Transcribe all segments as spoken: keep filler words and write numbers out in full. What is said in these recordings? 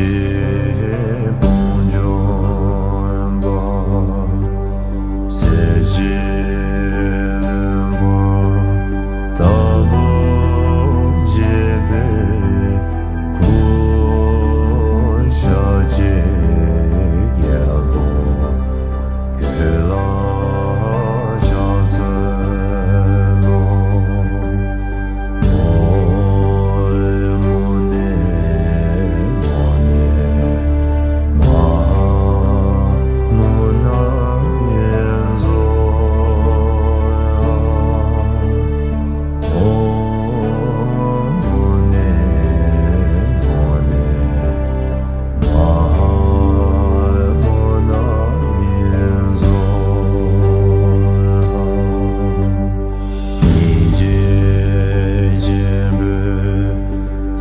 ཀྱི་དཔུང་འཇོམས་པ། གསེར་གྱི་ལྷུན་པོ་ལྟ་བུར་བརྗིད་པའི་སྐུ། ཤཱཀྱའི་རྒྱལ་པོ་གུ་ལ་ཕྱག་འཚལ་ལོ། ཨོཾ་མུ་ནེ་མོ་ནེ་མ་ཧཱ་མུ་ན་ཡེ་ཛོ། ཨོཾ་མུ་ནེ་མོ་ནེ་མ་ཧཱ་མུ་ན་ཡེ་ཛོ། སྙིང་རྗེ་ཆེན་པོས་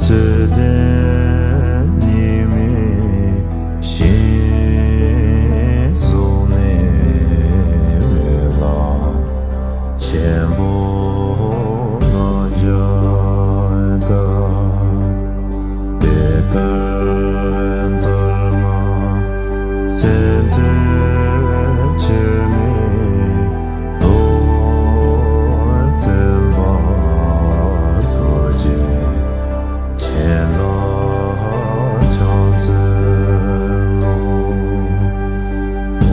ཚུལ་ལྡན་ཉི་མའི་ཞིང་རྫོགས་ནས་འོད་ལམ་ཆེན་པོ་ལྔ་བརྒྱ་དང་། པད་དཀར་འདབ་ལྔ་ཚེ་འདིར་ཁྱེར་མེད་རྡོར་སྟོན་པ་རྡོ་རྗེ་འཆང་ལ་ཕྱག་འཚལ་ལོ།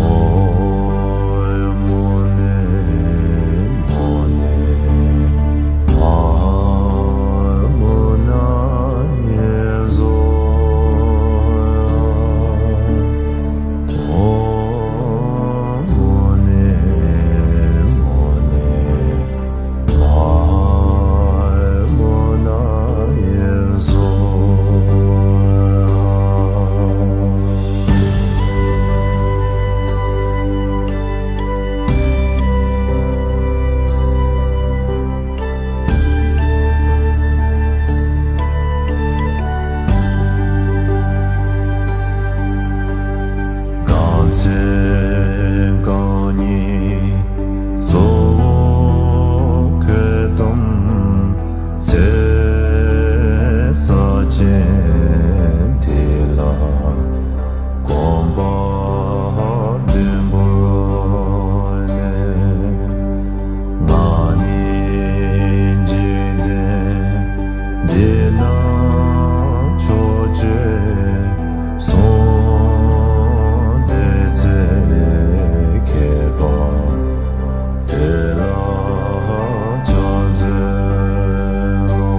ཨོཾ་མུ་ནེ་མོ་ནེ་མ་ཧཱ་མུ་ན་ཡེ་ཛོ། ཨོཾ་མུ་ནེ་མོ་ནེ་མ་ཧཱ་མུ་ན་ཡེ་ཛོ། གང་ཚེ་རྐང་གཉིས་གཙོ་བོ་ཁོད་དམ་ཚེ་ས་ཆེན་དེ་ལ་གོམ་པ་བདུན་བོར་ནས། ང་ནི་འཇིག་རྟེན་འདི་ན་མཆོག་ཅེས་གསུངས་ཏེ། ཚེ་ཁྱད་པར་དེ་ལ་ཕྱག་འཚལ་ལོ།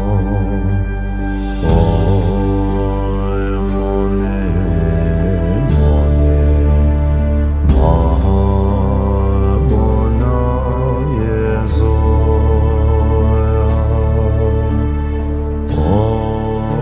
ཨོཾ་མུ་ནེ་མོ་ནེ་མ་ཧཱ་མུ་ན་ཡེ་ཛོ། ཨོཾ་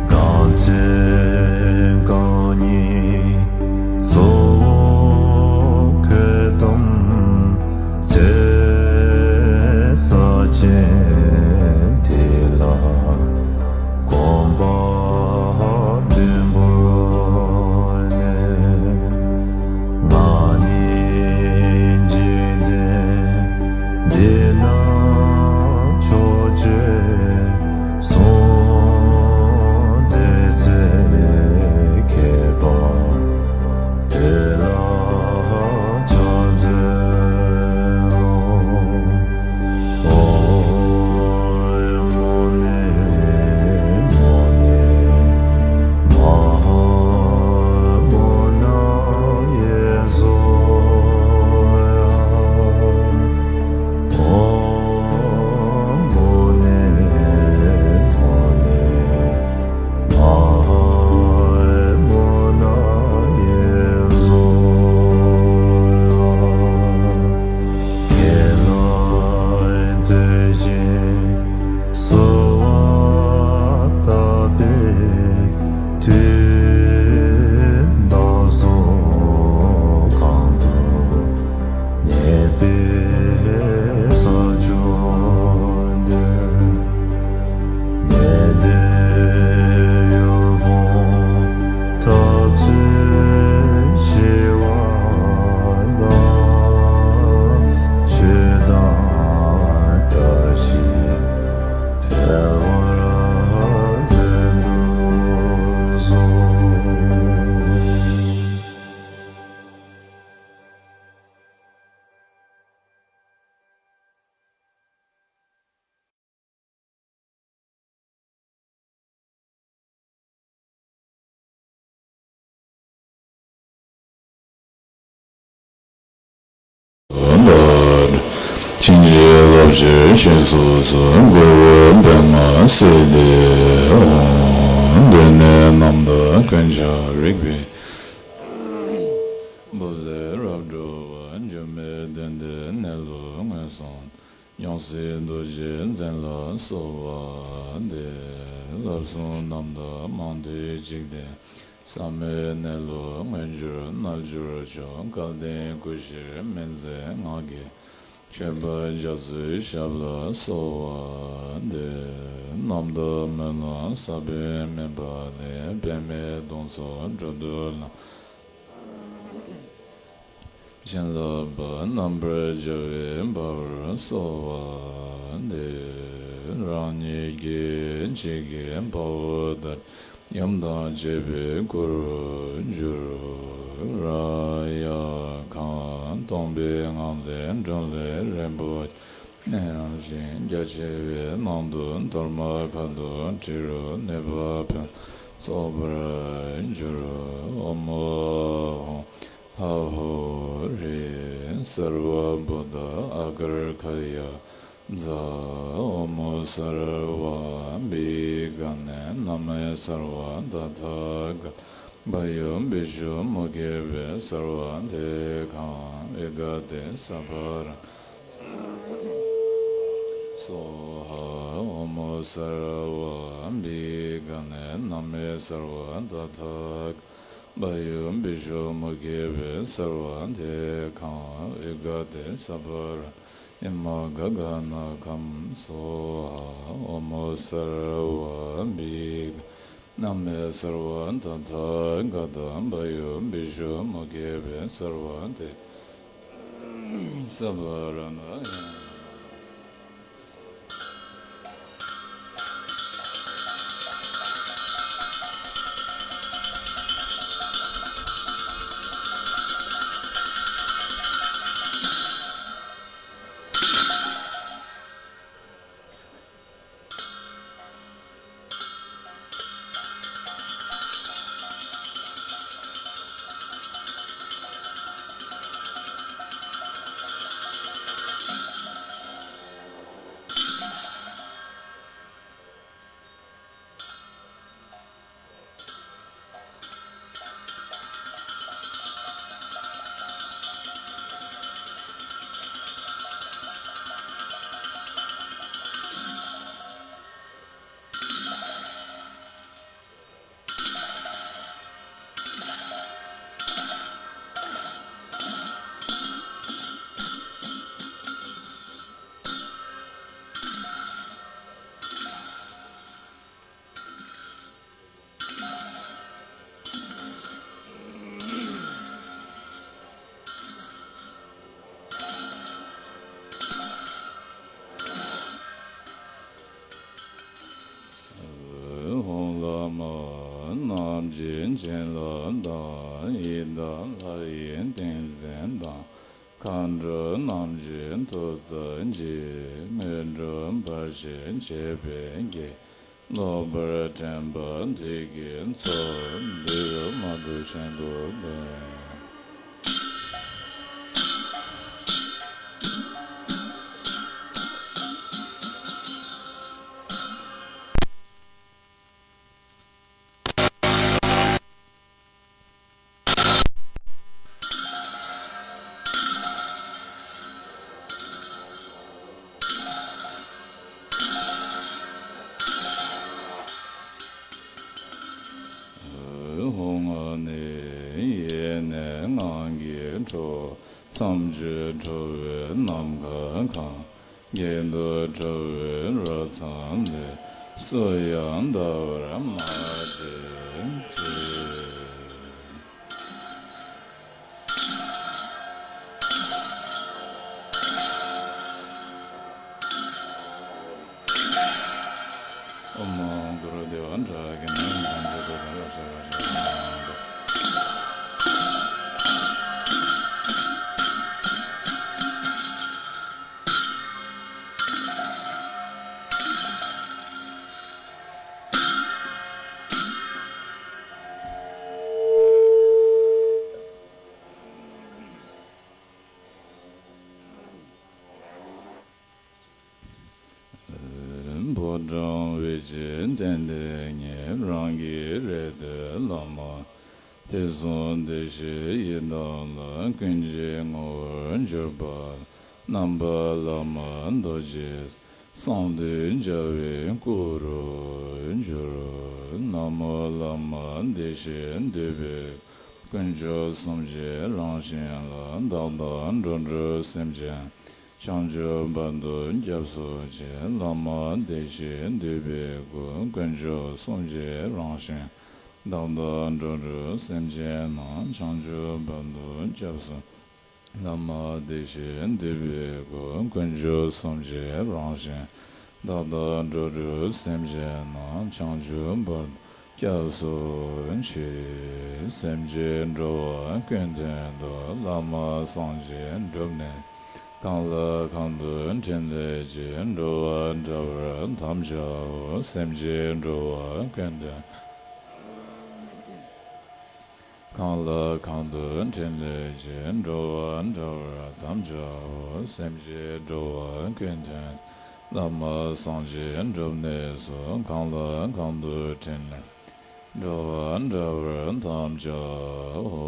གང་ཚེ་གང་ཉིད་གཙོ་བོ་ཁྱོད་དམ་ཚེ་ས་ཆེན་དེ་ལ་གོམ་པ་བདུན་བོར་ནས། ང་ནི་འཇིག་རྟེན་འདི་ན་ཕྱོགས་བཅུའི་གསུང་སྡེ་ཚེ་མཁས་པ་དེ་ལ་ཕྱག་འཚལ་ལོ། བཅིངས་འགྲོལ་ལོ་བཅུའི་ཞིང་སོ་སོར་འགོད་པའི་པདྨ་སིདྡྷི་ཧཱུྃ། འདི་ནི་རྣམ་དག་ཀུན་ཁྱབ་རིག་པའི་བུ་ལས་རབ་འགྲོ་བ་སྒྱུ་མའི་གདུང་འདི་གནས་ལུགས་མངོན་སུམ། ཡང་སྲིད་རྡོ་རྗེ་འཛིན་ལ་གསོལ་བ་འདེབས། བསླབ་གསུམ་རྣམ་དག་མང་ཐོས་འཇིག་རྟེན་ཟབ་མོའི་གནས་ལུགས་མངོན་གྱུར་རྣལ་འབྱོར་མཆོག། སྐལ་ལྡན་སྐུ་ཞབས་སྨན་རྩེ་སྔགས་ཀྱི་མཆོད་པ་རྒྱ་མཚོའི་ཞབས་ལ་གསོལ་བ་འདེབས། རྣམ་དག་སྨོན་ལམ་ཟབ་པའི་མོས་པ་ལས། པདྨའི་སྡོང་ཚོགས་འགྲོ་འདུལ་ལམ། བྱིན་རླབས་པ་རྣམ་པར་རྒྱལ་བའི་དཔལ་བར་གསོལ་བ་འདེབས། རང་ཉིད་ཀྱི་འཆི་ཁའི་དཔའ་བོ་ལྟར། ཡུམ་དང་བཅས་པའི་སྐུ་རུ་གྱུར། རབ་དབྱར་ཁམས་སྟོང་པའི་ངང་ལས་འབྲུམ་ལས་རན་པོ་ཆེ། ནད་ཡམས་ཤིང་རྒྱ་ཆེ་བའི་ནང་དུ་གཏོར་མ་ཁ་དོག་དྲི་རོ་ནད་པ་ཕན་ཚོགས་པར་འགྱུར། ཨོཾ་ཨཱཿཧཱུྃ་ཧ་ཧུ་རི། སརྦ་བྷུ་ཏ་ཨཱ་ཀར་ཥ་ཡ་ཛཿ། ཨོཾ་སརྦ་བྷི་གྷ་ཎ་ན་མ་སརྦ་ཏ་ཐཱ་ག་ཏ། བྷཱ་ཡུ་བི་ཤུ་མུ་ཁེ་བྷི་སརྦ་ཐཱ་ཀ་ཝི་ག་ཏེ་སརྦ་ར། སྭཱ་ཧཱ། ཨོཾ་སརྦ་བྷི་གྷ་ཎ་ན་མ་སརྦ་ཏ་ཐཱ་ཀ་ཝི་བྷཱ་ཡུ་བི་ཤུ་མུ་ཁེ་བྷི་སརྦ་ཐཱ་ཀ་ཝི་ག་ཏེ་སརྦ་ར་ཨི་མ་ག་གྷ་ན་ཁཾ་སྭཱ་ཧཱ། ཨོཾ་སརྦ་བྷི་གྷ་ གནམ་མེད་སརྦ་ད་ཐཱ་ག་ཏ་བ་ཡོ་བི་ཤྭ་མུ་ཁེ་བི་སརྦ་ཏེ་སརྦ་ར་མ་ཡ། ཧོ། བླ་མ་རྣམས་ཀྱི་བྱིན་རླབས་དང་། ཡི་དམ་ལྷ་ཡི་ཏིང་འཛིན་དང་། མཁའ་འགྲོ་རྣམས་ཀྱི་ཐུགས་བརྩེ་གིས། མི་འགྲོ་བར་ཆད་ཁྱབ་པའི་གེགས། ལོག་པར་འདྲེན་པ་དུག་གི་མཚོ། འདུལ་བ་དུས་གསུམ་དུ་ཕན། ཧོ། ང་ནི་ཡེ་ནས་ངང་གིས་འཕྲོ། མཚམས་གཅོད་ཁྲོ་བོའི་ནམ་མཁའ་གང་། གེགས་དང་སྒྲིབ་པའི་རབ་མཚང་ལས། སུ་ཡང་འདའ་བར་མ་བྱེད་ཅིག། ཨོཾ་གུ་རུ་དེ་བ་དྲག་གི་ནང་ཐམས་ཅད་དུ་དང་རབ་ཤ་རབ་ཤ། ཕོ་བྲང་དབུས་ཀྱི་སྟེང་དེ་ཉིད། རང་གི་རེ་འདོད་བླ་མ་དེ་གསུང་། བདེ་གཤེགས་ཡི་དམ་ལ། ཀུན་གྱི་ངོ་བོར་གྱུར་པ་ལ། རྣམ་པ་བླ་མ་རྡོ་རྗེ་གསང་འདུས་རྒྱལ་བའི་སྐུ་རུ་གྱུར། ན་མོ་བླ་མ་བདེ་གཤེགས་འདུས་པའི་སྐུ། དཀོན་མཆོག་གསུམ་གྱི་རང་བཞིན་ལ། བདག་དང་འགྲོ་དྲུག་སེམས་ཅན་བྱང་ཆུབ་བར་དུ་སྐྱབས་སུ་མཆི། བླ་མ་བདེ་གཤེགས་འདུས་པའི་སྐུ། དཀོན་མཆོག་གསུམ་གྱི་རང་བཞིན། བདག་དང་འགྲོ་དྲུག་སེམས་ཅན་རྣམས། བྱང་ཆུབ་བར་དུ་སྐྱབས་སུ། བླ་མ་བདེ་གཤེགས་འདུས་པའི་སྐུ། དཀོན་མཆོག་གསུམ་གྱི་རང་བཞིན། བདག་དང་འགྲོ་དྲུག་སེམས་ཅན་རྣམས། བྱང་ཆུབ་བར་དུ་སྐྱབས་སུ་མཆི། སེམས་ཅན་འགྲོ་བ་ཀུན་དོན་དུ། བླ་མ་སངས་རྒྱས་འགྲུབ་གནས། གང་ལ་གང་འདུལ་ཕྲིན་ལས་ཀྱིས། འགྲོ་བ་འདྲ་བར་དམ་བཅའ་འོ། སེམས་ཅན་འགྲོ་བ་ཀུན་དོན། གང་ལ་གང་འདུལ་ཕྲིན་ལས་ཀྱིས། འགྲོ་བ་འདྲ་བར་དམ་བཅའ་འོ། སེམས་ཅན་འགྲོ་བ་ཀུན་དོན། བླ་མ་སངས་རྒྱས་འགྲུབ་གནས་སུ། གང་ལ་གང་འདུལ་ཕྲིན་ལས། འགྲོ་བ་འདྲ་བར་དམ་བཅའ་འོ།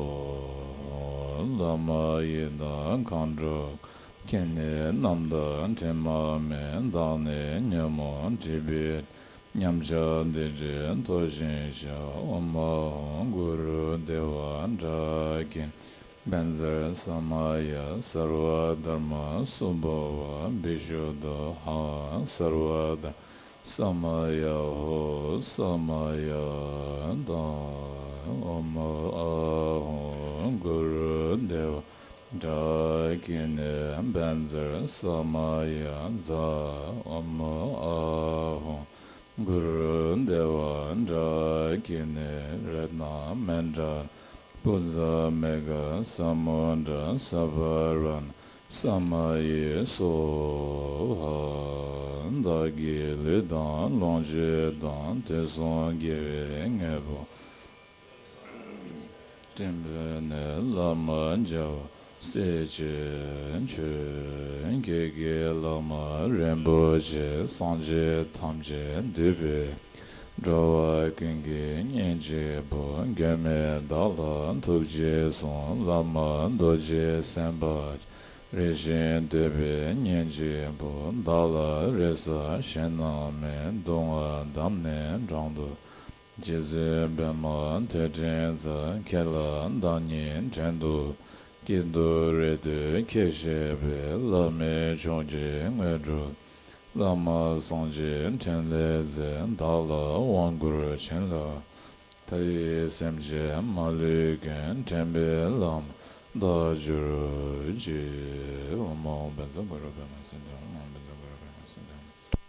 བླ་མ་ཡི་དམ་མཁའ་འགྲོ། ཁྱེད་ནི་རྣམ་དག་དྲི་མ་མེད། བདག་ནི་ཉོན་མོངས་སྒྲིབ་པའི། ཉམས་ཆག་འདི་འདྲའི་མཐོལ་ཞིང་བཤགས། ཨོཾ་ཨཱཿཧཱུྃ་གུ་རུ་དེ་བ་དྲག་གི། བཛྲ་ས་མ་ཡ། སརྦ་དྷརྨ་སུ་ཕོ་བ། བི་ཤུདྡྷོ་ཧ་ཨཱཿ་སརྦ་དྷརྨ། ས་མ་ཡ་ཧོ། ས་མ་ཡ་དང་། ཨོཾ་ཨཱཿཧཱུྃ་གུ་རུ་དེ་ཝ་ཌཱ་ཀི་ནི་བཛྲ་ས་མ་ཡ་ཛཿ། ཨོཾ་ཨཱཿཧཱུྃ་གུ་རུ་དེ་ཝ་ཌཱ་ཀི་ནི་རཏྣ་མཎྜལ་པུ་ཛ་མེ་གྷ་ས་མུ་ཌ་ས་བྷ་ར་ཎ་ས་མ་ཡེ་སྭཱ་ཧཱ། བདག་གི་ལུས་དང་ལོངས་སྤྱོད་དང་། དུས་གསུམ་དགེ་བའི་དངོས་པོ་སྤྲིན་ཕུང་ནས། བླ་མ་རྒྱལ་བ་སྲས་བཅས་མཆོད། ཁྱེད་ཀྱི་བླ་མ་རིན་པོ་ཆེ། སངས་རྒྱས་ཐམས་ཅད་འདུས་པའི་འགྲོ་བ་ཀུན་གྱི་གཉེན་གཅིག་པུ། མགོན་མེད་བདག་ལ་ཐུགས་རྗེས་ཟུངས། བླ་མ་རྡོ་རྗེ་སེམས་དཔའ། རིགས་ཤིང་འདུས་པའི་གཉེན་གཅིག་པུ། བདག་ལ་རེ་ས་གཞན་སྣང་མེད། གདུང་བ་བསྡམས་ནས་འགྲམ་དུ། རྗེ་བཙུན་པདྨ་ཐོད་ཕྲེང་རྩལ། ཁྱེད་ལ་བདག་ཉིད་བྲན་དུ། སྐྱིད་སྡུག་རེ་ལྟོས་ཁྱེད་ཤེས་པས། བླ་མེད་མཆོག་གི་དངོས་གྲུབ། བླ་མ་སངས་རྒྱས་འཕྲིན་ལས་མཛད། བདག་ལ་དབང་བསྐུར་བྱིན་རླབས། མཐའ་ཡས་སེམས་ཅན་མ་ལུས་ཀུན། འདྲེན་པའི་བླ་མ་བདག་གྱུར་ཅིག། ཨོཾ་ཨཱཿཧཱུྃ་བཛྲ་གུ་རུ་པདྨ་སིདྡྷི་ཧཱུྃ། ཨོཾ་བཛྲ་གུ་རུ་པདྨ་སིདྡྷི་ཧཱུྃ།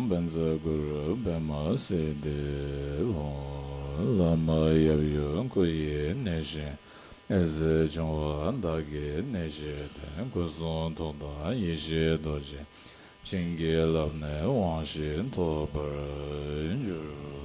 བཛྲ་གུ་རུ་པདྨ་སིདྡྷི་ཧཱུྃ། བླ་མ་ཡབ་ཡུམ་སྐུ་ཡི་གནས་བཞི། ཨེ་ཟུག་འབྱུང་བ་བདག་གི་གནས་བཞི་སྟེ། སྐུ་གསུང་ཐུགས་དང་ཡེ་ཤེས་རྡོ་རྗེ། བྱིན་གྱིས་བརླབས་ནས་དབང་བཞི་ཐོབ་པར་འགྱུར། ཨོཾ་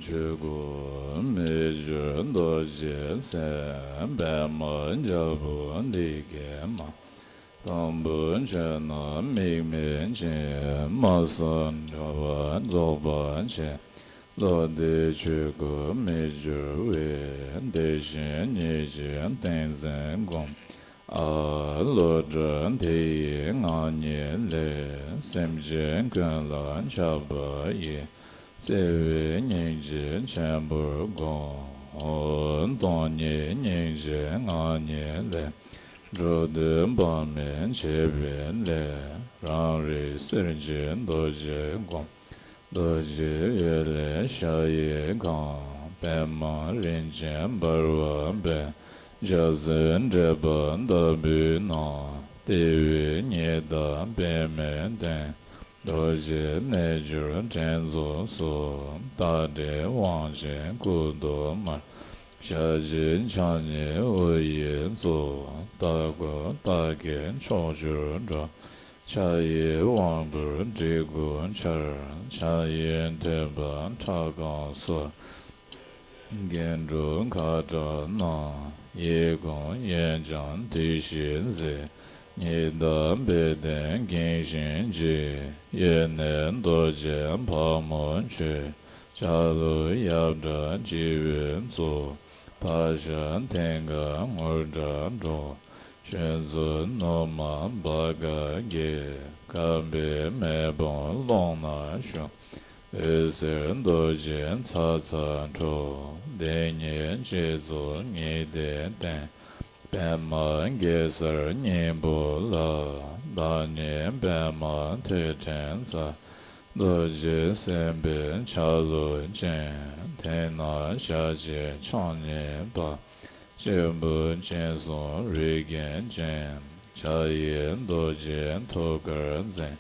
ཆོས་སྐུ་མི་འགྱུར་རྡོ་རྗེ་སེམས། པདྨ་རྒྱལ་པོ་འདི་སྐད་སྨྲ། དང་པོ་ཆོས་རྣམས་དམིགས་མེད་ཕྱིན། སྨྲ་བསམ་བྱ་བ་རྫོགས་པ་ཆེ། བློ་འདས་ཆོས་སྐུ་མི་འགྱུར་བའི། དེ་བཞིན་ཉིད་ཀྱི་ཏིང་འཛིན་བསྒོམ། ཨ་བློ་གྲོས་དེ་ཡི་ངང་ཉིད་ལས། སེམས་ཅན་ཀུན་ལ་ཁྱབ་པ་ཡི། བརྩེ་བའི་སྙིང་རྗེ་ཆེན་པོར་བསྒོམ། སྟོང་ཉིད་སྙིང་རྗེའི་ངང་ཉིད་ལས། འགྲོ་འདུལ་དཔག་མེད་བྱེད་པའི་སླད། རང་རིག་གསེར་གྱི་རྡོ་རྗེ་བསྒོམ། རྡོ་རྗེ་འོད་ལས་ཞགས་ཡིག་གང་། པདྨ་རིན་ཆེན་འབར་བ་འབེབས། འཇའ་ཚོན་འབྲེལ་པ་ལྟ་བུའི་ནང་། ལྟེ་བའི་ཉི་ཟླ་པདྨའི་སྟེང་། རྡོ་རྗེ་རྣལ་འབྱོར་དྲན་རྫོགས་སུ། རྟ་དྲེལ་དབང་ཆེན་སྐུ་མདོག་དམར། ཞལ་གཅིག་ཕྱག་གཉིས་དབུ་ཡི་གཙུག། རྟ་མགོ་རྟ་སྐད་ཕྱོགས་བཅུར་སྒྲོག། ཕྱག་གཡས་དབང་བསྐུར་གྲི་གུག་འཕྱར། ཕྱག་གཡོན་ཐོད་པ་ཁྲག་གང་གསོལ། སྒྱེད་འཕྲོག་ཁ་ཏྲ་བསྣམས། གཡས་བསྐུམ་གཡོན་བརྐྱང་བདུད་བཞི་བརྫེས། ཉི་ཟླ་བེ་ཏའི་འགེངས་ཤིང་འཇིགས། གཡོན་ནས་རྡོ་རྗེ་ཕག་མོ་ཆོད། ལྕགས་ལུག་ཡབ་བྲག་སྤྱི་བོའི་གཙུག། ཕག་ཞལ་མཐིང་ག་ངུར་སྒྲ་སྒྲོག། གཤོག་རྫོགས་ནུ་མ་བྷ་ག་རྒྱལ། སྐབས་འཕེལ་མེ་དཔུང་ཀློང་ན་ཞུགས། འོད་ཟེར་རྡོ་རྗེའི་ཚྭ་ཚྭ་འཕྲོ། དེ་ཉིད་སྤྱི་གཙུག་ཉི་ཟླའི་སྟེང་། པདྨ་གེ་སར་སྙིང་པོ་ལ། བདག་ཉིད་པདྨ་ཐོད་ཕྲེང་རྩལ། རྡོ་རྗེ་སེམས་དཔའི་ཆ་ལུགས་ཅན། མཐིང་ནག་ཞལ་གཅིག་ཕྱག་གཉིས་འབག། སྤྱི་བོ་སྤྱན་གསུམ་རིགས་རྒྱན་ཅན། ཕྱག་གཡས་རྡོ་རྗེ་ཐུགས་ཀར་འཛིན།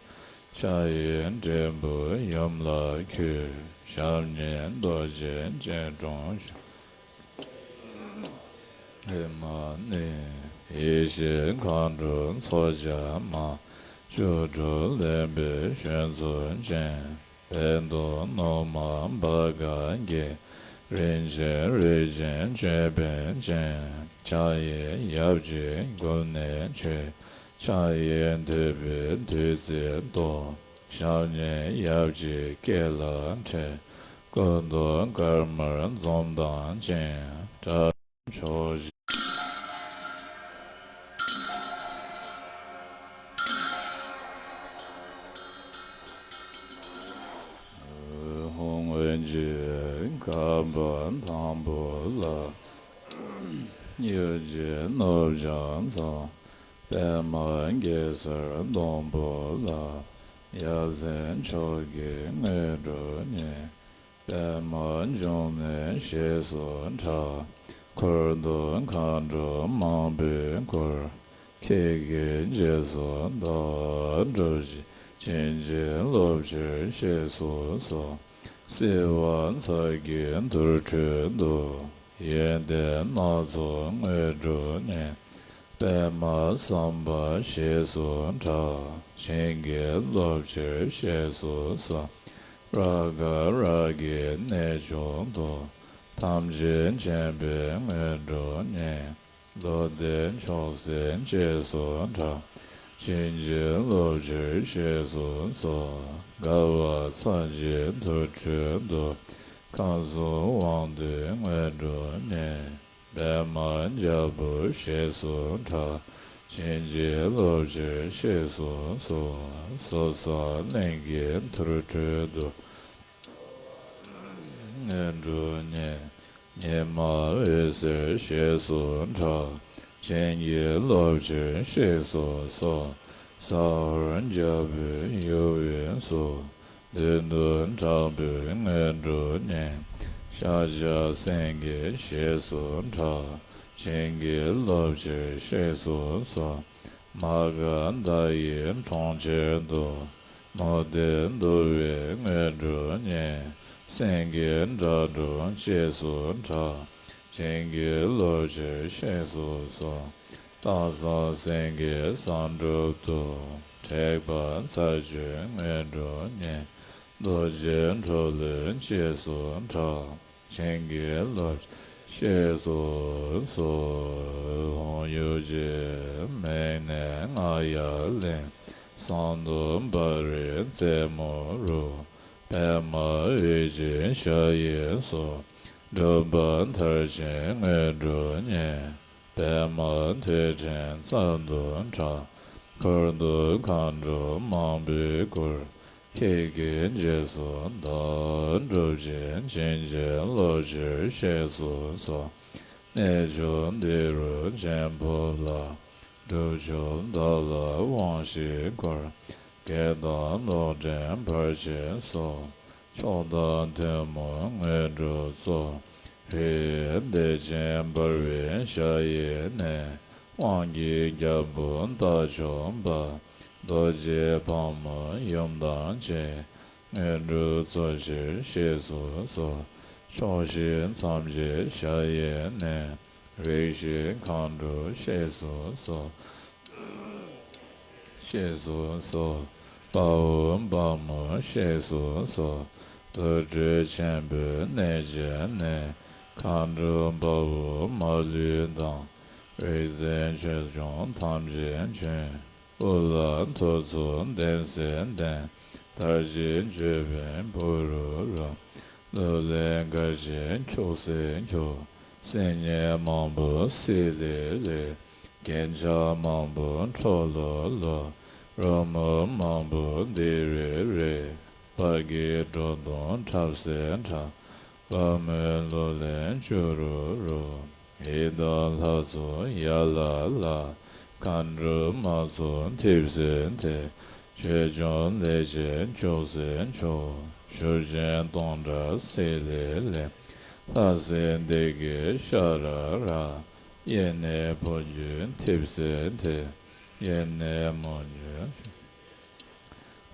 ཕྱག་གཡོན་འབྲས་བུ་ཡུམ་ལ་འཁྱུད། ཞབས་གཉིས་རྡོ་རྗེ་སྐྱིལ་ཀྲུང་བཞུགས། ཧེ་མ་ནི་ཡེ་ཤེས་མཁའ་འགྲོ་མཚོ་རྒྱལ་མ། བཅུ་དྲུག་ལེན་པའི་གཤོག་རྫོགས་ཅན། བཻ་ཌཱུརྻ་ནུ་མ་བྷ་ག་རྒྱལ། རིན་ཆེན་རིགས་ཀྱི་ཅོད་པན་ཅན། ཕྱག་གཡས་ཡབ་ཀྱི་མགུལ་ནས་ཆོད། ཕྱག་གཡོན་ཐོད་པའི་བདུད་རྩིས་གཏོར། ཞབས་གཉིས་ཡབ་ཀྱི་སྐེ་ལ་འཕྲད། སྐུ་མདོག་དཀར་དམར་འཛུམ་མདངས་ཅན། དགྲ་ཕྱོགས་བཞི། ཧཱུྃ་འོད་ཀྱི་ཁ་འབབ་དང་པོ་ལ། གཡོ་སྒྱུ་ནུབ་བྱང་མཚམས། པདྨ་གེ་སར་སྡོང་པོ་ལ། ཡབ་སྲས་མཆོག་གི་དངོས་གྲུབ་བརྙེས། པདྨ་འབྱུང་གནས་ཞེས་སུ་གྲགས། འཁོར་དུ་མཁའ་འགྲོ་མང་པོས་བསྐོར། ཁྱེད་ཀྱི་རྗེས་སུ་བདག་འགྲོ་ཞིང་། བྱིན་གྱིས་རློབ་ཕྱིར་གཤེགས་སུ་གསོལ། བསིལ་བ་ཚལ་གྱི་དུར་ཁྲོད་དུ། ཡོན་ཏན་སྣ་ཚོགས་དངོས་གྲུབ་བརྙེས། པདྨ་སམྦྷ་ཞེས་སུ་གྲགས། བྱིན་གྱིས་རློབ་ཕྱིར་གཤེགས་སུ་གསོལ། རཀྵ་རཀྵི་གནས་མཆོག་ཏུ། ཐམས་ཅད་མཁྱེན་པའི་དངོས་གྲུབ་བརྙེས། མདོ་སྡེ་མཆོག་སྲེད་ཅེས་སུ་གྲགས། བྱིན་གྱིས་རློབ་ཕྱིར་གཤེགས་སུ་གསོལ། དགའ་བ་ཚལ་གྱི་དུར་ཁྲོད་དུ། ཁམས་གསུམ་དབང་སྡུད་དངོས་གྲུབ་བརྙེས། པདྨ་རྒྱལ་པོ་ཞེས་སུ་གྲགས། བྱིན་གྱིས་རློབ་ཕྱིར་གཤེགས་སུ་གསོལ། སོ་ཙཱ་གླིང་གི་དུར་ཁྲོད་དུ། དངོས་གྲུབ་བརྙེས། ཉི་མ་འོད་ཟེར་ཞེས་སུ་གྲགས། བྱིན་གྱིས་རློབ་ཕྱིར་གཤེགས་སུ་གསོལ། ཟ་ཧོར་རྒྱལ་པོའི་ཡུལ་དབེན་སུ། བདུད་འདུལ་དྲག་པོའི་དངོས་གྲུབ་བརྙེས། ཤཱཀྱ་སེང་གེ་ཞེས་སུ་གྲགས། བྱིན་གྱིས་རློབ་ཕྱིར་གཤེགས་སུ་གསོལ། མ་ག་དྷ་ཡི་གྲོང་ཁྱེར་དུ། མུ་སྟེགས་འདུལ་བའི་དངོས་གྲུབ་བརྙེས། སེང་གེ་སྒྲ་སྒྲོགས་ཅེས་སུ་གྲགས། བྱིན་གྱིས་རློབ་ཕྱིར་གཤེགས་སུ་གསོལ། སྟག་ཚང་སེང་གེའི་བསམ་གྲུབ་ཏུ། དྲེགས་པ་ཚར་གཅོད་དངོས་གྲུབ་བརྙེས། རྡོ་རྗེ་གྲོ་ལོད་ཅེས་སུ་གྲགས། བྱིན་གྱིས་རློབ་ཕྱིར་གཤེགས་སུ་གསོལ། ཧཱུྃ་ཡོ་བྱད་མེ་ནས་རྔ་ཡབ་ལེན། ཟངས་མདོག་འབར་བའི་རྩེ་མོ་རུ། པདྨ་འོད་ཀྱི་ཞལ་གྱིས་སོ། སྒྲུབ་པ་མཐར་ཕྱིན་དངོས་གྲུབ་བརྙེས། པདྨ་ཐོད་ཕྲེང་རྩལ་དུ་གྲགས། འཁོར་དུ་མཁའ་འགྲོ་མང་པོས་བསྐོར། ཁྱེད་ཀྱི་རྗེས་སུ་བདག་འགྲོ་ཞིང་། བྱིན་གྱིས་རློབ་ཕྱིར་གཤེགས་སུ་གསོལ། གནས་མཆོག་འདི་རུ་བྱོན་ཕོབ་ལ། སྒྲུབ་མཆོག་བདག་ལ་དབང་ཞིག་བསྐུར། བགེགས་དང་ལོག་འདྲེན་བར་ཆད་སོལ། མཆོག་དང་ཐུན་མོང་དངོས་གྲུབ་སྩོལ། ཧྲཱིཿདེ་ཆེན་འབར་བའི་ཞལ་གྱི་གནས། དབང་གི་རྒྱལ་པོ་རྟ་མཆོག་འབར། རྡོ་རྗེ་ཕག་མོ་ཡུམ་དང་བཅས། དངོས་གྲུབ་སྩོལ་ཕྱིར་གཤེགས་སུ་གསོལ། ཕྱོགས་བཞི་མཚམས་བརྒྱད་ཞལ་གྱི་གནས། རིགས་བཞི་མཁའ་འགྲོ་གཤེགས་སུ་གསོལ། གཤེགས་སུ་གསོལ། དཔའ་བོ་དཔའ་མོ་གཤེགས་སུ་གསོལ། དུར་ཁྲོད་ཆེན་པོའི་གནས་ཀྱི་གནས། མཁའ་འགྲོ་དཔའ་བོ་མ་ལུས་དང་། རིག་འཛིན་ཆོས་སྐྱོང་ཐམས་ཅད་མཆོད། དབུ་ལ་ཐོར་ཚུགས་ལྡན་སྲིད་ལྡན། དར་ཅིག་ཅོད་པན་ཕུ་རུ་རུ། གླུ་ལེན་གར་གྱིས་ཁྱུག་སེ་ཁྱུག། སིལ་སྙན་མང་པོ་སི་ལི་ལི། རྒྱན་ཆ་མང་པོ་ཁྲོ་ལོ་ལོ། རོལ་མོ་མང་པོ་དི་རི་རི། དཔལ་གྱི་སྒྲོ་མདོངས་འཁྲབ་སེ་འཁྲབ། དཔའ་མོའི་གླུ་ལེན་ཅུ་རུ་རུ། ཡི་དམ་ལྷ་ཚོགས་ཡ་ལ་ལ། མཁའ་འགྲོ་མ་ཚོགས་འཐིབས་སེ་འཐིབས། ཆོས་སྐྱོང་ལས་བྱེད་ཁྱུག་སེ་ཁྱུག། ཞུ་ཆེན་སྟོང་ཕྲག་སི་ལི་ལི། ལྷ་སྲིན་སྡེ་བརྒྱད་ཤ་ར་ར། གཡས་ནས་འཕོ་འགྱུར་འཐིབས་སེ་འཐིབས། གཡས་ནས་མོ་འགྱུར།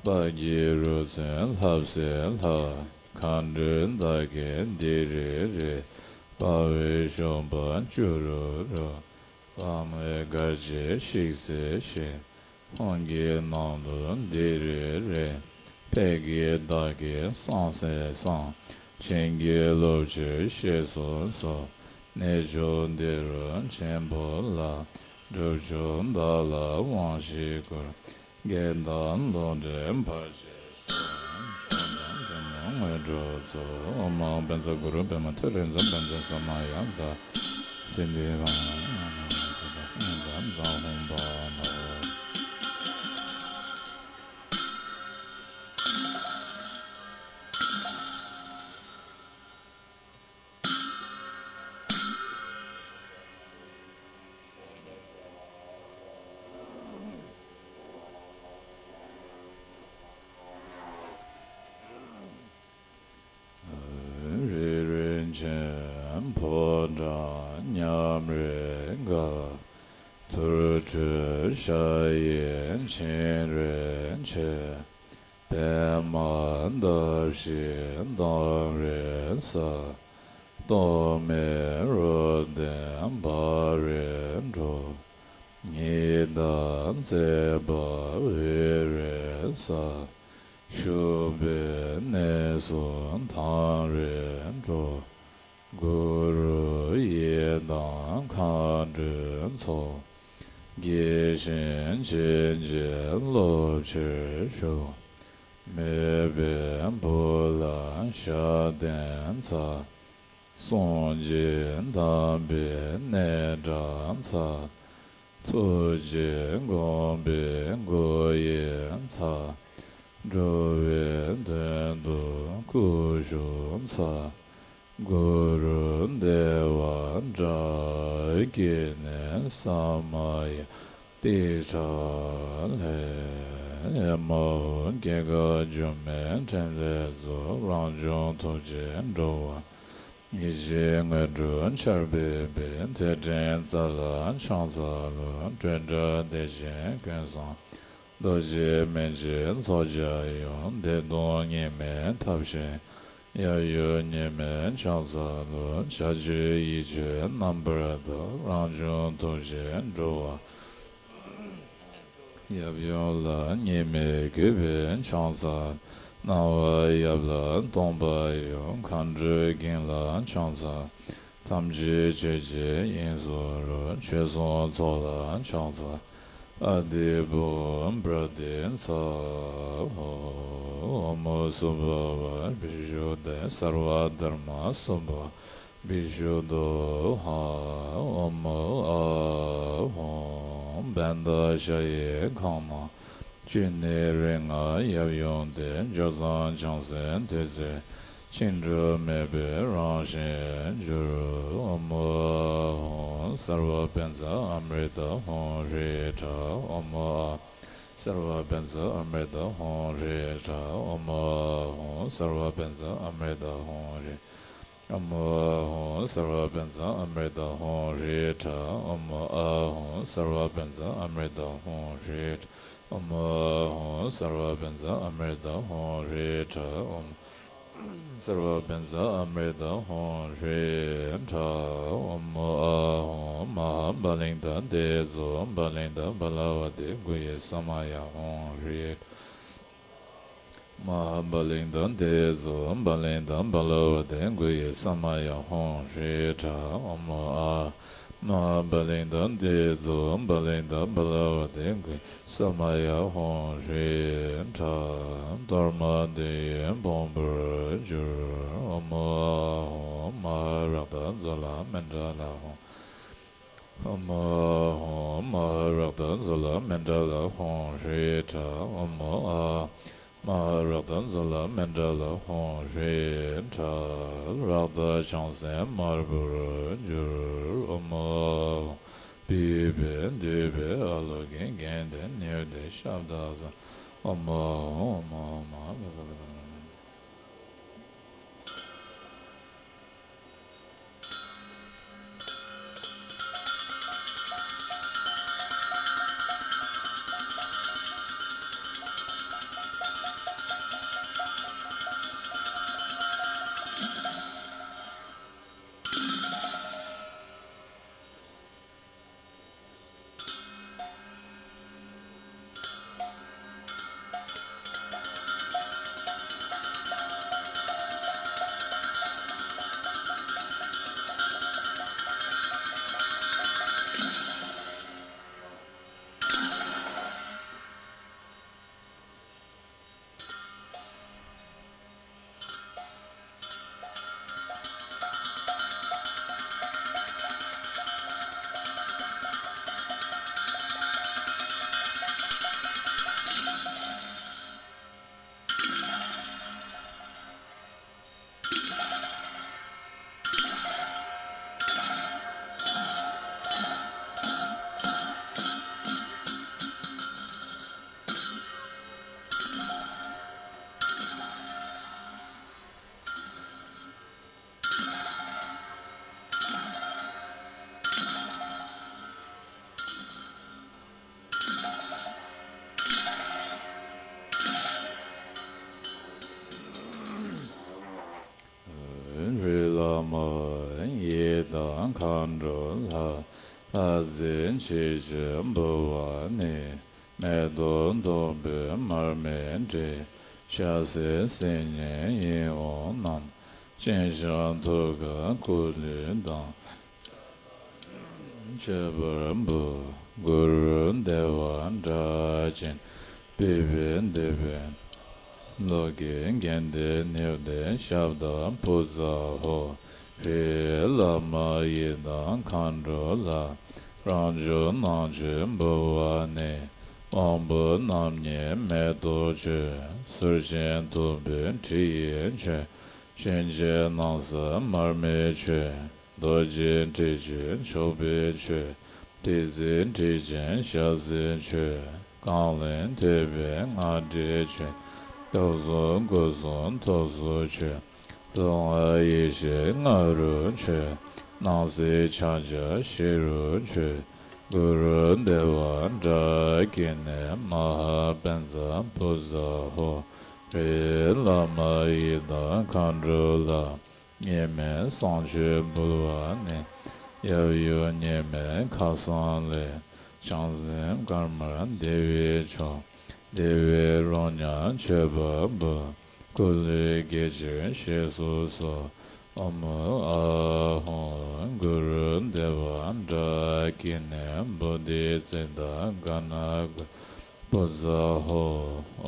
དཔལ་གྱི་རུ་མཚོན་ལྷབ་སེ་ལྷབ། མཁའ་འགྲོའི་འདབ་བརྒྱད་དི་རི་རི། དཔའ་བོའི་ཤུག་པ་ཅུ་རུ་རུ། དཔའ་མོའི་གར་གྱིས་ཤིག་སེ་ཤིག། ཧཱུྃ་གི་ནང་དུ་དི་རི་རི། ཕཊ་ཀྱི་བདག་གིས་སངས་སེ་སངས། བྱིན་གྱིས་རློབ་ཕྱིར་གཤེགས་སུ་གསོལ། གནས་མཆོག་འདི་རུ་བྱོན་ཕོབ་ལ། སྒྲུབ་མཆོག་བདག་ལ་དབང་ཞིག་བསྐུར། བགེགས་དང་ལོག་འདྲེན་བར་ཆད་སོལ། མཆོག་དང་ཐུན་མོང་དངོས་གྲུབ་སྩོལ། ཨོཾ་ཨཱཿཧཱུྃ་བཛྲ་གུ་རུ་པདྨ་ཐོད་རིགས་འཛིན་པ་འཛིན་ས་མ་ཡ་ཛཿསིདྡྷི་ཧཱུྃ། ཕོ་བྲང་ཉམས་རེ་དགའ། དུར་ཁྲོད་ཞྭ་ཡི་འཕྱིང་རེ་ཆེ། པདྨ་འདབ་བཞི་མདངས་རེ་གསལ། སྟོད་སྨད་རོ་སྟོན་འབར་རེ་འགྲོ། ཉི་ཟླ་མཛེས་པ་འོད་རེ་གསལ། ཕྱུག་པོའི་གནས་སུ་དྭངས་རེ་འགྲོ། གུ་རུ་ཡི་དམ་མཁའ་འགྲོའི་ཚོགས། དགྱེས་བཞིན་བྱིན་གྱིས་རློབ་ཕྱིར་ཤོག། མོས་པའི་བུ་ལ་ཞབས་བརྟན་འཚལ། གསུང་སྦྱིན་དམ་པའི་གནས་གྲགས་འཚལ། ཐུགས་རྗེས་བསྒོམས་པའི་སྒོ་ཡི་མཚམས། འགྲོ་བའི་དོན་དུ་སྐུ་བཞུགས་འཚལ། གུ་རུ་བདེ་བ་དྲག་བསྐྱེད་ནས། ས་མ་ཡ་ཏིའི་ཁྲག་ལྷས། མ་འོངས་སྐྱེ་རྒ་སྒྱུ་མའི་ཕྲིན་ལས་ཚོགས། རང་བྱུང་ཐུགས་རྗེས་འགྲོ་བ། ཡེ་ཤེས་དངོས་གྲུབ་ཆར་འབེབས་པའི། མཐའ་བྲལ་རྩ་ལ་ཕྱག་འཚལ་ལོ། སྤྲོས་བྲལ་བདེ་ཆེན་ཀུན་བཟང་། རྡོ་རྗེ་སྨན་གྱི་ཚོགས་རྒྱལ་ཡུམ། བདེ་སྟོང་ཉི་མའི་ཐབས་ཤེས། ཡབ་ཡུམ་ཉི་མའི་ཕྱག་འཚལ་ལོ། བྱ་རྒྱུད་ཡིད་ཆེས་རྣམ་པར་དག། རང་བྱུང་ཐུགས་རྗེས་འགྲོ་བ། ཡབ་ཡུམ་ལྷ་ཉི་མའི་གུས་པས་ཕྱག་འཚལ། སྣང་བ་ཡབ་ལ་སྟོང་པ་ཡུམ། མཁའ་འགྲོའི་དགེ་ལ་ཕྱག་འཚལ། ཐམས་ཅད་ཆོས་ཀྱི་དབྱིངས་སུ་རོལ། ཆོས་སྲུང་ཚོགས་ལ་ཕྱག་འཚལ། ཨ་ཏི་བུ་བྷྲ་ཏི་ཚ། ཨོཾ་སུ་བྷ་བ་བི་ཤུདྡྷ་སརྦ་དྷརྨ་སུ་བྷ། བི་ཤུདྡྷོ་ཧ། ཨོཾ་ཨཱཿཧཱུྃ། བྷནྡྷ་ཞྭ་ཡི་ཁང་ནང་། སྤྱན་ནི་རིགས་ལྔ་ཡབ་ཡུམ་སྟེ། སྦྱོར་མཚམས་བྱང་སེམས་ཐུགས་བརྩེ། འཆིང་གྲོལ་མེད་པའི་རང་བཞིན་གྱུར། ཨོཾ་ཨཱཿཧཱུྃ། སརྦ་བཛྲ་ཨ་མྲྀ་ཏ་ཧཱུྃ་ཧྲཱིཿ་ཕྲ། ཨོཾ་ཨཱཿཧཱུྃ། སརྦ་བཛྲ་ཨ་མྲྀ་ཏ་ཧཱུྃ་ཧྲཱིཿ་ཕྲ། ཨོཾ་ཨཱཿཧཱུྃ། སརྦ་བཛྲ་ཨ་མྲྀ་ཏ་ཧཱུྃ་ཧྲཱིཿ། ཨོཾ་ཨཱཿཧཱུྃ། སརྦ་བཛྲ་ཨ་མྲྀ་ཏ་ཧཱུྃ་ཧྲཱིཿ་ཕྲ། ཨོཾ་ཨཱཿཧཱུྃ། སརྦ་བཛྲ་ཨ་མྲྀ་ཏ་ཧཱུྃ་ཧྲཱིཿ་ཕྲ། ཨོཾ་ཨཱཿཧཱུྃ། སརྦ་བཛྲ་ཨ་མྲྀ་ཏ་ཧཱུྃ་ཧྲཱིཿ་ཕྲ། ཨོཾ་སརྦ་བཛྲ་ཨ་མྲྀ་ཏ་ཧཱུྃ་ཧྲཱིཿ་ཕྲ། ཨོཾ་ཨཱཿཧཱུྃ། མ་ཧཱ་པ་ལིང་ཏ་ཏེ་ཛོ་པ་ལིང་ཏ་བྷ་ལ་བ་ཏི་གུ་ཡེ་ས་མ་ཡ་ཧཱུྃ་ཧྲཱིཿ། མ་ཧཱ་པ་ལིང་ཏ་ཏེ་ཛོ་པ་ལིང་ཏ་བྷ་ལ་བ་ཏི་གུ་ཡེ་ས་མ་ཡ་ཧཱུྃ་ཧྲཱིཿ་ཕྲ། ཨོཾ་ཨཱཿཧཱུྃ། མ་ཧཱ་པ་ལིང་ཏ་ཏེ་ཛོ་པ་ལིང་ཏ་བྷ་ལ་བ་ཏི་གུ་ཡེ་ས་མ་ཡ་ཧཱུྃ་ཧྲཱིཿ་ཕྲ། གཏོར་མ་འདི་ཡིས་ཕོངས་པར་གྱུར། ཨོཾ་ཨཱཿཧཱུྃ། མ་ཧཱ་རཀྟ་ཛྭ་ལ་མཎྜལ་ཧཱུྃ། ཨོཾ་ཨཱཿཧཱུྃ། མ་ཧཱ་རཀྟ་ཛྭ་ལ་མཎྜལ་ཧཱུྃ་ཧྲཱིཿ་ཕྲ། ཨོཾ་ཨཱཿཧཱུྃ། མ་ཧཱ་རཀྟ་ཛྭ་ལ་མཎྜལ་ཧཱུྃ་ཧྲཱིཿ་ཕྲ། རཀྟ་བྱང་སེམས་དམར་པོར་གྱུར། ཨོཾ་ཨཱཿཧཱུྃ། པུཥྤེ་འདུས་པའི་ཨ་ལོ་ཀེ་གནྡྷེ་ནཻ་ཝི་དྱ་ཤབྡ་ཛྭ། ཨོཾ་ཨཱཿཧཱུྃ། ཨོཾ་ཨཱཿཧཱུྃ། རི་བླ་མ་ཡི་དམ་མཁའ་འགྲོ་ལྷ། ལྷ་རྫས་ཆེ་ཆུང་འབུལ་བ་ནི། མེ་ཏོག་མཐོན་པོའི་མར་མེ་སྤྲས། ཞལ་ཟས་སིལ་སྙན་ཡིད་འོང་རྣམས། སྤྱན་ཞབས་ཐུགས་ཀར་སྐུ་གླུད་དང་། མཆོད་པར་འབུལ། གུ་རུ་བདེ་བ་དྲག་ཅན། པི་པེ་དི་པེ། ལོ་ཀེ་གན་དྷེ་ནིའུ་ཏེ་ཤབྡ་བྷུ་ཛ་ཧོ། རི་བླ་མ་ཡི་དམ་མཁའ་འགྲོ་ལྷ། རང་བྱུང་ནང་མཆོད་འབུལ་བ་ནི། དབང་པོ་རྣམ་གཉིས་མེ་ཏོག་མཆོད། ཟུར་ཆེན་ཐུབ་པའི་དྲི་ཡིས་མཆོད། གཤིན་རྗེ་ན་བཟའ་མར་མེ་མཆོད། རྡོ་རྗེ་དྲི་ཆུས་མཆོད་པའི་མཆོད། ཏི་སེ་དྲི་ཅན་ཞལ་ཟས་མཆོད། རྐང་ལག་མཐོན་པོའི་རྔ་སྒྲས་མཆོད། སྟོབས་གསུམ་སྐུ་གསུམ་ཐུགས་སུ་ཆུད། སྡུག་བསྔལ་ཡེ་ཤེས་ལྔ་རུ་མཆོད། སྣང་སྲིད་ཕྱག་རྒྱ་བཞི་རུ་མཆོད། གུ་རུ་བདེ་བ་དྲག་གི་ནི། མ་ཧཱ་པཉྩ་བྷུ་ཛ་ཧོ། རི་བླ་མ་ཡི་དམ་མཁའ་འགྲོ་ལྷ། གཉིས་མེད་བསང་མཆོད་འབུལ་བ་ནི། ཡབ་ཡུམ་གཉིས་མེད་མཁའ་གསུམ་ལས། བྱང་སེམས་དཀར་དམར་བདེ་བའི་མཆོག། བདེ་བའི་རོ་མཉམ་མཆོད་པར་འབུལ། སྐུ་ལུས་དགེ་ཆོས་བཞེས་སུ་གསོལ། ཨོཾ་ཨཱཿཧཱུྃ་གུ་རུ་བདེ་བ་དྲག་གི་ནི། བོ་དྷི་ཙིཏྟ་ག་ན་གུ་རུ་བྷུ་ཛ་ཧོ།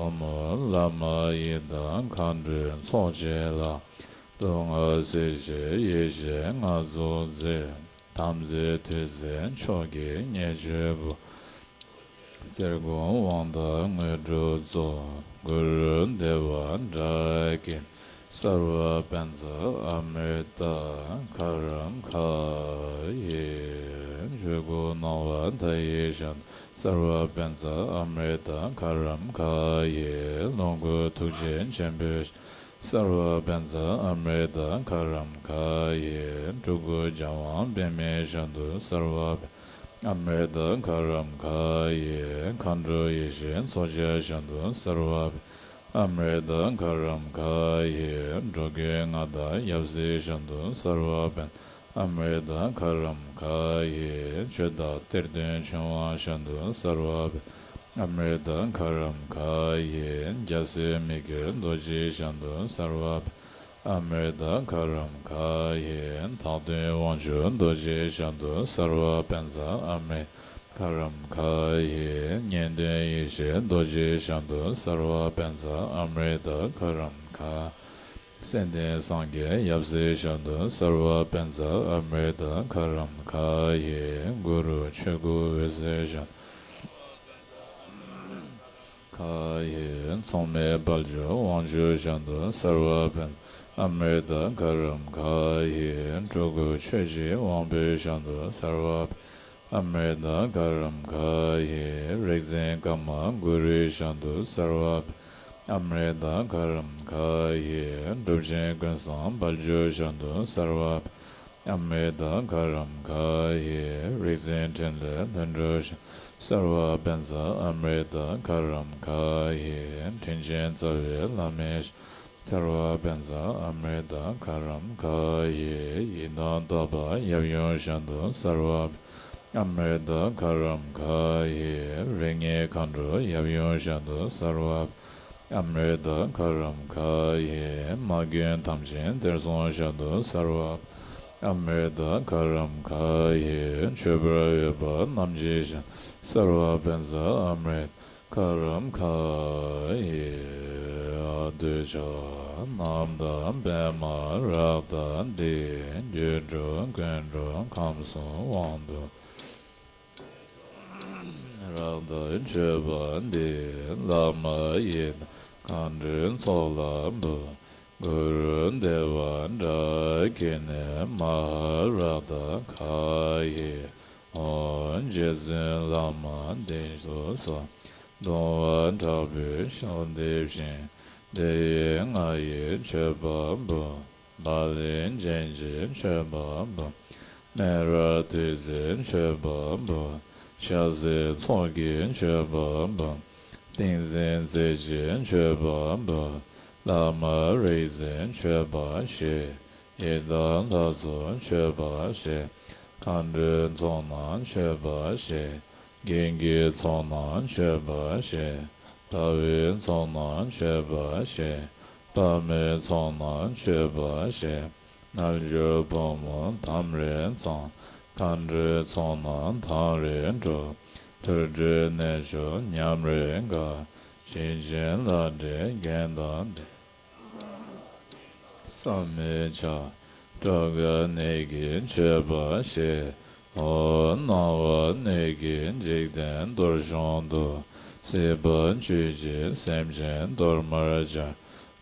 ཨོཾ་བླ་མ་ཡི་དམ་མཁའ་འགྲོའི་ཚོགས་བཅས་ལ། སྡུག་བསྔལ་སེལ་ཕྱིར་ཡེ་ཤེས་ལྔ་རྫོགས་མཛད། དམ་རྫས་ཐོད་རྫས་མཆོག་གི་མཉེས་མཆོད་འབུལ། རྩེར་སྐོང་དབང་ཐང་དངོས་གྲུབ་སྩོལ། གུ་རུ་བདེ་བ་དྲག་གི་སརྦ་པཉྩ་ཨ་མྲྀ་ཏ་གྷ་རམ་གྷ་ཧི། ཆོས་སྐུ་སྣང་བ་མཐའ་ཡས་ཞབས་ཏོག་སརྦ་པཉྩ་ཨ་མྲྀ་ཏ་གྷ་རམ་གྷ་ཧི། ལོངས་སྐུ་ཐུགས་རྗེ་ཆེན་པོའི་སརྦ་པཉྩ་ཨ་མྲྀ་ཏ་གྷ་རམ་གྷ་ཧི། སྤྲུལ་སྐུ་རྒྱལ་དབང་པདྨའི་ཞབས་ཏོག་སརྦ་པཉྩ་ཨ་མྲྀ་ཏ་གྷ་རམ་གྷ་ཧི། མཁའ་འགྲོ་ཡེ་ཤེས་མཚོ་རྒྱལ་ཞབས་ཏོག་སརྦ་པཉྩ་ཨ་མྲྀ་ཏ་གྷ་རམ་གྷ་ཧི། འགྲོ་ཀུན་མངའ་བདག་ཡབ་སྲས་ཞབས་ཏོག་སརྦ་པཉྩ་ཨ་མྲྀ་ཏ་གྷ་རམ་གྷ་ཧི། ཆོས་བདག་གཏེར་སྟོན་ཆོས་དབང་ཞབས་ཏོག་སརྦ་པཉྩ་ཨ་མྲྀ་ཏ་གྷ་རམ་གྷ་ཧི། རྒྱལ་སྲས་མི་བསྐྱོད་རྡོ་རྗེ་ཞབས་ཏོག་སརྦ་པཉྩ་ཨ་མྲྀ་ཏ་གྷ་རམ་གྷ་ཧི། མཐའ་དོན་དབང་ཕྱུག་རྡོ་རྗེ་ཞབས་ཏོག་སརྦ་པཉྩ་ཨ་མྲྀ་ཏ་གྷ་རམ་གྷ་ཧི། གཉེན་སྟོན་ཡེ་ཤེས་རྡོ་རྗེ་ཞབས་ཏོག་སརྦ་པཉྩ་ཨ་མྲྀ་ཏ་གྷ་རམ་གྷ། སེམས་ལྡན་སངས་རྒྱས་ཡབ་སྲས་ཞབས་ཏོག་སརྦ་པཉྩ་ཨ་མྲྀ་ཏ་གྷ་རམ་གྷ་ཧི། གུ་རུ་ཆོས་སྐུ་འོད་ཟེར་ཞབས་གྷ་ཧི། མཚུངས་མེད་དཔལ་འབྱོར་དབང་ཕྱུག་ཞབས་ཏོག་སརྦ་པཉྩ་ཨ་མྲྀ་ཏ་གྷ་རམ་གྷ་ཧི། སྤྲུལ་སྐུ་ཆོས་ཀྱི་དབང་པོའི་ཞབས་ཏོག་སརྦ་པཉྩ་ཨ་མྲྀ་ཏ་གྷ་རམ་གྷ་ཧི། རིག་འཛིན་ཀརྨ་གུ་རུའི་ཞབས་ཏོག་སརྦ་པཉྩ་ཨ་མྲྀ་ཏ་གྷ་རམ་གྷ་ཧི། གྲུབ་ཆེན་ཀུན་བཟང་དཔལ་འབྱོར་ཞབས་ཏོག་སརྦ་པཉྩ་ཨ་མྲྀ་ཏ་གྷ་རམ་གྷ་ཧི། རིག་འཛིན་འཕྲིན་ལས་ལྷུན་གྲུབ་ཞབས་སརྦ་པཉྩ་ཨ་མྲྀ་ཏ་གྷ་རམ་གྷ་ཧི། དྲིན་ཅན་རྩ་བའི་བླ་མའི་ཞབས་སརྦ་པཉྩ་ཨ་མྲྀ་ཏ་གྷ་རམ་གྷ་ཧི། ཡི་དམ་དམ་པ་ཡབ་ཡུམ་ཞབས་ཏོག་སརྦ་པཉྩ་ཨ་མྲྀ་ཏ་གྷ་རམ་གྷ་ཧི། རིགས་ལྔའི་མཁའ་འགྲོ་ཡབ་ཡུམ་ཞབས་ཏོག་སརྦ་པཉྩ་ཨ་མྲྀ་ཏ་གྷ་རམ་གྷ་ཧི། མ་མགོན་དམ་ཅན་གཏེར་སྲུང་ཞབས་ཏོག་སརྦ་པཉྩ་ཨ་མྲྀ་ཏ་གྷ་རམ་གྷ་ཧི། མཆོད་པར་འོས་པ་རྣམས་ཀྱི་ཞབས་སརྦ་པཉྩ་ཨ་མྲྀ་ཏ་གྷ་རམ་གྷ་ཧི། ཨ་ཏུ་ཤ། ནམ་ཟླ་པདྨ་རཀྟ་འདི། སྒྱུ་འཕྲུལ་ཀུན་འགྲོ་ཁམས་གསུམ་དབང་དུ། རཀྟ་མཆོད་པ་འདི། བླ་མ་ཡི་དམ་མཁའ་འགྲོའི་ཚོགས་ལ་འབུལ། གུ་རུ་བདེ་བ་དྲག་གི་ནི། མ་ཧཱ་རཀྟ་གྷ་ཧི་ཧོ། རྗེ་བཙུན་བླ་མ་འདི་སོ་སོ། གདུང་བ་དྲག་པོས་ཕྱག་འདེབས་ཤིང་། དེ་ཡི་རྔ་ཡིས་མཆོད་པ་འབུལ། བ་ལན་ཅན་གྱིས་མཆོད་པ་འབུལ། སྨེ་བ་ཐུད་ཚོས་མཆོད་པ་འབུལ། ཞལ་ཟས་ཚོགས་ཀྱིས་མཆོད་པ་འབུལ། ཏིང་འཛིན་རྩེ་གཅིག་མཆོད་པ་འབུལ། བླ་མ་རིག་འཛིན་མཆོད་པ་བཞེས། ཡི་དྭགས་ལྷ་ཚོགས་མཆོད་པར་བྱེད། མཁའ་འགྲོའི་ཚོགས་རྣམས་མཆོད་པར་བྱེད། གིང་གི་ཚོགས་རྣམས་མཆོད་པར་བྱེད། ཟླ་བའི་ཚོགས་རྣམས་མཆོད་པར་བྱེད། པདྨའི་ཚོགས་རྣམས་མཆོད་པར་བྱེད། རྣལ་འབྱོར་ཕོ་མོ་དམ་རེ་ཚང་། མཁའ་འགྲོའི་ཚོགས་རྣམས་དམ་རེ་འགྲོ། དུར་ཁྲོད་གནས་མཆོག་ཉམས་རེ་འགག། ཞིང་ཆེན་ལྷ་འདྲེ་རྒྱན་དང་ལྡན། བསམ་མི་ཁྱབ། གྲོ་ག་ནས་ཀྱི་མཆོད་པ་བྱེད། འོ་སྣང་བ་ནས་ཀྱི་འཇིག་རྟེན་གཏོར་གཞོང་དུ། སྲིད་པ་ཆོས་ཀྱི་སེམས་ཅན་གཏོར་མར་སྦྱར།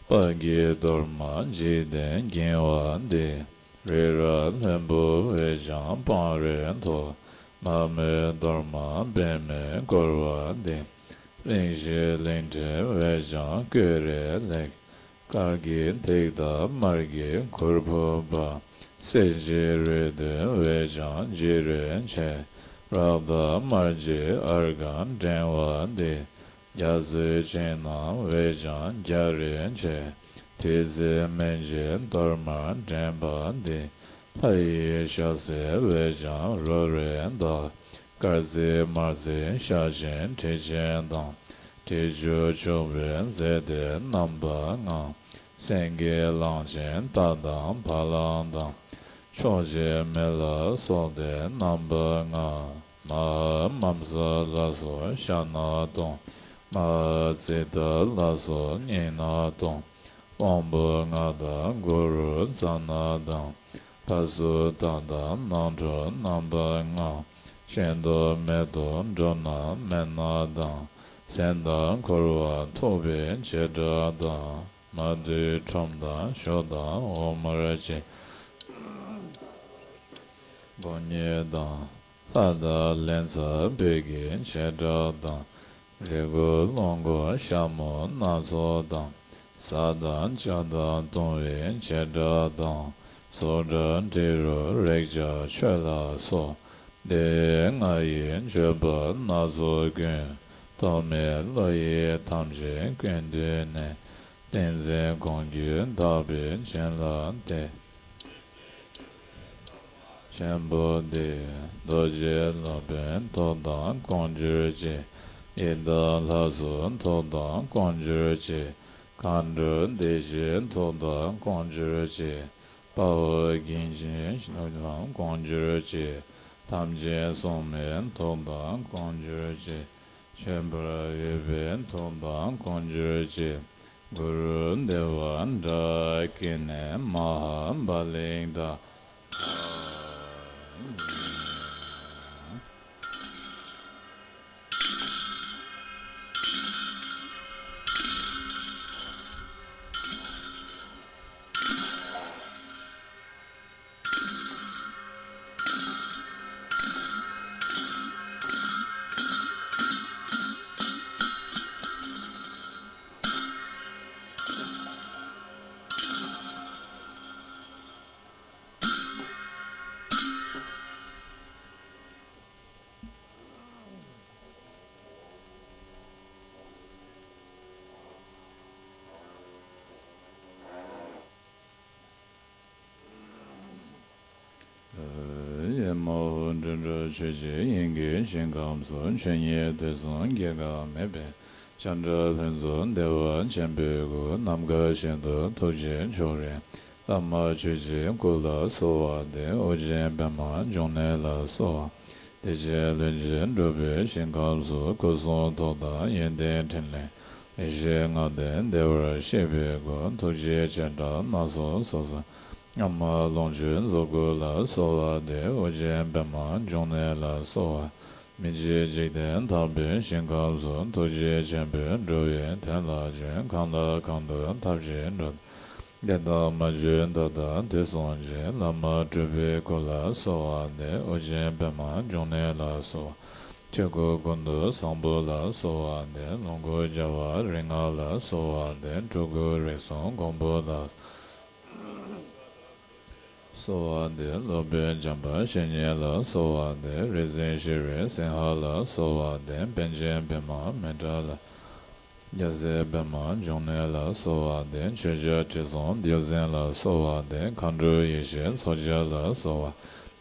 དཔལ་གྱི་གཏོར་མ་འཇིག་རྟེན་འགེངས་པ་འདི། རི་རབ་ལྷུན་པོ་བས་ཀྱང་སྤང་རེ་མཐོ། མ་མོའི་གཏོར་མ་པདྨས་བསྐོར་བ་འདི། གླིང་བཞི་གླིང་ཕྲན་བས་ཀྱང་བསྐོར་རེ་ལེགས། དཀར་གྱི་ཐིག་དང་དམར་གྱི་གུར་ཕུབ་པ། སེར་བྱེས་རུས་གདོན་བས་ཀྱང་འཇིགས་རུང་ཆེ། རཀྟ་དམར་གྱི་ཨརྒྷ་བསྒྲེང་བ་འདི། རྒྱ་མཚོའི་ཆིངས་རྣམས་བས་ཀྱང་རྒྱ་རུང་ཆེ། ཐེལ་ཙེ་སྨན་གྱི་གཏོར་མ་འདྲེན་པ་འདི། ལྷ་ཡི་ཞལ་ཟས་བས་ཀྱང་རོལ་རེ་འདག། དཀར་རྩི་དམར་རྩི་ཤ་ཆེན་དྲི་ཆེན་དང་། དྲི་ཆུ་བྱུག་པའི་རྫས་སྡེ་རྣམ་པ་ལྔ། སེང་གེ་གླང་ཆེན་རྟ་དང་བ་ལང་དང་། ཕྱོགས་བཅུའི་མེ་ལ་སོགས་ཏེ་རྣམ་པ་ལྔ། མ་ཧཱ་མཾ་ས་ལ་སོགས་ཤ་སྣ་སྟོང་། མ་ཧཱ་ཙིཏྟ་ལ་སོགས་སྙིང་སྣ་སྟོང་། དབང་པོ་ལྔ་དང་གུ་རུ་རྩ་སྣ་དང་། ཕ་སུ་ཏ་དང་ནང་ཁྲོལ་རྣམ་པ་ལྔ། ཤིན་ཏུ་མེ་ཏོག་འབྲུ་རྣམས་སྨན་སྣ་དང་། ཟན་དང་ཁུར་བ་ཐུག་པའི་བྱེ་བྲག་དང་། མ་དུད་ཁྲོམ་དང་ཞོ་དང་འོ་མར་བཅས་དགོས་ཉིད་དང་། ལྷ་དང་ལན་ཚྭ་སྤོས་ཀྱི་བྱེ་བྲག་དང་། རིལ་བུ་རླུང་སྒོ་ཞྭ་མོ་སྣ་ཚོགས་དང་། བཟའ་དང་བཅའ་དང་བཏུང་བའི་བྱེ་བྲག་དང་། སོག་སྒྲ་འབྲི་རུ་རེག་བྱ་ཆོས་ལ་སོགས། འདི་ལྔ་ཡི་མཆོད་པ་སྣ་ཚོགས་ཀུན། ཐོགས་མེད་བློ་ཡིས་ཐམས་ཅད་ཀུན་བཏུལ་ནས། ཏིང་འཛིན་ཁོང་རྒྱུད་དག་པའི་བྱིན་རླབས་ཏེ། ཆེན་པོ་འདི། རྡོ་རྗེ་སློབ་དཔོན་ཐུགས་དམ་སྐོང་གྱུར་ཅིག། ཡི་དྭགས་ལྷ་ཚོགས་ཐུགས་དམ་སྐོང་གྱུར་ཅིག། མཁའ་འགྲོ་སྡེ་བཞིའི་ཐུགས་དམ་སྐོང་གྱུར་ཅིག། དཔའ་བོ་གིང་ཆེན་ཐུགས་དམ་སྐོང་གྱུར་ཅིག། ཐམས་ཅད་སྲུང་མའི་ཐུགས་དམ་སྐོང་གྱུར་ཅིག། མཆོད་པར་འོས་པའི་ཐུགས་དམ་སྐོང་གྱུར་ཅིག། གུ་རུ་དེ་ཝ་ཌཱ་ཀི་ཎི་མ་ཧཱ་པཱ་ལི་ཏ། ཨེ་མ་ཧོ། འགྲོ་འགྲོ་ཆོས་ཀྱི་དབྱིངས་ཀྱི་ཞིང་ཁམས་སུ། ཆོས་ཉིད་དུས་གསུམ་གྱེས་ཁ་མེད་པའི། ལྕམ་དྲལ་ལྷུན་རྫོགས་བདེ་བ་ཆེན་པོའི་སྐུ། ནམ་མཁའ་བཞིན་དུ་ཐུགས་རྗེ་མཆོག་རེད། བླ་མ་ཆོས་ཀྱི་སྐུ་ལ་གསོལ་བ་འདེབས། ཨོ་རྒྱན་པདྨ་འབྱུང་གནས་ལ་གསོལ་བ། བདེ་གཤེགས་ལྷུན་གྱིས་གྲུབ་པའི་ཞིང་ཁམས་སུ། སྐུ་གསུང་ཐུགས་དང་ཡོན་ཏན་ཕྲིན་ལས། ཡེ་ཤེས་ལྔ་ལྡན་བདེ་བར་གཤེགས་པའི་སྐུ། ཐུགས་རྗེའི་བྱེ་བྲག་སྣ་ཚོགས་སོ་སོར། སྔ་མ་ལོངས་སྤྱོད་རྫོགས་སྐུ་ལ་གསོལ་བ་འདེབས། ཨོ་རྒྱན་པདྨ་འབྱུང་གནས་ལ་གསོལ་བ། མི་མཇེད་འཇིག་རྟེན་དག་པའི་ཞིང་ཁམས་སུ། ཐུགས་རྗེ་ཆེན་པོས་འགྲོ་བའི་དོན་ལ་བྱོན། གང་དང་གང་དུ་ཐབས་ཀྱིས་འགྲོ། དེ་དག་མ་བྱོན་ད་ལྟ་དུས་གསུམ་གྱི། བླ་མ་སྤྲུལ་པའི་སྐུ་ལ་གསོལ་བ་འདེབས། ཨོ་རྒྱན་པདྨ་འབྱུང་གནས་ལ་གསོལ་བ། ཆོས་སྐུ་ཀུན་ཏུ་བཟང་པོ་ལ་གསོལ་བ་འདེབས། ལོངས་སྐུ་རྒྱལ་བ་རིགས་ལྔ་ལ་གསོལ་བ་འདེབས། སྤྲུལ་སྐུ་རིགས་གསུམ་མགོན་པོ་ལ་གསོལ་བ་འདེབས། སློབ་དཔོན་འཇམ་དཔལ་བཤེས་གཉེན་ལ་གསོལ་བ་འདེབས། རིག་འཛིན་ཤེས་རིག་སིང་ཧ་ལ་གསོལ་བ་འདེབས། པཎ་ཆེན་པདྨ་མི་ཏྲ་ལ། རྒྱལ་སྲས་པདྨ་འབྱུང་གནས་ལ་གསོལ་བ་འདེབས། མཆོད་བྱ་དྲི་བསུང་བདུད་རྩི་ལ་གསོལ་བ་འདེབས། མཁའ་འགྲོ་ཡེ་ཤེས་མཚོ་རྒྱལ་ལ་གསོལ་བ།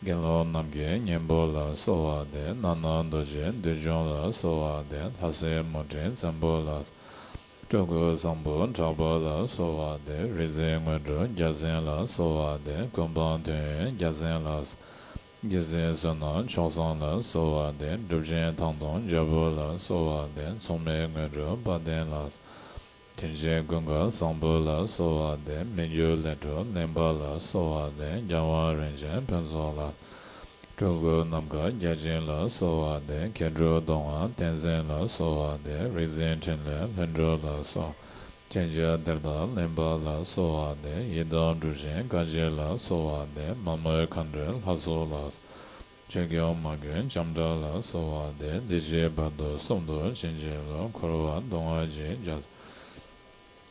དགེ་སློང་རྣམས་ཀྱི་སྙིང་པོ་ལ་གསོལ་བ་འདེབས། ནང་ན་རྡོ་རྗེ་བདུད་འཇོམས་ལ་གསོལ་བ་འདེབས། ལྷ་སྲིན་མུ་ཁྲི་བཙན་པོ་ལ། སྤྲུལ་སྐུ་བཟང་པོ་དྲག་པོ་ལ་གསོལ་བ་འདེབས། རིག་འཛིན་དངོས་གྲུབ་རྒྱལ་མཚན་ལ་གསོལ་བ་འདེབས། ཀུན་སྤངས་དོན་ཡོད་རྒྱལ་མཚན་ལ། རྒྱལ་སྲས་བསོད་ནམས་མཆོག་གསུམ་ལ་གསོལ་བ་འདེབས། གྲུབ་ཆེན་ཐང་སྟོང་རྒྱལ་པོ་ལ་གསོལ་བ་འདེབས། མཚུངས་མེད་དངོས་གྲུབ་དཔལ་ལྡན་ལ། དྲིན་ཅན་ཀུན་དགའ་བཟང་པོ་ལ་གསོལ་བ་འདེབས། མི་འགྱུར་ལས་སྒྲུབ་གླིང་པ་ལ་གསོལ་བ་འདེབས། རྒྱལ་དབང་རིན་ཆེན་ཕུན་ཚོགས་ལ། སྤྲུལ་སྐུ་ནམ་མཁའ་བརྒྱ་བྱིན་ལ་གསོལ་བ་འདེབས། མཁས་གྲུབ་མདོ་སྔགས་བསྟན་འཛིན་ལ་གསོལ་བ་འདེབས། རིག་འཛིན་འཕྲིན་ལས་ལྷུན་གྲུབ་ལ་གསོལ། མཁྱེན་བརྒྱ་གཏེར་བདག་གླིང་པ་ལ་གསོལ་བ་འདེབས། ཡི་དམ་གྲུབ་ཆེན་བཀའ་བརྒྱད་ལ་གསོལ་བ་འདེབས། མ་མོའི་མཁའ་འགྲོའི་ལྷ་ཚོགས་ལ། ཆོས་སྐྱོང་མ་མགོན་ལྕམ་དྲལ་ལ་གསོལ་བ་འདེབས། འདི་ཕྱི་བར་དོ་གསུམ་དུ་བྱིན་གྱིས་རློབས། འཁོར་བ་སྡུག་བསྔལ་ཞི་བྱེད།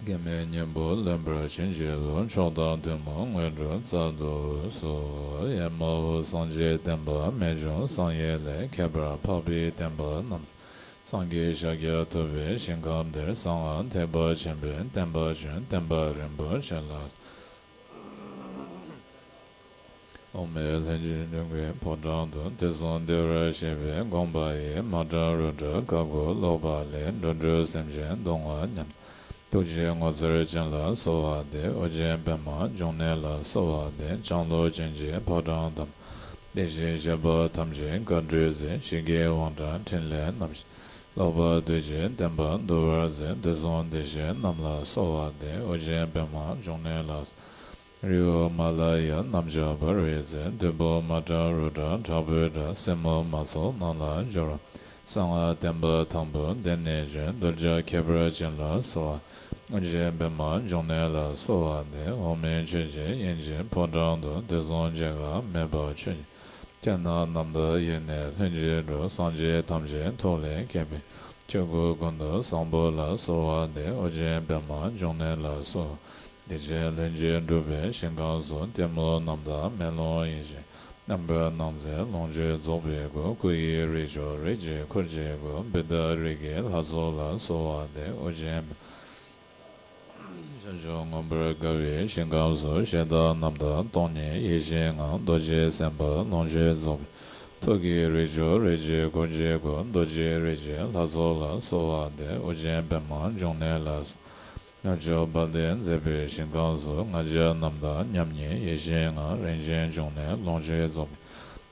སྐྱེ་མེད་སྙིང་པོ་ལོན་པར་བྱིན་གྱིས་རློབས། མཆོག་དང་ཐུན་མོང་དངོས་གྲུབ་སྩལ་དུ་གསོལ། ཨེ་མ་ཧོ། སངས་རྒྱས་བསྟན་པ་རྨད་བྱུང་བསམ་ཡས་ལས། ཁྱད་པར་འཕགས་པའི་བསྟན་པ་རྣམས། སངས་རྒྱས་ཤཱཀྱ་ཐུབ་པའི་ཞིང་ཁམས་འདིར། གསང་སྔགས་ཐེག་པ་ཆེན་པོའི་བསྟན་པ་བྱོན། བསྟན་པ་རིན་པོ་ཆེ་ལ། འོག་མིན་ལྷུན་གྱིས་གྲུབ་པའི་ཕོ་བྲང་དུ། དུས་གསུམ་བདེ་བར་གཤེགས་པའི་དགོངས་པ་ཡིས། མ་སྐྲག་རུ་སྐྲག་བཀའ་བསྒོ་ཀློག་པ་ལས། འགྲོ་དྲུག་སེམས་ཅན་སྡུག་བསྔལ་ཉམས། ཐུགས་རྗེའི་ངོ་མཚར་ཅན་ལ་གསོལ་བ་འདེབས། ཨོ་རྒྱན་པདྨ་འབྱུང་གནས་ལ་གསོལ་བ་འདེབས། ལྕང་ལོ་ཅན་གྱི་ཕོ་བྲང་དམ། བདེ་གཤེགས་སྤྱད་པ་ཐམས་ཅད་བཀའ་སྒྲུབ་མཛད། ཞི་རྒྱས་དབང་དྲག་ཕྲིན་ལས་རྣམ་བཞི། ཀློག་པ་དུས་གཅིག་བསྟན་པ་འདུལ་བར་མཛད། དུས་གསུམ་བདེ་གཤེགས་རྣམས་ལ་གསོལ་བ་འདེབས། ཨོ་རྒྱན་པདྨ་འབྱུང་གནས་ལ། རི་བོ་མ་ལ་ཡ་རྣམ་ལྕགས་འབར་བའི་རྩེ། བདུད་པོ་མ་སྐྲག་རུ་སྐྲག་དྲག་པོའི་དགྲ། སྲིན་མོ་མ་ཚོགས་རྣམས་ལ་སྦྱོར་བ། གསང་སྔགས་བསྟན་པ་དང་པོ་འདི་ནས་བྱོན། གདུལ་བྱ་ཁྱད་པར་ཅན་ལ་གསོལ་བ། ཨོ་རྒྱན་པདྨ་འབྱུང་གནས་ལ་གསོལ་བ་འདེབས། འོག་མིན་ཆོས་ཀྱི་དབྱིངས་ཀྱི་ཕོ་བྲང་དུ། དུས་གསུམ་སྐྱེ་འགག་མེད་པར་ཆོས་ཀྱི། ཁྱེད་རྣམས་རྣམ་དག་ཡེ་ནས་ལྷུན་གྱིས་གྲུབ། སངས་རྒྱས་ཐམས་ཅད་ཐུགས་ལས་མཁྱེན་པའི། ཆོས་སྐུ་ཀུན་ཏུ་བཟང་པོ་ལ་གསོལ་བ་འདེབས། ཨོ་རྒྱན་པདྨ་འབྱུང་གནས་ལ་གསོལ། བདེ་ཆེན་ལྷུན་གྱིས་གྲུབ་པའི་ཞིང་ཁམས་སུ། གཏི་མུག་རྣམ་དག་མེ་ལོང་ཡེ་ཤེས། རྣམ་པར་སྣང་མཛད་ལོངས་སྤྱོད་རྫོགས་པའི་སྐུ། སྐུ་ཡི་རིགས་མཆོག་རིགས་ཀྱི་འཁོར་གྱི་སྐུ། བུདྡྷ་རིགས་ཀྱི་ལྷ་ཚོགས་ལ་གསོལ་བ་འདེབས། ཨོ་རྒྱན་པདྨ། བྱང་ཆུབ་མངོན་པར་དགའ་བའི་ཞིང་ཁམས་སུ། ཞེ་སྡང་རྣམ་དག་སྟོང་ཉིད་ཡེ་ཤེས་ངང་། རྡོ་རྗེ་སེམས་དཔའ་ལོངས་སྤྱོད་རྫོགས་པའི། ཐུགས་ཀྱི་རིགས་མཆོག་རིགས་ཀྱི་འཁོར་གྱི་སྐུ། རྡོ་རྗེ་རིགས་ཀྱི་ལྷ་ཚོགས་ལ་གསོལ་བ་འདེབས། ཨོ་རྒྱན་པདྨ་འབྱུང་གནས་ལ། ལྷོ་ཕྱོགས་དཔལ་ལྡན་མཛེས་པའི་ཞིང་ཁམས་སུ། ལྔ་བརྒྱ་རྣམ་དག་མཉམ་ཉིད་ཡེ་ཤེས་ངང་། རིན་ཆེན་འབྱུང་གནས་ལོངས་སྤྱོད་རྫོགས་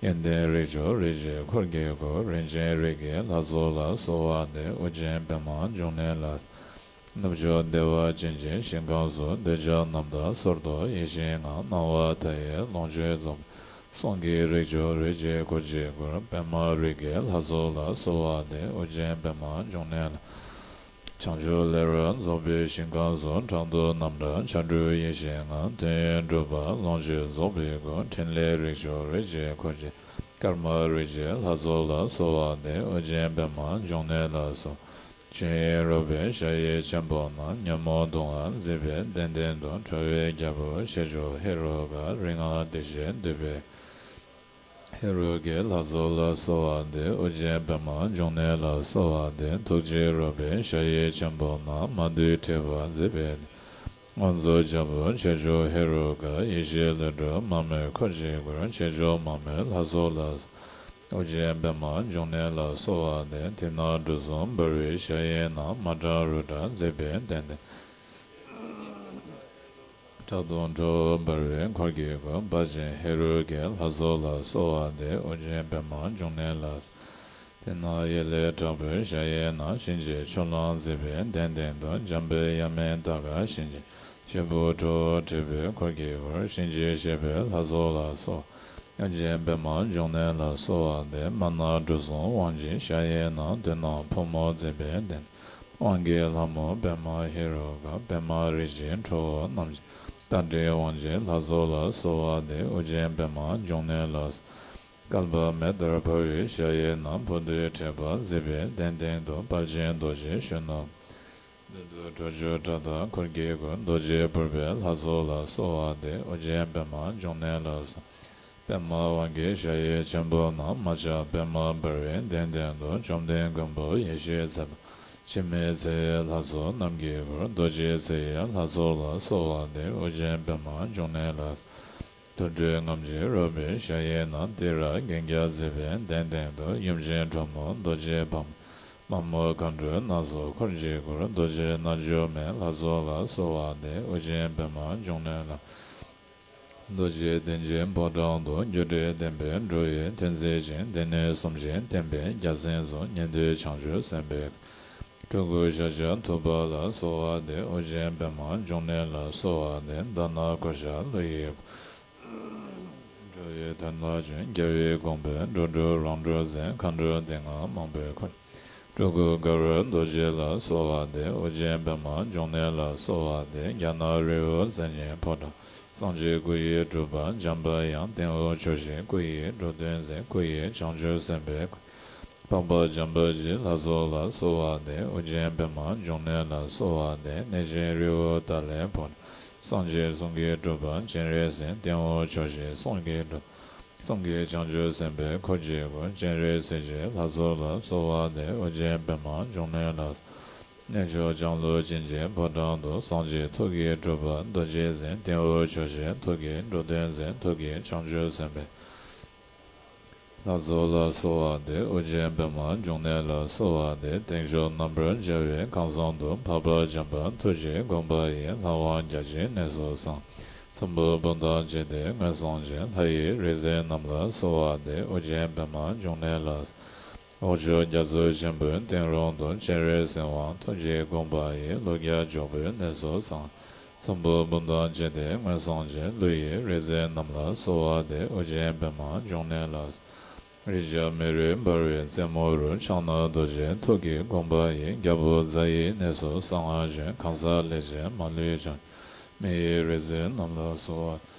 པའི། ཡོན་ཏན་རིགས་མཆོག་རིགས་ཀྱི་འཁོར་གྱི་སྐུ། རིན་ཆེན་རིགས་ཀྱི་ལྷ་ཚོགས་ལ་གསོལ་བ་འདེབས། ཨོ་རྒྱན་པདྨ་འབྱུང་གནས་ལ། ནུབ་ཕྱོགས་བདེ་བ་ཅན་གྱི་ཞིང་ཁམས་སུ། གདུལ་བྱ་རྣམ་དག་སོར་རྟོག་ཡེ་ཤེས་ངང་། སྣང་བ་མཐའ་ཡས་ལོངས་སྤྱོད་རྫོགས་པའི། གསུང་གི་རིགས་མཆོག་རིགས་ཀྱི་འཁོར་གྱི་སྐུ། པདྨ་རིགས་ཀྱི་ལྷ་ཚོགས་ལ་གསོལ་བ་འདེབས། ཨོ་རྒྱན་པདྨ་འབྱུང་གནས་ལ། བྱང་ཆུབ་ལེགས་པར་རྫོགས་པའི་ཞིང་ཁམས་སུ། ཕྲག་དོག་རྣམ་བྲལ་ཕྱག་དྲུག་ཡེ་ཤེས་ངང་། དོན་ཡོད་གྲུབ་པ་ལོངས་སྤྱོད་རྫོགས་པའི་སྐུ། ཕྲིན་ལས་རིགས་མཆོག་རིགས་ཀྱི་འཁོར་གྱི། ཀརྨ་རིགས་ཀྱི་ལྷ་ཚོགས་ལ་གསོལ་བ་འདེབས། ཨོ་རྒྱན་པདྨ་འབྱུང་གནས་ལ་གསོལ། ཆོས་དབྱིངས་རོལ་པའི་ཞལ་ཡི་ཆེན་པོ་ན། ཉོན་མོངས་སྡུག་བསྔལ་མཛད་པའི་གདན་སྟེང་དུ། ཁྲོ་བོའི་རྒྱལ་པོ་ཞལ་བཅུ་ཧེ་རུ་ཀ། རིག་སྔགས་བདེ་གཤེགས་འདུས་པའི། ཧེ་རུ་ཀའི་ལྷ་ཚོགས་ལ་གསོལ་བ་འདེབས། ཨོ་རྒྱན་པདྨ་འབྱུང་གནས་ལ་གསོལ་བ་འདེབས། ཐུགས་རྗེ་རོལ་པའི་ཞལ་ཡི་ཆེན་པོ་ན། མ་འདུས་ཁྲི་པ་མཛད་པའི། མངོན་རྫོགས་རྒྱལ་པོ་ཞལ་བཅུ་ཧེ་རུ་ཀ། ཡེ་ཤེས་ལྷུན་གྲུབ་མ་མོའི་འཁོར་གྱིས་བསྐོར། ཆེ་མཆོག་མ་མོའི་ལྷ་ཚོགས་ལ། ཨོ་རྒྱན་པདྨ་འབྱུང་གནས་ལ་གསོལ་བ་འདེབས། ཐིག་ནག་གྲུ་གསུམ་འབར་བའི་ཞལ་ཡི་ནང་། མ་སྐྲག་རུ་སྐྲག་མཛད་པའི་གདན་སྟེང་། ཁྲག་འཐུང་ཁྲོ་བོ་འབར་བའི་འཁོར་གྱི་སྐུ། དཔལ་ཆེན་ཧེ་རུ་ཀའི་ལྷ་ཚོགས་ལ་གསོལ་བ་འདེབས། ཨོ་རྒྱན་པདྨ་འབྱུང་གནས་ལ། དེ་ན་ཡེ་ལས་དྲག་པོའི་ཞལ་ཡི་ནང་། གཤིན་རྗེ་ཆོས་གླང་མཛད་པའི་གདན་སྟེང་དུ། འཇམ་དཔལ་དབྱངས་མེད་ཏདྱ་ག་གཤིན་རྗེ། ཞིག་པོ་ཁྲོ་བོ་དྲེགས་པའི་འཁོར་གྱིས་བསྐོར། གཤིན་རྗེ་གཤེགས་པའི་ལྷ་ཚོགས་ལ་གསོལ། ཨོ་རྒྱན་པདྨ་འབྱུང་གནས་ལ་གསོལ་བ་འདེབས། དམར་ནག་གྲུ་གསུམ་དབང་གི་ཞལ་ཡི་ནང་། མདུན་ན་ཕོ་མོ་མཛད་པའི་གདན། དབང་གི་ལྷ་མོ་པདྨ་ཧེ་རུ་ཀ། པདྨ་རིགས་ཀྱི་ཁྲོ་བོ་རྣམས་ཀྱིས། རྟ་དྲེལ་དབང་གི་ལྷ་ཚོགས་ལ་གསོལ་བ་འདེབས། ཨོ་རྒྱན་པདྨ་འབྱུང་གནས་ལ། བསྐལ་པ་མེ་ལྟར་འཕོ་བའི་ཞལ་ཡི་ནང་། བུ་སྟོད་ཁྲི་པ་མཛད་པའི་གདན་སྟེང་དུ། དཔལ་ཆེན་རྡོ་རྗེ་གཞོན་ནུ། མདུན་དུ་ཁྲོ་ཆུ་ཁྲག་དང་འཁོར་གྱིས་བསྐོར། རྡོ་རྗེ་ཕུར་པའི་ལྷ་ཚོགས་ལ་གསོལ་བ་འདེབས། ཨོ་རྒྱན་པདྨ་འབྱུང་གནས་ལ་གསོལ། པདྨ་དབང་གི་ཞལ་ཡི་ཆེན་པོ་ན། མ་ཆགས་པདྨ་འབར་བའི་གདན་སྟེང་དུ། བཅོམ་ལྡན་མགོན་པོ་ཡེ་ཤེས་མཛད་པ། འཆི་མེད་ཚེ་ཡི་ལྷ་ཚོགས་རྣམས་ཀྱི་སྐུར། རྡོ་རྗེ་ཚེ་ཡི་ལྷ་ཚོགས་ལ་གསོལ་བ་འདེབས། ཨོ་རྒྱན་པདྨ་འབྱུང་གནས་ལ། དུར་ཁྲོད་རྔམ་བརྗིད་རོལ་པའི་ཞལ་ཡིན་ན། ཏི་ར་གན་རྐྱལ་བརྫིས་པའི་གདན་སྟེང་དུ། ཡུམ་ཆེན་ཁྲོ་མོ་རྡོ་རྗེ་ཕག་མོ། དམར་མོ་མཁའ་འགྲོ་སྣ་ཚོགས་འཁོར་གྱིས་བསྐོར། རྡོ་རྗེ་རྣལ་འབྱོར་མའི་ལྷ་ཚོགས་ལ་གསོལ་བ་འདེབས། ཨོ་རྒྱན་པདྨ་འབྱུང་གནས་ལ། རྡོ་རྗེ་གདན་གྱི་ཕོ་བྲང་དུ། རྒྱུ་འབྲས་བདེན་པའི་འགྲོ་བའི་དོན་མཛད་ཅིང་། སྡེ་སྣོད་གསུམ་གྱིས་བསྟན་པའི་རྒྱལ་མཚན་བཟུང་། ཉན་ཐོས་བྱང་ཆུབ་སེམས་དཔའི་སྤྲུལ་སྐུ་ཤཱཀྱ་ཐུབ་པ་ལ་གསོལ་བ་འདེབས། ཨོ་རྒྱན་པདྨ་འབྱུང་གནས་ལ་གསོལ་བ་འདེབས། དྷ་ན་ཀོ་ཤ་ཀླུ་ཡི་འགྲོ་བའི་དོན་ལ་བྱོན། རྒྱལ་བའི་དགོངས་པས་འགྲོ་དྲུག་ལོངས་སྤྲུལ་མཛད། མཁའ་འགྲོ་སྡེ་ལྔ་མང་པོས་འཁོར། སྤྲུལ་སྐུ་དཀར་པོ་རྡོ་རྗེ་ལ་གསོལ་བ་འདེབས། ཨོ་རྒྱན་པདྨ་འབྱུང་གནས་ལ་གསོལ་བ་འདེབས། རྒྱ་ནག་རི་བོ་རྩེ་ལྔའི་ཕོ་བྲང་། སངས་རྒྱས་སྐུ་ཡི་སྤྲུལ་པ་འཇམ་དཔལ་དབྱངས། སྟེང་འོག་ཕྱོགས་བཞིར་སྐུ་ཡི་འགྲོ་དོན་མཛད། སྐུ་ཡི་བྱང་ཆུབ་སེམས་དཔའི་སྐུ། འཕགས་པ་འཇམ་དཔལ་གྱི་ལྷ་ཚོགས་ལ་གསོལ་བ་འདེབས། ཨོ་རྒྱན་པདྨ་འབྱུང་གནས་ལ་གསོལ་བ་འདེབས། གནས་ཆེན་རི་བོ་ཏ་ལའི་ཕོ་བྲང་། སངས་རྒྱས་གསུང་གི་སྤྲུལ་པ་སྤྱན་རས་གཟིགས། སྟེང་འོག་ཕྱོགས་བཞིར་གསུང་གི་སྤྲུལ། གསུང་གི་བྱང་ཆུབ་སེམས་དཔའི་འཁོར་གྱིས་བསྐོར། སྤྱན་རས་གཟིགས་ཀྱི་ལྷ་ཚོགས་ལ་གསོལ་བ་འདེབས། ཨོ་རྒྱན་པདྨ་འབྱུང་གནས་ལ། གནས་མཆོག་ལྕང་ལོ་ཅན་གྱི་ཕོ་བྲང་དུ། སངས་རྒྱས་ཐུགས་ཀྱི་སྤྲུལ་པ་རྡོ་རྗེ་འཛིན། སྟེང་འོག་ཕྱོགས་བཞིར་ཐུགས་ཀྱི་འགྲོ་དོན་མཛད། ཐུགས་ཀྱི་བྱང་ཆུབ་སེམས་དཔའི་ལྷ་ཚོགས་ལ་གསོལ་བ་འདེབས། ཨོ་རྒྱན་པདྨ་འབྱུང་གནས་ལ་གསོལ་བ་འདེབས། སྟེང་ཕྱོགས་རྣམ་པར་རྒྱལ་བའི་ཁང་བཟང་དུ། འཕགས་པ་འཇམ་དཔལ་ཐུགས་ཀྱི་དགོངས་པ་ཡིས། ལྷ་དབང་རྒྱ་ཆེའི་གནས་སུ་གསང་། ཚོམ་བུ་འབུམ་དང་བཅས་ཏེ་མངོན་སངས་རྒྱས། ལྷ་ཡི་རིག་འཛིན་རྣམས་ལ་གསོལ་བ་འདེབས། ཨོ་རྒྱན་པདྨ་འབྱུང་གནས་ལ། འོག་ཕྱོགས་རྒྱ་མཚོ་ཆེན་པོའི་སྟེང་རོང་དུ། སྤྱན་རས་གཟིགས་དབང་ཐུགས་ཀྱི་དགོངས་པ་ཡིས། ཀླུ་རྒྱལ་འཇོག་པོའི་གནས་སུ་གསང་། ཚོམ་བུ་འབུམ་དང་བཅས་ཏེ་མངོན་སངས་རྒྱས། ཀླུ་ཡི་རིག་འཛིན་རྣམས་ལ་གསོལ་བ་འདེབས། ཨོ་རྒྱན་པདྨ་འབྱུང་གནས་ལ། རིགས་བརྒྱ་མེ་རི་འབར་བའི་རྩེ་མོ་རུ། ཕྱག་ན་རྡོ་རྗེ་ཐུགས་ཀྱི་དགོངས་པ་ཡིས། རྒྱལ་པོ་རྫ་ཡི་གནས་སུ་གསང་བར་བྱོན། གང་ཟག་ལས་ཅན་མ་ལུས་བྱང་། མི་ཡི་རིག་འཛིན་རྣམས་ལ་གསོལ་བ།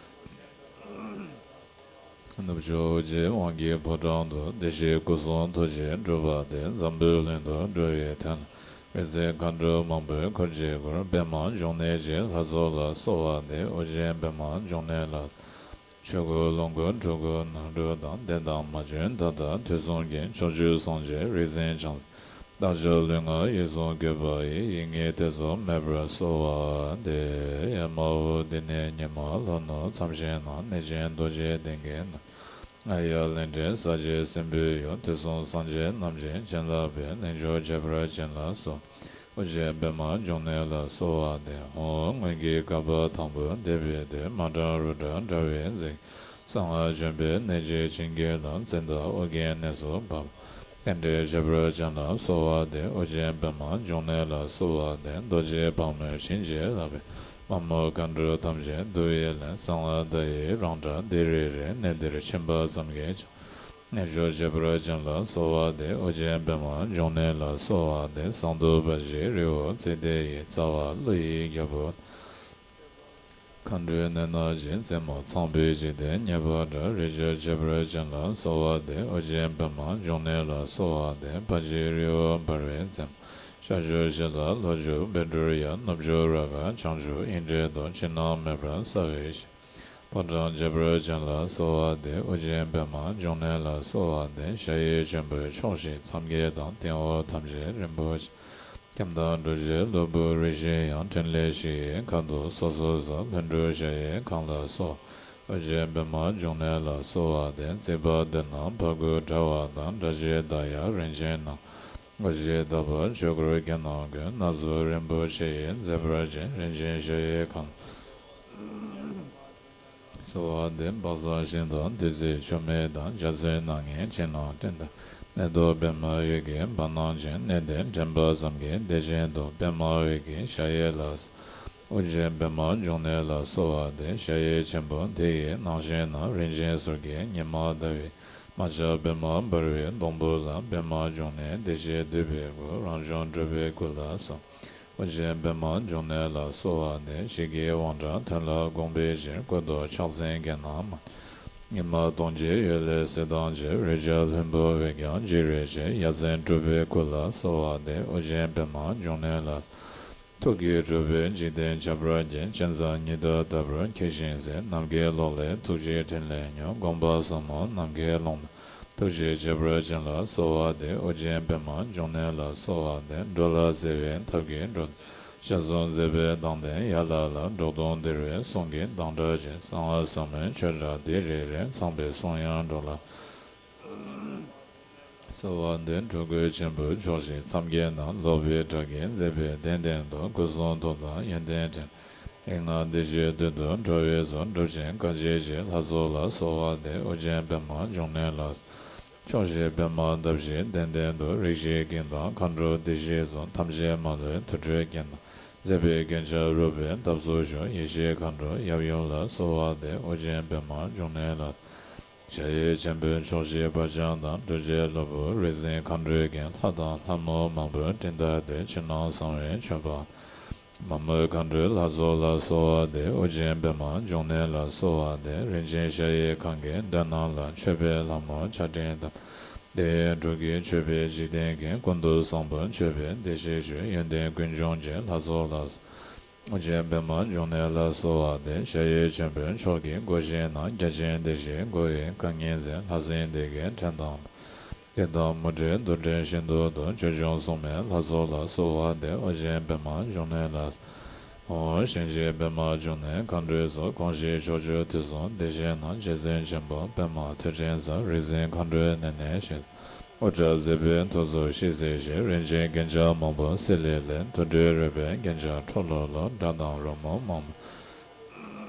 ནུབ་ཕྱོགས་ཨོ་རྒྱན་དབང་གི་ཕོ་བྲང་དུ། བདེ་གཤེགས་སྐུ་གསུང་ཐུགས་ཀྱི་སྤྲུལ་པ་སྟེ། འཛམ་བུའི་གླིང་དུ་འགྲོ་བའི་དོན་ལ། རིག་འཛིན་མཁའ་འགྲོ་མང་པོས་འཁོར་གྱིས་བསྐོར། པདྨ་འབྱུང་གནས་ཀྱི་ལྷ་ཚོགས་ལ་གསོལ་བ་འདེབས། ཨོ་རྒྱན་པདྨ་འབྱུང་གནས་ལ། ཆོས་སྐུ་ལོངས་སྐུ་སྤྲུལ་སྐུ་ནང་སྤྲུལ་དང་། འདས་དང་མ་བྱོན་ད་ལྟ་དུས་གསུམ་གྱི། ཕྱོགས་བཅུའི་སངས་རྒྱས་རིག་འཛིན་བྱང་། བདག་ཅག་ལུས་ངག་ཡིད་གསུམ་གུས་པ་ཡིས། ཡིད་གཉིས་ཐེ་ཚོམ་མེད་པར་གསོལ་བ་འདེབས། ཨེ་མ་ཧོ། འདི་ནས་ཉི་མ་ལྷོ་ནུབ་མཚམས་བཞི་ན། གནས་ཆེན་རྡོ་རྗེ་གདན་གྱི་ནང་། ཨཱརྱ་གླིང་ཕྲན་ས་སྐྱའི་སྲིན་པོའི་ཡུལ། དུས་གསུམ་སངས་རྒྱས་རྣམས་ཀྱི་བྱིན་རླབས་པའི། གླིང་མཆོག་ཁྱད་པར་ཅན་ལ་གསོལ། ཨོ་རྒྱན་པདྨ་འབྱུང་གནས་ལ་གསོལ་བ་འདེབས། ཧཱུྃ། སྔོན་གྱི་བསྐལ་པ་དང་པོའི་འདས་པའི་དུས། མ་འདྲ་རུ་འདྲ་འདྲ་བའི་མཛེས། གསང་བ་བྱོན་པའི་གནས་ཀྱི་བྱིན་གྱིས་རློབས། ཙནྡྲ་ཨོ་རྒྱན་གནས་སུ་བབས། རྟེན་འབྲེལ་ཁྱད་པར་ཅན་ལ་གསོལ་བ་འདེབས། ཨོ་རྒྱན་པདྨ་འབྱུང་གནས་ལ་གསོལ་བ་འདེབས། རྡོ་རྗེ་ཕག་མོས་བྱིན་གྱིས་བརླབས་པའི། དམར་མོ་མཁའ་འགྲོ་ཐམས་ཅད་འདུ་བའི་གླིང་། གསང་བ་བརྡ་ཡི་རང་སྒྲ་ལྡིར་རེ་རེ། གནས་འདིར་ཕྱིན་པ་ཙམ་གྱིས་ཀྱང་། གནས་མཆོག་ཁྱད་པར་ཅན་ལ་གསོལ་བ་འདེབས། ཨོ་རྒྱན་པདྨ་འབྱུང་གནས་ལ་གསོལ་བ་འདེབས། ཟངས་མདོག་དཔལ་གྱི་རི་བོ་ཙིག་དེ་ཡི། རྩ་བ་ཀླུ་ཡི་རྒྱལ་པོ། མཁའ་འགྲོའི་གནས་རྣམས་ཀྱི། རྩེ་མོ་ཚངས་པའི་འཇིག་རྟེན་ཉེ་བར་འདྲ། རིགས་ཀྱི་ཁྱད་པར་ཅན་ལ་གསོལ་བ་འདེབས། ཨོ་རྒྱན་པདྨ་འབྱུང་གནས་ལ་གསོལ་བ་འདེབས། དཔལ་གྱི་རི་བོ་འབར་བའི་རྩེ་མོ། ཤར་ཕྱོགས་ཞི་ལ་ལྷོ་ཕྱོགས་བཻ་ཌཱུརྱ། ནུབ་ཕྱོགས་ར་ག་བྱང་ཕྱོགས་ཨིནྡྲའི་རྡོ། ཕྱི་ནང་མེད་པར་གསལ་བའི་ཞིང་། ཕོ་བྲང་ཁྱད་པར་ཅན་ལ་གསོལ་བ་འདེབས། ཨོ་རྒྱན་པདྨ་འབྱུང་གནས་ལ་གསོལ་བ་འདེབས། ཞལ་གཡས་ཆེན་པོས་ཕྱོགས་བཞི་མཚམས་བརྒྱད་དང་། སྟེང་འོག་ཐམས་ཅད་རིན་པོ་ཆེ། ཁྱམས་དང་སྒྲུབ་བྱེད་ལྷུན་པོ་རིགས་བཞི་ཡང་། ཕྲིན་ལས་བཞི་ཡི་ཁ་དོག་སོ་སོར་བཟོ། ལྷུན་གྲུབ་ཞལ་གྱི་ཁང་ལ་སོགས། ཨོ་རྒྱན་པདྨ་འབྱུང་གནས་ལ་གསོལ་བ་འདེབས། རྩིག་པ་འདི་ན་ཕ་གུ་དྲ་བ་དང་། སྒྲ་བཞི་བརྡ་ཡང་རིན་ཆེན་སྣང་། སྒོ་བཞི་དག་པ་ཆོས་འཁོར་རྒྱན་རྣམས་ཀུན། སྣ་ཚོགས་རིན་པོ་ཆེ་ཡིས་མཛེས་པར་བརྒྱན། རིན་ཆེན་ཞལ་གྱི་ཁང་ལ་གསོལ་བ་འདེབས། དཔག་བསམ་ཤིང་དང་བདུད་རྩིའི་ཆུ་མིག་དང་། འཇའ་ཚོན་སྣ་ལྔའི་ཕྱི་ནང་སྤྲིན་དང་། གནས་རྡོ་པདྨ་འོད་ཀྱི་བར་སྣང་ཅན། གནས་འདིར་འདྲེན་པ་ཙམ་གྱིས་བདེ་ཆེན་ཐོབ། པདྨ་འོད་ཀྱི་ཞལ་གཡས་ལ། ཨོ་རྒྱན་པདྨ་འབྱུང་གནས་ལ་གསོལ་བ་འདེབས། ཞལ་གཡས་ཆེན་པོ་དེ་ཡི་རྣམ་ཤེས་རྣམས། རིན་ཆེན་གསེར་གྱི་ཉི་མ་ཟླ་བའི། རྨ་བྱ་པདྨ་འབར་བའི་སྡོང་པོ་ལ། པདྨ་འབྱུང་གནས་བདེ་གཤེགས་འདུས་པའི་སྐུ། རང་བྱུང་སྤྲུལ་པའི་སྐུ་ལ་གསོལ། ཨོ་རྒྱན་པདྨ་འབྱུང་གནས་ལ་གསོལ་བ་འདེབས། ཞིག་གི་དབང་དྲག་དོན་ལ་དགོངས་པའི་ཕྱིར། སྐུ་མདོག་ཕྱག་མཚན་གྱི་ནང་མ། ཉི་མ་སྟོང་གི་འོད་ལས་གསལ་མདངས་ཆེ། རོལ་ཆ་ལྷུན་པོ་འོད་ཀྱང་འཇིགས་རེ་ཆེ། ཡ་མཚན་སྤྲུལ་པའི་སྐུ་ལ་གསོལ་བ་འདེབས། ཨོ་རྒྱན་པདྨ་འབྱུང་གནས་ལ། ཐུགས་ཀྱི་སྤྲུལ་པས་འཇིག་རྟེན་ཁྱབ་པར་བརྒྱན། སྤྱན་རྩ་ཉི་ཟླ་ལྟ་བུར་འཁྱིལ་ཞིང་གསལ། ནམ་མཁའི་གློག་ལས་ཐུགས་རྗེའི་ཕྲིན་ལས་མྱུར། དགོངས་པ་ཟབ་མོ་ནམ་མཁའི་ཀློང་ན། ཐུགས་རྗེ་ཆེ་བར་བྱིན་ལ་གསོལ་བ་འདེབས། ཨོ་རྒྱན་པདྨ་འབྱུང་གནས་ལ་གསོལ་བ་འདེབས། འགྲོ་ལ་བརྩེ་བའི་ཐབས་ཀྱིས་འགྲོ། ཞལ་གསུམ་མཛད་པའི་མདངས་ལྡན་ཡ་ལ་ལ། འགྲོ་དོན་བདེ་བའི་གསུང་གི་མདངས་སྒྲ་ཆེ། གསང་བ་ཟབ་མོའི་ཆོས་སྒྲ་དི་རི་རི། ཚངས་པའི་གསུང་དབྱངས་སྒྲོགས་ལ་གསོལ་བ་འདེབས། འགྲོ་ཀུན་ཆེན་པོའི་ཕྱོགས་བཞི་མཚམས་བརྒྱད་ན། སློབ་དཔོན་གྲགས་ཀྱིས་མཛད་པའི་གདན་སྟེང་དུ། སྐུ་གསུང་ཐུགས་དང་ཡོན་ཏན་ཕྲིན་རིགས་ལྔ་བདེ་གཤེགས་འདུས་མདོར་འགྲོ་བའི་གཙོ། སྒྲུབ་ཆེན་དཀའ་སྤྱད་ཆེ་ལྷ་ཚོགས་ལ་གསོལ་བ་འདེབས། ཨོ་རྒྱན་པདྨ་འབྱུང་གནས་ལ། ཕྱོགས་བཞིར་པདྨ་འདབ་བཞིའི་གདན་སྟེང་དུ། རིགས་བཞིའི་དཀྱིལ་མཐའ་མཁའ་འགྲོ་སྡེ་བཞི་གཙོ། ཐམས་ཅད་མ་ལུས་དུར་ཁྲོད་ཀྱི་ནང་། མཛད་པའི་རྒྱན་ཆ་རོལ་པའི་འདབ་གསུམ་བཞུགས། ཡེ་ཤེས་མཁའ་འགྲོ་ཡབ་ཡུམ་ལ་གསོལ་བ་འདེབས། ཨོ་རྒྱན་པདྨ་འབྱུང་གནས་ལ། གཞལ་ཡས་ཆེན་པོའི་ཕྱོགས་བཞིར་སྦ་བྱང་དང་། རྡོ་རྗེ་སློབ་བུ་རིག་འཛིན་མཁའ་འགྲོའི་རྒྱན། ལྷ་དང་ལྷ་མོ་མང་པོས་སྤྲིན་ལྟར་བརྡལ། ཕྱི་ནང་གསང་བའི་མཆོད་པ། མ་མོ་མཁའ་འགྲོའི་ལྷ་ཚོགས་ལ་གསོལ་བ་འདེབས། ཨོ་རྒྱན་པདྨ་འབྱུང་གནས་ལ་གསོལ་བ་འདེབས། རིན་ཆེན་ཞལ་གྱི་ཁང་གི་མདུན་ནང་ལ། མཆོད་པའི་ལྷ་མོ་ཆར་སྤྲིན་དང་། དེ་ཡི་འབྲུག་གི་མཆོད་པས་འཇིག་རྟེན་གྱི། ཀུན་ཏུ་བཟང་པོ་མཆོད་པའི་བདེ་གཤེགས་མཆོག་ཡོན་ཏན་ཀུན་འབྱུང་གི་ལྷ་ཚོགས་ལ། ཨོ་རྒྱན་པདྨ་འབྱུང་གནས་ལ་གསོལ་བ་འདེབས། གཞལ་ཡས་ཆེན་པོའི་ཕྱོགས་ཀྱི་སྒོ་བཞིའི་ནང་། རྒྱ་ཆེན་སྡེ་བཞིའི་སྒོ་ཡི་དཀར་གཉན་འཛིན། ལྷ་སྲིན་སྡེ་བརྒྱད་བྲན་དང་། བདེ་དང་མུ་ཁྲི་རྡུལ་ཕྲན་ཤིན་ཏུ་བཟློག་ཆོས་སྐྱོང་སྲུང་མའི་ལྷ་ཚོགས་ལ་གསོལ་བ་འདེབས། ཨོ་རྒྱན་པདྨ་འབྱུང་གནས་ལ། ཨོ་གཤིན་རྗེ་པདྨ་འབྱུང་གནས་མཁའ་འགྲོའི་གཙོ། དགོངས་ཤིག་ཕྱོགས་བཅུ་དུས་གསུམ་བདེ་གཤེགས་རྣམས། རྗེ་བཙུན་ཆེན་པོ་པདྨ་ཐོད་ཕྲེང་རྩལ། རིག་འཛིན་མཁའ་འགྲོའི་གནས་ནས་ཞིང་། དབུ་སྐྲ་མཛེས་པའི་ཐོར་ཚུགས་ཤིག་སེ་ཤིག་རིན་ཆེན་རྒྱན་ཆ་མང་པོ་བསིལ་ལི་ལི། དུར་ཁྲོད་རོལ་པའི་རྒྱན་ཆ་ཁྲོ་ལོ་ལོ། སྒྲ་དང་རོལ་མོ་མང་པོ།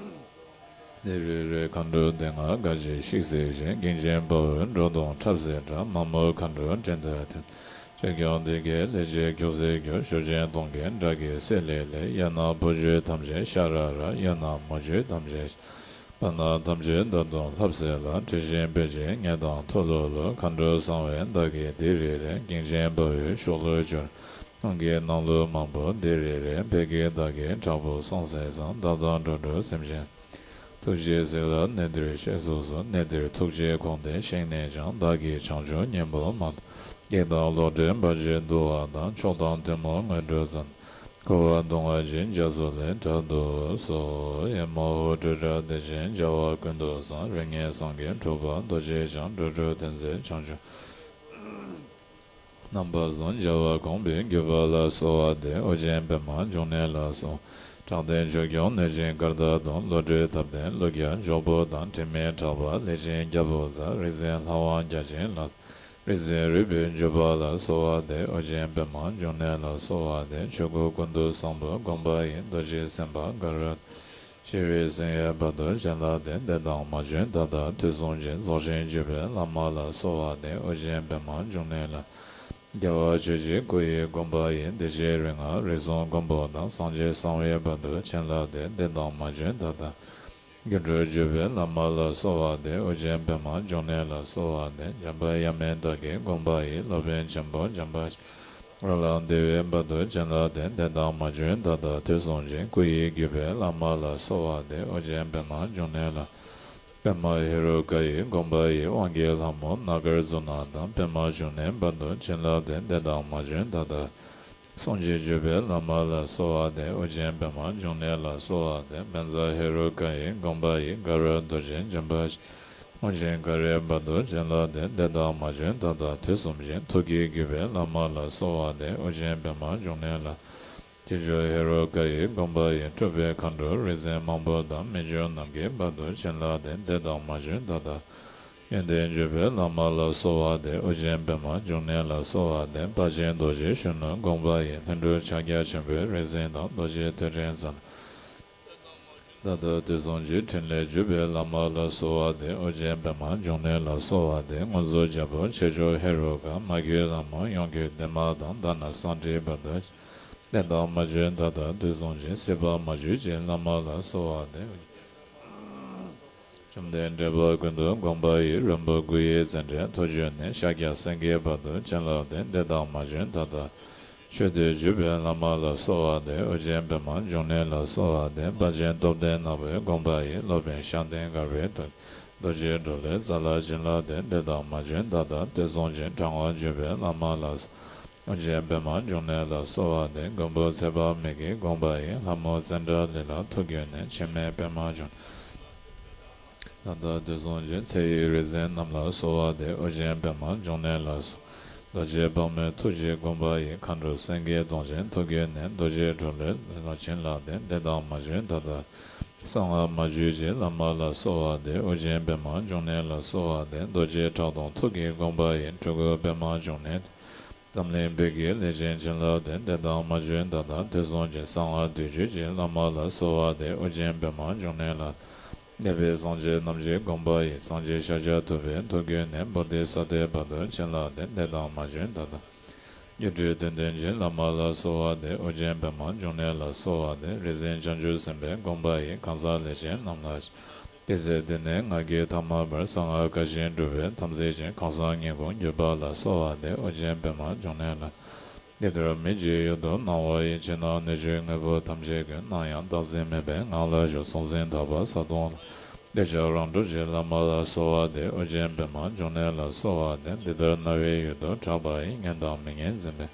དི་རི་རི། མཁའ་འགྲོ་སྡེ་ལྔ་དགའ་བྱེད་ཤིག་སེ་ཤིག་གིང་ཆེན་དཔའ་བོས་འགྲོ་དོན་འཁྲབ་སེ་འཁྲབ། མ་མོ་མཁའ་འགྲོ་སྤྲིན་ལྟར་འཐིབས། ཆོས་སྐྱོང་སྡེ་བརྒྱད་ལེགས་བྱས་སྒྱུག་སེ་སྒྱུག་ཞུགས་ཆེན་སྟོང་གི་སྒྲ་གིས་བསིལ་ལི་ལི། གཡས་ན་བུ་རྒྱུད་ཐམས་ཅད་ཤ་ར་ར། གཡོན་ན་མོ་རྒྱུད་ཐམས་ཅད། བར་ན་ཐམས་ཅད་རྟ་དུང་ལྷབ་སེ་ལྷབ། དྲི་ཞིམ་སྤོས་ཀྱི་ངད་ལྡང་ཐོ་ལོ་ལོ། མཁའ་འགྲོ་གསང་བའི་མདའ་གིས་དི་རི་རི། གིང་ཆེན་དཔའ་བོའི་གཤོག་རླུང་སྦྱོར། སྣུམ་གྱི་ནང་ལུས་མང་པོ་དི་རི་རི། བལ་གྱི་མདའ་གིས་དྲག་པོ་སངས་སེ་སངས། བདག་དང་འགྲོ་དྲུག་སེམས་ཅན། ཐུགས་རྗེས་གཟིགས་ལ་གནས་འདིར་གཤེགས་སུ་གསོལ། གནས་འདིར་ཐུགས་རྗེས་དགོངས་ཏེ་བཞེངས་ནས་ཀྱང་། བདག་གིས་བྱང་ཆུབ་སྙིང་པོ་མ་ཐོབ། བགེགས་དང་ལོག་འདྲེན་བར་ཆད་འདུལ་བ་དང་། མཆོག་དང་ཐུན་མོང་དངོས་གྲུབ་བཟང་། འཁོར་བ་སྡུག་བསྔལ་གྱི་རྒྱ་མཚོ་ལས། བསྒྲལ་དུ་གསོལ། ཨེ་མ་ཧོ། སྤྲོས་བྲལ་བདེ་ཆེན་རྒྱལ་བ་ཀུན་ཏུ་བཟང་། རིགས་ལྔའི་སངས་རྒྱས་གྲུབ་པ་རྡོ་རྗེ་འཆང་། འགྲོ་དྲུག་འདུལ་མཛད་བྱང་ཆུབ། རྣམ་པ་གསུམ་རྒྱལ་བ་དགོངས་པའི་བརྒྱུད་པ་ལ་གསོལ་བ་འདེབས། ཨོ་རྒྱན་པདྨ་འབྱུང་གནས་ལ་གསོལ། དྲག་ལྡན་ཆོས་སྐྱོང་གནོད་སྦྱིན་སྐར་མདའ་དང་། བློ་གྲོས་ཐབས་ལྡན་ཀླུ་རྒྱལ་འཇོག་པོ་དང་། དྲི་མེད་གྲགས་པ་ལས་ཅན་རྒྱལ་པོ་རྩལ། རིག་འཛིན་ལྷ་དབང་བརྒྱ་བྱིན་ལ། རིག་འཛིན་རུས་པའི་འཇུག་པ་ལ་གསོལ་བ་འདེབས། ཨོ་རྒྱན་པདྨ་འབྱུང་གནས་ལ་གསོལ་བ་འདེབས། ཆོས་སྐུ་ཀུན་ཏུ་བཟང་པོ་དགོངས་པ་ཡི། རྡོ་རྗེ་སེམས་དཔའ་དགའ་རབ། ཤྲཱི་སེང་གེའི་བར་དུ་བྱིན་རླབས་ལྡན། བདེ་དང་མ་བྱོན་ད་ལྟ་དུས་གསུམ་གྱི། རྫོགས་ཆེན་བརྒྱུད་པའི་བླ་མ་ལ་གསོལ་བ་འདེབས། ཨོ་རྒྱན་པདྨ་འབྱུང་གནས་ལ། རྒྱལ་བ་ཆོས་ཀྱི་སྐུ་ཡི་དགོངས་པ་ཡི། བདེ་གཤེགས་རིགས་ལྔ་རིགས་གསུམ་མགོན་པོ་དང་། སངས་རྒྱས་གསང་བའི་བར་དུ་བྱིན་རླབས་ལྡན། བདེ་དང་མ་བྱོན་ད་ལྟ། སྒྱུ་འཕྲུལ་བརྒྱུད་པའི་བླ་མ་ལ་གསོལ་བ་འདེབས། ཨོ་རྒྱན་པདྨ་འབྱུང་གནས་ལ་གསོལ་བ་འདེབས། འཇམ་དཔལ་དབྱངས་མེད་བདག་གི་དགོངས་པ་ཡི། སློབ་དཔོན་ཆེན་པོ་འཇམ་དཔལ། རོ་ལངས་བདེ་བའི་བར་དུ་བྱིན་རླབས་ལྡན། བདེ་དང་མ་བྱོན་ད་ལྟ་དུས་གསུམ་གྱི། སྐུ་ཡི་བརྒྱུད་པའི་བླ་མ་ལ་གསོལ་བ་འདེབས། ཨོ་རྒྱན་པདྨ་འབྱུང་གནས་ལ། པདྨ་ཧེ་རུ་ཀ་ཡི་དགོངས་པ་ཡི། དབང་གི་ལྷ་མོ་རྣ་དཀར་གཟུགས་ནག་དང་། པདྨ་འབྱུང་གནས་བར་དུ་བྱིན་རླབས་ལྡན། བདེ་དང་མ་བྱོན་ད་ལྟ། གསུང་གཅིག་བརྒྱུད་པའི་བླ་མ་ལ་གསོལ་བ་འདེབས། ཨོ་རྒྱན་པདྨ་འབྱུང་གནས་ལ་གསོལ་བ་འདེབས། བཛྲ་ཧེ་རུ་ཀ་ཡི་དགོངས་པ་ཡི། དགའ་རབ་རྡོ་རྗེ་འཇམ་དཔལ། དབང་ཆེན་ཀ་རའི་བར་དུ་བྱིན་རླབས་ལྡན། བདེ་དང་མ་བྱོན་ད་ལྟ་དུས་གསུམ་གྱི། ཐུགས་ཀྱི་བརྒྱུད་པའི་བླ་མ་ལ་གསོལ་བ་འདེབས། ཨོ་རྒྱན་པདྨ་འབྱུང་གནས་ལ། རྗེ་བཙུན་ཧེ་རུ་ཀ་ཡི་དགོངས་པ་ཡི། སྤྲུལ་པའི་མཁའ་འགྲོ་རིག་འཛིན་མང་པོ་དང་། མི་འགྱུར་ནམ་མཁའི་བར་དུ་བྱིན་རླབས་ལྡན། བདེ་དང་མ་བྱོན་ད་ལྟ། ཡོན་ཏན་བརྒྱུད་པའི་བླ་མ་ལ་གསོལ་བ་འདེབས། ཨོ་རྒྱན་པདྨ་འབྱུང་གནས་ལ་གསོལ་བ་འདེབས། དཔལ་ཆེན་རྡོ་རྗེ་གཞོན་ནུ་དགོངས་པ་ཡི། ལྷུན་གྲུབ་ཕྱག་རྒྱ་ཆེན་པོའི་རིག་འཛིན་དང་། རྡོ་རྗེ་ཐོད་ཕྲེང་རྩལ། ད་ལྟ་དུས་གསུམ་གྱི། ཕྲིན་ལས་བརྒྱུད་པའི་བླ་མ་ལ་གསོལ་བ་འདེབས། ཨོ་རྒྱན་པདྨ་འབྱུང་གནས་ལ་གསོལ་བ་འདེབས། དངོས་གྲུབ་རྒྱལ་པོ་ཆོས་སྐྱོང་ཧེ་རུ་ཀ། མ་གྱུར་ལྷ་མོ་ཡུམ་གྱུར་བདེ་མ་དང་། ལྟ་ན་སཾ་སྐྱིད་བར་དུ། བདེ་དང་མ་བྱོན་ད་ལྟ་དུས་གསུམ་གྱི། སྲིད་པ་མ་གྱུར་ཅིག་བླ་མ་ལ་གསོལ་བ་འདེབས། བཅོམ་ལྡན་འདས་དཔལ་ཀུན་ཏུ་དགོངས་པ་ཡི། རིན་པོ་སྐུ་ཡི་ཚད་འབྲས་ཐོབ་གྱུར་ནས། ཕྱག་རྒྱ་སེང་གེའི་བར་དུ་བྱིན་རླབས་ལྡན། བདེ་དང་མ་བྱོན་ད་ལྟ། ཆོས་སྡེ་བརྒྱུད་པའི་བླ་མ་ལ་གསོལ་བ་འདེབས། ཨོ་རྒྱན་པདྨ་འབྱུང་གནས་ལ་གསོལ་བ་འདེབས། དཔལ་ཆེན་སྟོབས་ལྡན་ནག་པོའི་དགོངས་པ་ཡི། སློབ་དཔོན་ཤཱཀ་ཏན་དཀར་པོའི་ཐུགས། རྡོ་རྗེ་གྲོ་ལོད་རྩ་ལ་བྱིན་རླབས་ལྡན། བདེ་དང་མ་བྱོན་ད་ལྟ་དུས་གསུམ་གྱི། དྲང་བ་བརྒྱུད་པའི་བླ་མ་ལ། ཨོ་རྒྱན་པདྨ་འབྱུང་གནས་ལ་གསོལ་བ་འདེབས། མགོན་པོ་ཚེ་དཔག་མེད་ཀྱི་དགོངས་པ་ཡི། ལྷ་མོ་ཙནྡྲ་ལི་ལ་ཐུགས་བསྐྱེད་ནས། འཆི་མེད་པདྨ་འབྱུང་། ད་ལྟ་དུས་གསུམ་གྱི་ཚེ་ཡི་རིག་འཛིན་རྣམས་ལ་གསོལ་བ་འདེབས། ཨོ་རྒྱན་པདྨ་འབྱུང་གནས་ལ་གསོལ། རྡོ་རྗེ་དཔག་མེད་ཐུགས་ཀྱི་དགོངས་པ་ཡིས། མཁའ་འགྲོ་སེང་གེའི་གདོང་ཅན་ཐུགས་ཀྱི་གནས། རྡོ་རྗེ་གྲོ་ལོད་ལ་བྱིན་རླབས་ལྡན། བདེ་དང་མ་བྱོན་ད་ལྟ་གསང་སྔགས་མ་བརྗོད་ཀྱི་བླ་མ་ལ་གསོལ་བ་འདེབས། ཨོ་རྒྱན་པདྨ་འབྱུང་གནས་ལ་གསོལ་བ་འདེབས། རྡོ་རྗེ་ཁྲག་འཐུང་ཐུགས་ཀྱི་དགོངས་པ་ཡིས། སྤྲུལ་སྐུ་པདྨ་འབྱུང་གནས། འཛམ་གླིང་བོད་ཀྱི་ལས་ཅན་བྱིན་རླབས་ལྡན། བདེ་དང་མ་བྱོན་ད་ལྟ་དུས་གསུམ་གྱི། གསང་སྔགས་བདུད་བརྗོད་ཀྱི་བླ་མ་ལ་གསོལ་བ་འདེབས། ཨོ་རྒྱན་པདྨ་འབྱུང་གནས་ལ། འདས་པའི་སངས་རྒྱས་རྣམས་ཀྱི་དགོངས་པ་ཡིས། སངས་རྒྱས་ཤཱཀྱ་ཐུབ་པའི་ཐུགས་ཀྱི་གནས། བོ་དྷི་ས་ཏྭའི་བར་དུ་བྱིན་རླབས་ལྡན། བདེ་དང་མ་བྱོན་ད་ལྟ། སྒྱུ་འཕྲུལ་དོན་ལྡན་གྱི་བླ་མ་ལ་གསོལ་བ་འདེབས། ཨོ་རྒྱན་པདྨ་འབྱུང་གནས་ལ་གསོལ་བ་འདེབས། རིག་འཛིན་བྱང་ཆུབ་སེམས་དཔའི་དགོངས་པ་ཡིས། གང་ཟག་ལས་ཅན་རྣམས་ལ། དེ་ཚེ་འདི་ནས་ང་གིས་ཐ་མལ་པར། གསང་སྔགས་བཀའ་བཞིན་སྒྲུབ་པའི་དམ་ཚིག་ཅན། གང་ཟག་ངེས་འབྱུང་གྱུར་པ་ལ། གསོལ་བ་འདེབས། ཨོ་རྒྱན་པདྨ་འབྱུང་གནས་ལ། འདི་ལྟར་མི་བརྗེད་ཡུལ་དུ་སྣང་བ་ཡི། ཕྱི་ནང་གནོད་བྱེད་དངོས་པོ་ཐམས་ཅད་ཀུན། ནམ་ཡང་བདག་འཛིན་མེད་པའི་ངང་ལ་བཞུགས། སྲོག་འཛིན་དག་པ་གཟའ་གདོང་ལ། འདོད་ཆགས་རང་གྲོལ་གྱི་བླ་མ་ལ་གསོལ་བ་འདེབས། ཨོ་རྒྱན་པདྨ་འབྱུང་གནས་ལ་གསོལ་བ་འདེབས། འདི་ལྟར་རྣ་བའི་ཡུལ་དུ་གྲགས་པ་ཡི། ཉན་དང་མི་ཉན་འཛིན་པའི་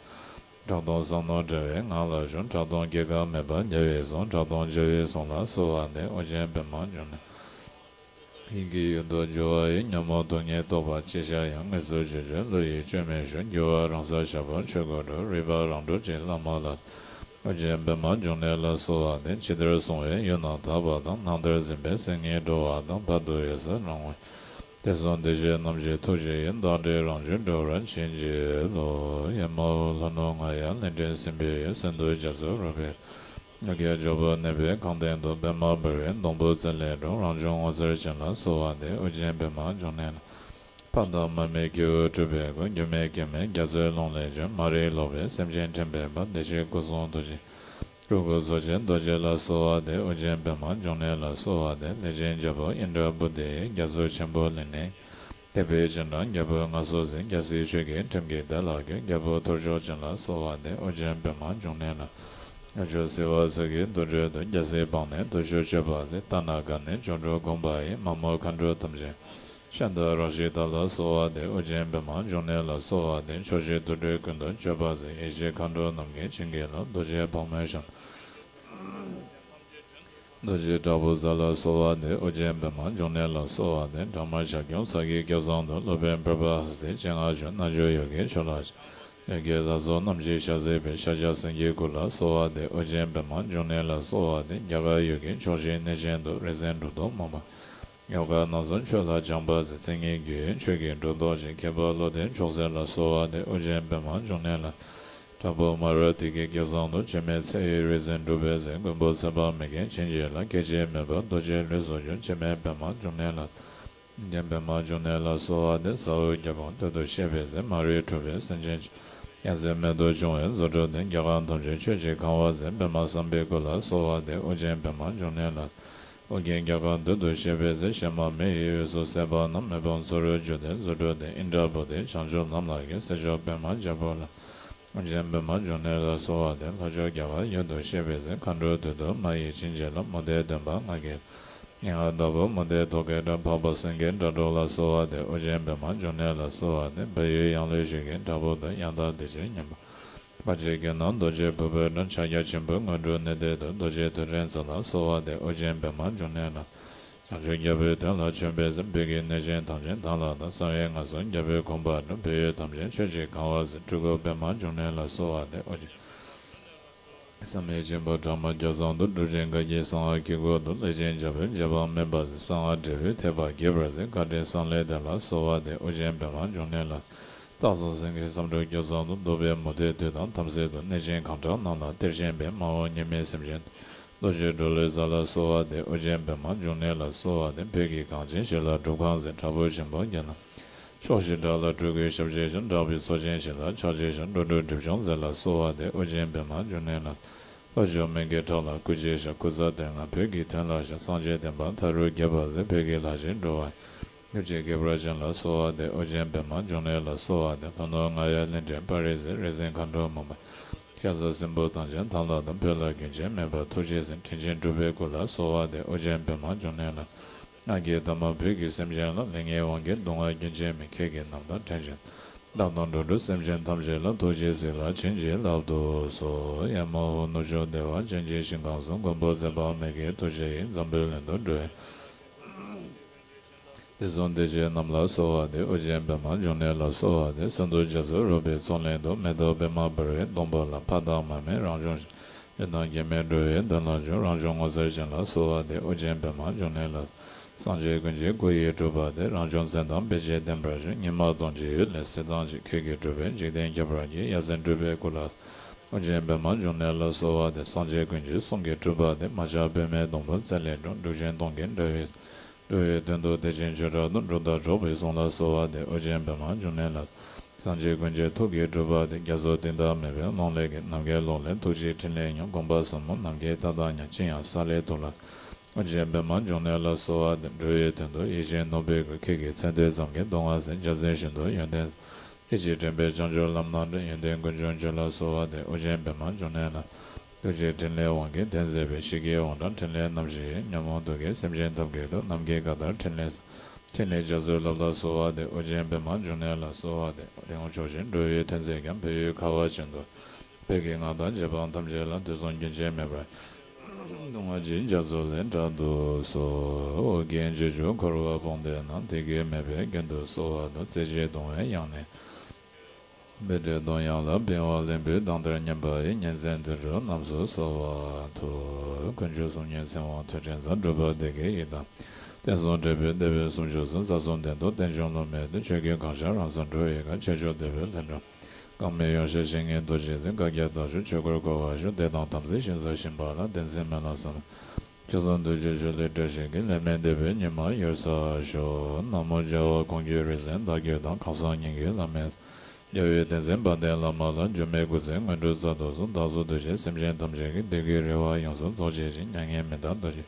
ཁྲག་འཐུང་ཟབ་གནོན་བྲལ་བའི་ངང་ལ་བཞུགས། ཁྲག་འཐུང་སྐྱེ་འགག་མེད་པ་རྒྱལ་བའི་གསུང་། ཁྲག་འཐུང་རྒྱལ་བའི་གསུང་ལ་གསོལ་བ་འདེབས། ཨོ་རྒྱན་པདྨ་འབྱུང་གནས། ཡིད་ཀྱི་ཡུལ་དུ་སྦྱོར་བ་ཡི། ཉོན་མོངས་དུག་ལྔའི་རྟོག་པ་ཅི་ཤར་ཡང་། དངོས་སུ་བརྗོད་བྱ་བློ་ཡིས་བཅོས་མིན་ཞུ། རྒྱལ་བ་རང་སར་ཤར་བ་ཆོས་སྐུ་སྒྲུབ། རིག་པ་རང་གྲོལ་གྱི་བླ་མ་ལ། ཨོ་རྒྱན་པདྨ་འབྱུང་གནས་ལ་གསོལ་བ་འདེབས། ཇི་ལྟར་གསུང་བའི་ཡུལ་རྣམས་དག་པ་དང་། ནང་ལྟར་འཛིན་པའི་སེམས་ཉིད་གྲོལ་བ་དང་། བར་དུ་འོད་གསལ་རང་ངོ་ཡི། དུས་གསུམ་བདེ་གཤེགས་རྣམས་ཀྱི་ཐུགས་རྗེ་ཡིས། བདག་འདྲའི་རང་རྒྱུད་སྒྲོལ་བར་བྱིན་གྱིས་རློབས། ཨེ་མ་ཧོ། ལྷོ་ནུབ་རྔ་ཡབ་ལིང་ཁྲི་སྲིན་པོའི་ཡུལ། སེང་གདོང་རྒྱ་མཚོ་རོལ་པའི། ཡ་གྱལ་འཇོག་པོ་གནས་པའི་ཁང་སྟེང་དུ། པདྨ་འབར་བའི་སྡོང་པོ་རྩེ་ལས་འཁྲུངས། རང་བྱུང་ངོ་མཚར་ཅན་ལ་གསོལ་བ་འདེབས། ཨོ་རྒྱན་པདྨ་འབྱུང་གནས་ལ། ཕ་མཐའ་མ་མེད་སྐྱེ་བོའི་སྤྲུལ་པའི་སྐུ། འགྱུར་མེད་སྐྱེ་མེད་རྒྱ་མཚོའི་ཀློང་ལས་བྱོན། མ་རིག་ལོག་པའི་སེམས་ཅན་འདྲེན་པའི་དཔལ། བདེ་གཤེགས་སྐུ་གསུང་ཐུགས་ཀྱི་སྤྲུལ་སྐུ་མཚོ་ཆེན་རྡོ་རྗེ་ལ་གསོལ་བ་འདེབས། ཨོ་རྒྱན་པདྨ་འབྱུང་གནས་ལ་གསོལ་བ་འདེབས། ལས་ཅན་རྒྱལ་པོ་ཨིནྡྲ་བྷུ་ཏི་ཡི། རྒྱ་མཚོ་ཆེན་པོ་ལས་ནི། དེད་དཔོན་སྤྱན་དྲངས་རྒྱལ་པོའི་མངའ་གསོལ་ཟིན། རྒྱལ་སྲས་ཆོས་ཀྱི་ཁྲིམས་ཀྱིས་བདག་ལ་བསྐུལ། རྒྱལ་པོ་ཐོར་ཅོག་ཅན་ལ་གསོལ་བ་འདེབས། ཨོ་རྒྱན་པདྨ་འབྱུང་གནས་ལ། ལྷོ་ཕྱོགས་བསིལ་བ་ས་གི་དུར་ཁྲོད་དུ། རྒྱལ་སྲས་དཔག་མེད་དུར་ཁྱོད་སྤྱོད་པ་མཛད། ལྟ་ན་དགའ་ནས་སྐྱབས་འགྲོ་དགོངས་པ་ཡིས། མ་མོ་མཁའ་འགྲོ་ཐམས་ཅད་ཤཱནྟ་རཀྵི་ཏ་ལ་གསོལ་བ་འདེབས། ཨོ་རྒྱན་པདྨ་འབྱུང་གནས་ལ་གསོལ་བ་འདེབས། ཕྱོགས་བཞི་དུར་ཁྲོད་ཀུན་ཏུ་སྤྱོད་པ་མཛད། ཡེ་ཤེས་མཁའ་འགྲོ་རྣམས་ཀྱིས་བྱིན་གྱིས་རློབས། རྡོ་རྗེ་དཔག་མེད་ཤཱནྟ་རྡོ་རྗེ་དྲག་པོ་གཟའ་ལ་གསོལ་བ་འདེབས། ཨོ་རྒྱན་པདྨ་འབྱུང་གནས་ལ་གསོལ་བ་འདེབས། བྲག་དམར་བྱ་ཁྱུང་ས་གི་སྐལ་བཟང་དུ། སློབ་དཔོན་བར་པ་ཧ་སྟའི་སྤྱན་སྔར་བྱོན། རྣལ་འབྱོར་ཡོ་གི་མཆོག་ལ། ཡ་གྱལ་ལྷ་ཚོགས་རྣམས་ཀྱིས་ཞབས་བསིལ་བའི། ཤཱཀྱ་སེང་གེའི་སྐུ་ལ་གསོལ་བ་འདེབས། ཨོ་རྒྱན་པདྨ་འབྱུང་གནས་ལ་གསོལ་བ་འདེབས། རྒྱ་གར་ཡུལ་གྱི་ཕྱོགས་བཞིའི་གནས་ཆེན་དུ། རིག་འཛིན་གྲུབ་ཐོབ་མང་པོ། ཡོ་ག་སྣ་ཚོགས་ཆོས་ལ་སྦྱངས་པ་མཛད། མཚན་ཉིད་རྒྱུད་ཆོས་ཀྱི་སྒྲོ་འདོགས་ཅན། མཁས་པ་བློ་ལྡན་མཆོག་སྲེད་ལ་གསོལ་བ་འདེབས། ཨོ་རྒྱན་པདྨ་འབྱུང་གནས་ལ། དྲག་པོ་མ་ར་དྷི་གི་སྐལ་བཟང་དུ། འཆི་མེད་ཚེ་ཡི་རིག་འཛིན་གྲུབ་པའི་ཚུལ། མགོན་པོ་ཚེ་དཔག་མེད་ཀྱིས་བྱིན་གྱིས་བརླབས། སྐད་ཅིག་མེད་པར་རྡོ་རྗེའི་ལུས་སུ་གྱུར། འཆི་མེད་པདྨ་འབྱུང་གནས་ལ། རྒྱན་པདྨ་འབྱུང་གནས་ལ་གསོལ་བ་འདེབས། ཟ་འོག་རྒྱལ་པོ་བདུད་དུ་གཤེགས་པའི་ཚེ། མ་རིག་འཁྲུལ་པའི་སེམས་ཅན་ཡ་མཚན་མེད་དུ་སྦྱོང་བའི་རྫུ་འཕྲུལ་ལྡན། རྒྱ་གར་ཐམས་ཅད་ཆོས་ཀྱིས་གང་བར་མཛད། པདྨ་སམ་བྷའི་སྐུ་ལ་གསོལ་བ་འདེབས། ཨོ་རྒྱན་པདྨ་འབྱུང་གནས་ལ། ཨོ་རྒྱན་རྒྱ་གར་བདུད་དུ་གཤེགས་པའི་ཚེ། གཤེད་མ་མི་ཡི་དབུས་སུ་བསད་པ་རྣམས། མེ་དཔུང་ཚུ་རོལ་བརྒྱུད་དེ་རྫུ་འཕྲུལ་ལྡན། ཨིནྡྲ་བྷུ་ཏི་བྱང་ཆུབ་ལམ་ལ་བཀོད། སྲས་མཆོག་པདྨ་རྒྱལ་པོ་ལ། ཨོ་རྒྱན་པདྨ་འབྱུང་གནས་ལ་གསོལ་བ་འདེབས། ལྷོ་ཕྱོགས་རྒྱ་གར་ཡུལ་དུ་གཤེགས་པའི་ཚེ། མཁའ་འགྲོ་བདུད་འདུལ་མ་ཡིས་བྱིན་གྱིས་བརླབས། མུ་སྟེགས་གདོན་པ་ལྔ་བརྒྱའི་ངན་སྔགས་བདག་པོ་མུ་སྟེགས་ཐོག་ཁའི་དགྲ། འཕགས་པ་སེང་གེ་སྒྲ་སྒྲོགས་ལ་གསོལ་བ་འདེབས། ཨོ་རྒྱན་པདྨ་འབྱུང་གནས་ལ་གསོལ་བ་འདེབས། བལ་ཡུལ་ཡང་ལེ་ཤོད་ཀྱི་བྲག་ཕུག་ཏུ། ཡང་དག་བདེ་ཆེན་ཉི་མ། ཕ་ཆེ་ཀུན་ནས་རྡོ་རྗེ་ཕུར་པའི་སྒྲ། ཕྱག་རྒྱ་ཆེན་པོའི་དངོས་གྲུབ་གནས་བརྟན་དུ། རྡོ་རྗེ་ཐོད་ཕྲེང་རྩལ་ལ་གསོལ་བ་འདེབས། ཨོ་རྒྱན་པདྨ་འབྱུང་གནས་ལ། བྱང་ཆུབ་རྒྱལ་པོའི་དོན་ལ་བྱོན་པའི་ཚེ། བོད་ཀྱི་གནས་ཆེན་ཐམས་ཅད་དང་ལ་དང་། གསང་བའི་ངང་སུ་རྒྱལ་པོའི་དགོངས་པ་སྒྲུབ། བོད་ཡུལ་ཐམས་ཅད་ཆོས་ཀྱིས་གང་བར་མཛད། སྤྲུལ་སྐུ་པདྨ་འབྱུང་གནས་ལ་གསོལ་བ་འདེབས། ཨོ་རྒྱན་བསམ་ཡས་ཆེན་པོ་བྲག་དམར་རྒྱ་མཚོ་དུ། གྲུབ་ཆེན་བཀའ་བརྒྱུད་གསང་སྔགས་ཀྱི་སྐུ་དུ། ལས་ཅན་བྱ་བའི་རྗེ་འབངས་དམན་པ་ཚོས། གསང་སྔགས་འབྲས་བུའི་ཐེག་པ་རྒྱས་པར་མཛད། བཀའ་དྲིན་གསུམ་ལས་འདས་ལ་གསོལ་བ་འདེབས། ཨོ་རྒྱན་པདྨ་འབྱུང་གནས་ལ། སྟག་གཟིག་སེང་གེ་བསམ་འགྲུབ་རྒྱ་མཚོ་དུ། བདུག་པའི་མུ་སྟེགས་བདུད་དང་དམ་སྲི་དུ། གནས་ཆེན་གངས་བྲག་རྣམས་ལ་གཏེར་བྱོན་པའི། མ་འོངས་མྱ་ངན་སེམས་ཅན་དུ། རྡོ་རྗེ་གྲོ་ལོད་རྩལ་ལ་གསོལ་བ་འདེབས། ཨོ་རྒྱན་པདྨ་འབྱུང་གནས་ལ་གསོལ་བ་འདེབས། བོད་ཀྱི་གངས་ཅན་ཞིང་ལ་སྒྲུབ་ཁང་མཛད། བྲག་ཕུག་ཆེན་པོ་བརྒྱ་ན། ཕྱོགས་བཞིར་བྲག་ལ་སྤྲུལ་སྐུའི་ཞབས་རྗེས་བཞིན། བྲག་པའི་མཚོ་ཆེན་ཞིག་ལ་ཕྱག་རྗེས་བཞིན། འགྲོ་དྲུག་སྒྲིབ་སྦྱོང་མཛད་ལ་གསོལ་བ་འདེབས། ཨོ་རྒྱན་པདྨ་འབྱུང་གནས་ལ། ལྷོ་ཕྱོགས་མི་འགྱུར་བྲག་ལ་སྐུ་མཆེད་བཞག། སྐུ་ཚེ་དུས་ལྔ་བོད་ཀྱི་དོན་ལ་བཞག། སངས་རྒྱས་བསྟན་པ་མཐའ་རུ་རྒྱས་པར་མཛད། བོད་ཀྱི་ལྷ་ཆེན་འགྲོ་བ། སྐྱབས་རྗེ་གེ་བར་ཅན་ལ་གསོལ་བ་འདེབས། ཨོ་རྒྱན་པདྨ་འབྱུང་གནས་ལ་གསོལ་བ་འདེབས། ལྷོ་ནུབ་རྔ་ཡབ་གླིང་ཕྲན་དཔལ་རི་རྩེར། རིག་འཛིན་མཁའ་འགྲོ་མང་པོ། ཤ་ཟ་སྲིན་པོ་དང་བཅས་དང་ལ་དང་། བོད་ལ་རྒྱུན་ཆད་མེད་པར་ཐུགས་རྗེས་གཟིགས། དྲིན་ཅན་གྲུབ་པའི་སྐུ་ལ་གསོལ་བ་འདེབས། ཨོ་རྒྱན་པདྨ་འབྱུང་གནས་ལ། སྔགས་ཀྱི་ཟླ་མ་བོད་ཀྱི་སེམས་ཅན་ལ། ལས་ངན་དབང་གིས་གདུང་བ་རྒྱུན་ཆད་མེད། ཁྱེད་ཀྱི་རྣམ་ཐར་དྲན་བྱུང་། བདག་དང་འགྲོ་དྲུག་སེམས་ཅན་ཐམས་ཅད་ལ། ཐུགས་རྗེས་གཟིགས་ལ་བྱིན་གྱིས་བརླབ་ཏུ་གསོལ། ཨེ་མ་ཧོ། ནུབ་ཕྱོགས་བདེ་བ་ཅན་གྱི་ཞིང་ཁམས་སུ། མགོན་པོ་ཚེ་དཔག་མེད་ཀྱི་ཐུགས་རྗེ་ཡིས། འཛམ་བུའི་གླིང་དུ་འགྲོ་བའི་ དུས་གསུམ་བདེ་གཤེགས་རྣམས་ལ་གསོལ་བ་འདེབས། ཨོ་རྒྱན་པདྨ་འབྱུང་གནས་ལ་གསོལ་བ་འདེབས། གསོན་དུ་རྒྱ་མཚོ་རོལ་པའི་ཚོགས་གླིང་དུ། མེ་ཏོག་པདྨ་འབར་བའི་སྡོང་པོ་ལ། ཕ་དང་མ་མེད་རང་བྱུང་ཞིང་། ཡི་དམ་དཀྱིལ་མའི་འགྲོ་བའི་མདུན་ལ་བཞུགས། རང་བྱུང་ངོ་མཚར་ཅན་ལ་གསོལ་བ་འདེབས། ཨོ་རྒྱན་པདྨ་འབྱུང་གནས་ལ། སངས་རྒྱས་ཀུན་གྱི་སྐུ་ཡི་སྤྲུལ་པ་སྟེ། རང་བྱུང་མཚན་དང་དཔེ་བྱད་ལྡན་པར་བཞུགས། ཉི་མ་གདོང་ཆེ་ཡུལ་ལས་གསལ་མདངས་ཆེ། ཁྱོད་ཀྱི་སྤྲུལ་པས་འཇིག་རྟེན་ཁྱབ་པར་བགྱི། ཡ་མཚན་སྤྲུལ་པའི་སྐུ་ལ། ཨོ་རྒྱན་པདྨ་འབྱུང་གནས་ལ་གསོལ་བ་འདེབས། སངས་རྒྱས་ཀུན་གྱི་གསུང་གི་སྤྲུལ་པ་སྟེ། མ་ཆགས་པདྨའི་སྡོང་པོ་རྩེ་ལས་འགྲོ། འབྲུག་ཆེན་སྟོང་གི་འགྲོས་ཡིས། འགྲོ་བའི་དོན་དུ་བདེ་ཆེན་ཆོས་གྲགས་སུ། འགྲོ་དང་འགྲོགས་པའི་གསུང་ལ་གསོལ་བ་འདེབས། ཨོ་རྒྱན་པདྨ་འབྱུང་གནས་ལ། སངས་རྒྱས་ཀུན་གྱི་ཐུགས་ཀྱི་སྤྲུལ་པ་སྟེ། རྒྱ་མཚོ་གཏིང་མཐའ་མེད་པའི་ཀློང་ལས་ཀྱི། ནམ་མཁའི་ཀློང་ལས་ཐུགས་རྗེའི་ཕྲིན་ལས་མྱུར། དགོངས་པ་ཟབ་མོ་ནམ་མཁའི་མཐའ་དང་མཉམ། ཅི་ཡང་ས་ལེར་ཐུགས་ལ། ཨོ་རྒྱན་པདྨ་འབྱུང་གནས་ལ་གསོལ་བ་འདེབས། འགྲོ་བའི་དོན་དུ་ཡིད་བཞིན་ནོར་བུའི་སྐུ། ཁྱེད་ཀྱི་མཚན་ཐོས་ཙམ་གྱིས་གདུང་བ་སེལ། འཇའ་ཚོན་བཞིན་དུ་ཡོན་ཏན། ཡིད་ཀྱིས་དྲན་པའི་བྱང་ཆུབ་ལམ་སྣ་འདྲེན། ཡོན་ཏན་ཀུན་འབྱུང་ཆོས་ལ་གསོལ་བ་འདེབས། ཨོ་རྒྱན་པདྨ་འབྱུང་གནས་ལ། ཐུགས་རྗེའི་ཕྲིན་ལས་དབང་གིས་དེ་མཛད་པའི། ཞི་རྒྱས་དབང་དྲག་ཕྲིན་ལས་རྣམ་བཞི་ཡིས། ཉོན་མོངས་དུག་གིས་སེམས་ཅན་འཐབ་ཀྱི་དུས། ནམ་མཁའི་མཁའ་ལྟར་ཕྲིན་ལས་ཕྲིན་ལས་རྒྱ་མཚོའི་རླབས་ལ་གསོལ་བ་འདེབས། ཨོ་རྒྱན་པདྨ་འབྱུང་གནས་ལ་གསོལ་བ་འདེབས། ལེའུ་ཆོས་ཀྱི་འགྲོ་བའི་དོན་མཛད་ཀྱང་། བོད་ཡུལ་ཁ་བ་ཅན་དུ། བོད་ཀྱི་སྔགས་དང་རྗེས་འབངས་ཐམས་ཅད་ལ། དུས་གསུམ་རྒྱུན་ཆད་མེད་པར། གདུང་བ་གཅིག་རྒྱ་མཚོ་ལས། དྲག་ཏུ་གསོལ། ཨོ་རྒྱན་རྗེས་འཇུག་འཁོར་བ་སྤངས་ཏེ་ན། དད་གུས་མེད་པས་རྒྱུན་དུ་གསོལ་བ་དང་། རྩེ་གཅིག་གདུང་བས་ཡང་ནི། བཻ་ཌཱུརྻ་གདུང་དབྱངས་ལ། བི་མ་ལ་ལེན་པའི་མདངས་ལྟར་སྙན་པ་ཡི། གཉན་བཙན་དུད་འགྲོ་རྣམས་སུ་གསོལ་བ་འདེབས། དཀོན་མཆོག་གསུམ་མཉེས་ཚེ་དབང་ཐོད་ཕྲེང་རྩལ། སྒྲུབ་པ་སྡེ་བརྒྱད་ཡི་དམ། བསྟན་སྲུང་དྲེགས་པའི་སྡེ་པའི་སུམ་ཅུ་སོགས། རྩ་གསུམ་སྟེང་དུ་རྟེན་འབྱུང་ལུང་མེད་དེ། ཆོས་ཀུན་གང་ཤར་རང་སར་འགྲོ་བའི་ཁར། ཆོས་སྐྱོང་སྡེ་པའི་ལྷུན་གྲུབ། གང་མེད་ཡོངས་ཤར་ཞིང་ངེས་རྡོ་རྗེ་འཛིན། བཀའ་རྒྱ་དག་བཞུགས་ཆོས་འཁོར་བསྐོར་བར་བཞུགས། དད་དང་དམ་ཚིག་ཞིང་སར་ཞིང་པ་ལ། བདེན་ཚིག་མེད་ལ་བསམ། ཆོས་སྲུང་འདུལ་བྱེད་ཆོས་ལས་བསྒྲལ་བྱེད་ཀྱི། ལས་མེད་སྡིག་པའི་ཉེས་དམིགས་ཡོངས་སུ་ཞི། ན་མོ་རྒྱལ་བ་ཀོང་ཇོ་རིག་འཛིན་བདག་རྒྱུད་དང་། གང་ཟག་སྙན་བརྒྱུད་བླ་མའི། རྒྱལ་བའི་བསྟན་འཛིན་དཔལ་ལྡན་བླ་མ་ལ། འགྱུར་མེད་སྐུ་ཚེ་དངོས་གྲུབ་སྩལ་དུ་གསོལ། བདག་སོགས་འདུལ་བྱེད་སེམས་ཅན་ཐམས་ཅད་ཀྱི། བདེ་དགེ་རེ་བ་ཡོངས་སུ་རྫོགས་བྱེད་ཅིང་། མྱ་ངན་མི་འདའ་རྡོ་རྗེ།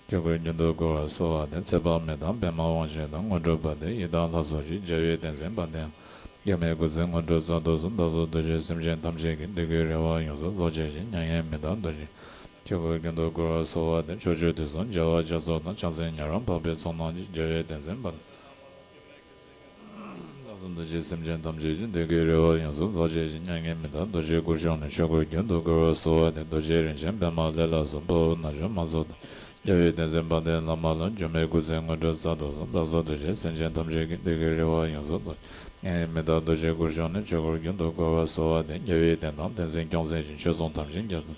ཆོས་འཁོར་རྒྱུན་དུ་བསྐོར་བར་གསོལ་བ་འདེབས། ཚེ་དཔག་མེད་དང་པདྨ་དབང་ཆེན་དང་། དངོས་གྲུབ་དཔལ་ལྡན་ཡི་དམ་ལྷ་ཚོགས་ཀྱིས། རྒྱལ་བའི་བསྟན་འཛིན་དཔལ་ལྡན། འགྱུར་མེད་སྐུ་ཚེ་དངོས་གྲུབ་སྩལ་དུ་གསོལ། བདག་སོགས་འདུལ་བྱེད་སེམས་ཅན་ཐམས་ཅད་ཀྱི། བདེ་དགེ་རེ་བ་ཡོངས་སུ་རྫོགས་བྱེད་ཅིང་། མྱ་ངན་མི་འདའ་རྡོ་རྗེ། ཆོས་འཁོར་རྒྱུན་དུ་བསྐོར་བར་གསོལ་བ་འདེབས། ཕྱོགས་བཅུ་དུས་གསུམ་རྒྱལ་བ་རྒྱ་མཚོ་དང་། ཕྱག་འཚལ་ཉན་རང་འཕགས་པའི་ཚོགས་རྣམས་ཀྱིས། རྒྱལ་བའི་བསྟན་འཛིན་དཔལ། བདག་སོགས་འདུལ་བྱེད་སེམས་ཅན་ཐམས་ཅད་ཀྱི། བདེ་དགེ་རེ་བ་ཡོངས་སུ་རྫོགས་བྱེད་ཅིང་། མྱ་ངན་མི་འདའ་རྡོ་རྗེའི་སྐུར་བཞུགས་ནས། ཆོས་འཁོར་རྒྱུན་དུ་བསྐོར་བར་གསོལ་བ་འདེབས། རྡོ་རྗེ་རིན་ཆེན་པདྨ་ལས་ལ་སོགས། དཔའ་བོ་རྣལ་འབྱོར་མ་ཚོགས་དང་། རྒྱལ་བའི་བསྟན་འཛིན་དཔལ་ལྡན་བླ་མ་ལ། འགྱུར་མེད་སྐུ་ཚེ་དངོས་གྲུབ་སྩལ་དུ་གསོལ། བདག་སོགས་འདུལ་བྱེད་སེམས་ཅན་ཐམས་ཅད་ཀྱི། བདེ་དགེ་རེ་བ་ཡོངས་སུ་རྫོགས། མྱ་ངན་མི་འདའ་རྡོ་རྗེའི་སྐུར་བཞུགས་ནས། ཆོས་འཁོར་རྒྱུན་དུ་བསྐོར་བར་གསོལ་བ་འདེབས། རྒྱལ་བའི་བསྟན་དང་བསྟན་འཛིན་སྐྱོང་མཛད་ཅིང་། ཆོས་སྲུང་དམ་ཅན་རྒྱ་མཚོ།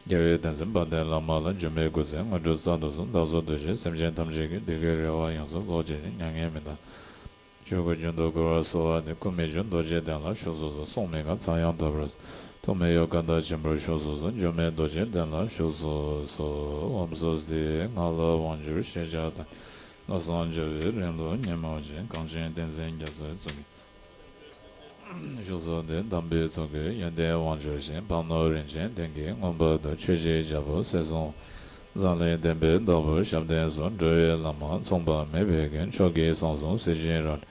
རྒྱལ་བའི་བསྟན་འཛིན་དཔལ་ལྡན་བླ་མ་ལ། འགྱུར་མེད་སྐུ་ཚེ་དངོས་གྲུབ་སྩལ་དུ་གསོལ། བདག་སོགས་འདུལ་བྱེད་སེམས་ཅན་ཐམས་ཅད་ཀྱི། བདེ་དགེ་རེ་བ་ཡོངས་སུ་རྫོགས་བྱེད་ཅིང་། མྱ་ངན་མི་འདའ། ཆོས་འཁོར་རྒྱུན་དུ་བསྐོར་བར་གསོལ་བ་འདེབས། སྐུ་མི་འབྱུང་རྡོ་རྗེ་གདན་ལ་བཞུགས་སུ་གསོལ། སྲོག་མེད་ཀ་ཚངས་དབྱངས་དག་པར་གསོལ། ཐུགས་མི་གཡོ་སྐར་མདའ་ཆེན་པོར་བཞུགས་སུ་གསོལ། འགྱུར་མེད་རྡོ་རྗེ་གདན་ལ་བཞུགས་སུ་གསོལ། ཨོཾ་སྭ་སྟི། ང་ལ་དབང་བསྒྱུར་ཞེས་བྱ་དང་། ལྷག་བསམ་རྒྱ་བོད་རིང་ལུགས་ཉིན་མོར་བྱོན། གངས་ཅན་བསྟན་འཛིན་རྒྱ་མཚོའི་གཙུག་གི་བཞུགས་སུ་གསོལ། དམ་པའི་ཚོགས་ཀྱིས་ཡོན་ཏན་དབང་བསྒྱུར་ཞིང་། ཕ་ནོར་རིན་ཆེན་གདན་གྱིས་མངོན་པར་བསྟོད། ཆོས་ཀྱི་རྒྱལ་པོ་སྲས་གསུམ། འཛམ་གླིང་བསྟན་པའི་བདག་པོ་ཞབས་བརྟན་སོགས། འགྲོ་བའི་བླ་མ་མཚུངས་པ་མེད་པའི་མགོན། མཆོག་གི་གསང་གསུམ་གཟི་བྱིན་རབ་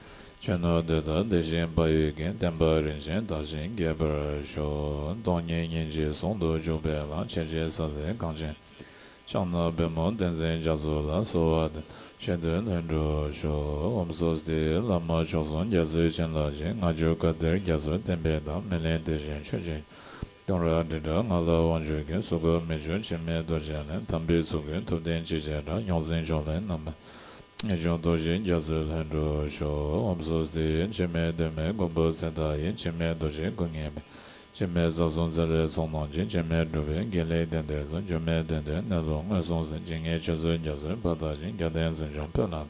ཆོས་ནོར་དེ་དག་དེ་བཞིན་དཔལ་ཡོན་ཀུན། བསྟན་པ་རིན་ཆེན་དར་ཞིང་རྒྱས་པར་ཤོག། སྟོང་ཉིད་སྙིང་རྗེ་ཟུང་དུ་འཇུག་པའི་ལམ། ཆེར་བསྐྱེད་ས་གཟིགས་གངས་ཅན་ཕྱག་ན་པདྨོ་བསྟན་འཛིན་རྒྱ་མཚོ་ལ། གསོལ་བ་འདེབས། ཆོས་འདོད་ལྷུན་གྲུབ་ཤོག། ཨོཾ་སྭ་སྟི། བླ་མ་མཆོག་གསུམ་རྒྱ་མཚོའི་བྱིན་རླབས་ཀྱིས། ང་བཅུ་བཀའ་གཏེར་རྒྱ་མཚོའི་བསྟན་པའི་བདག་མི་ལེན་དེ་བཞིན་ཆོས་ཀྱི་གདུང་རབས་དྲིལ་བསྒྲགས་ང་ལ་དབང་བསྒྱུར་མཁན། གཟུགས་སྐུ་མི་འགྱུར་འཆི་མེད་རྡོ་རྗེ་ལས། དམ་པའི་ཚོགས་ཀྱི་ཐུབ་བསྟན་ཅི་བྱེད་དྲག་ཡོངས་འཛིན་ཕྱོགས་ལས་རྣམ་པ། ངེས་འབྱུང་རྡོ་རྗེ་རྒྱ་མཚོའི་ལྷུན་གྲུབ་ཤོག། ཨོཾ་སྭ་སྟི། འཆི་མེད་གདོད་མའི་མགོན་པོ་ཚེ་མཐའ་ཡས། འཆི་མེད་རྡོ་རྗེའི་སྐུ་བརྙེས་པའི། འཆི་མེད་རྩ་གསུམ་རྩེ་ལེའི་ཚོགས་རྣམས་ཀྱིས། འཆི་མེད་གྲུབ་པའི་དགེ་ལེགས་དེང་འདིར་སྩོལ། འགྱུར་མེད་བདེ་འདོད་གནས་ལུགས་མངོན་སུམ་གསལ། ཇི་སྙེད་ཆོས་ཚུལ་རྒྱ་མཚོའི་ཕ་མཐའ་ཡས། རྒྱལ་བསྟན་འཛིན་སྐྱོང་བོད་ལ།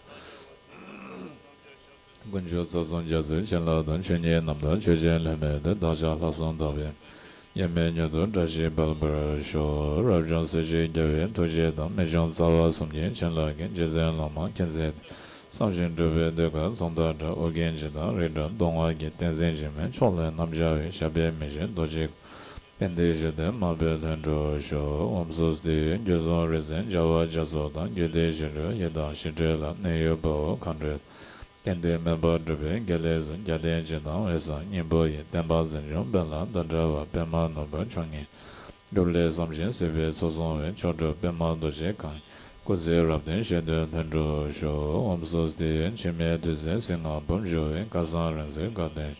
དཀོན་མཆོག་རྩ་གསུམ་རྒྱ་མཚོའི་བྱིན་རླབས་དང་། ཆོས་ཉིད་རྣམ་དག་ཆོས་ཅན་ལྷད་མེད་དུ། བདག་ཅག་ལྷག་བསམ་དག་པའི་དབྱེར་མེད་མྱུར་དུ་བཀྲ་ཤིས་འཕེལ་བར་ཤོག། རབ་བྱུང་སྲས་བཅས་རྒྱལ་བའི་ཐུགས་རྗེ་དང་། མི་འབྱུང་རྩ་བ་གསུམ་གྱི་བྱིན་རླབས་ཀྱིས། རྗེ་བཙུན་བླ་མ་མཁྱེན་བརྩེ་བསྟེན། བསམ་བཞིན་འགྲུབ་པའི་གདུགས་དཀར་མཚུངས་ལྟར་བཀྲ། ཨོ་རྒྱན་འཇིགས་དང་རིགས་དྲུག་གདུང་བ་ཡི། བསྟན་འཛིན་འཇིགས་མེད་མཆོག་ལས་རྣམ་རྒྱལ་བའི། ཞབས་པད་མི་ཤིགས་རྡོ་རྗེའི་སྐུ། ཕན་བདེའི་གཞི་རྟེན་མ་སྤངས་ལྷུན་གྲུབ་ཤོག། ཨོཾ་སྭ་སྟི། རྒྱུད་གསུམ་རིག་འཛིན་རྒྱལ་བ་རྒྱ་མཚོ་དང་། རྒྱུད་སྡེ་བཞི་སྤྲུལ་ཡི་དམ་ཞི་ཁྲོའི་ལྷ། གནས་ཡུལ་དཔའ་བོ་མཁའ་འགྲོའི། གཏན་བདེ་མེ་འབར་འབྲུག་པའི་དགེ་ལེགས་སུ། རྒྱལ་བསྟན་སྤྱི་དང་འོད་གསལ་སྙིང་པོ་ཡི། བསྟན་པ་འཛིན་སྐྱོང་དཔལ་ལ་བདག་འདྲ་བ། པདྨ་ནོར་བུ་མཆོག་བརྙེས་སྒྲུབ་ལས་བསམ་བཞིན་སྲིད་པའི་མཚོ་བཟུང་བའི། མཆོག་སྤྲུལ་པདྨ་རྡོ་རྗེ་གང་། སྐུ་ཚེ་རབ་བརྟན་གཞེས་འདོད་ལྷུན་གྲུབ་ཤོག། ཨོཾ་སྭ་སྟི། འཆི་མེད་བདུད་རྩིའི་གཟིགས་སྔགས་འབུམ་བཞུ་བའི། བསྐལ་བཟང་རིག་འཛིན་དགའ་སྟོན།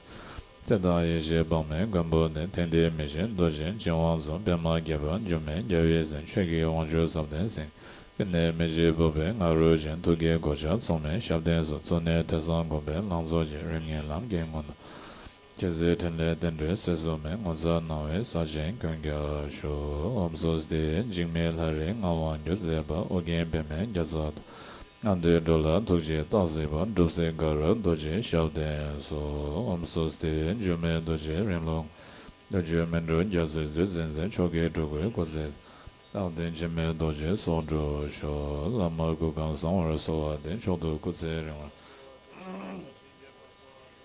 བརྩེ་དང་ཡེ་ཤེས་དཔག་མེད་མགོན་པོ་འདི། ཐེག་མཐའི་མི་ཤིགས་རྡོ་རྗེ་འཆི་དབང་གཙོ། པདྨ་དགྱེས་པ་འགྱུར་མེད་རྒྱལ་བའི་སྲས། ཆོས་ཀྱི་དབང་ཕྱུག་ཟབ་དོན་སེང་ ཀུན་ནས་མི་བརྗེད་སྤོབས་པའི་ང་རོ་ཅན། ཐུགས་ཀའི་གོ་ཆ་མཚུངས་མེད་ཞབས་བརྟན་སོགས། གཙོ་གནད་ཐོས་བསམ་སྒོམ་པའི་ལང་ཚོ་ཅན། རིམ་གཉིས་ལམ་གྱི་སྔོན་དུ། ཁྱེད་ཚོའི་འཕྲིན་ལས་རྟེན་འབྲེལ་སེལ་སུ་མེད། ངོ་མཚར་སྣང་བས་ས་ཆེན་ཀུན་ཁྱབ་ཞུ། ཨོཾ་སྭ་སྟི། འཇིགས་མེད་ལྷ་རིས་ངག་དབང་རྒྱུད་མཛད་པ། ཨོ་རྒྱན་པདྨས་རྒྱ་མཚོ་བསྟོད། ལྔ་འདུས་འགྲོ་ལ་ཐུགས་རྗེས་བརྟག་གཟིགས་པ། སྒྲུབ་སྲས་དགའ་རབ་རྡོ་རྗེ་ཞབས་བརྟན་སོགས། ཨོཾ་སྭ་སྟི། འགྱུར་མེད་རྡོ་རྗེ་རིང་ལུགས། རྡོ་རྗེ་སྨིན་གྲོལ་རྒྱ་མཚོའི་མཛོད་འཛིན་མཛད། ཕྱོགས་ཀྱི་སྤྲུལ་སྐུའི་སྐུ་ཚེ། རྟག་བརྟན་འཆི་མེད་རྡོ་རྗེའི་ཚོགས་འགྲུབ་ཤོག། བླ་མ་སྐུ་ཁམས་བཟང་བར་གསོལ་བ་འདེབས། མཆོག་ཏུ་སྐུ་ཚེ་རིང་བར།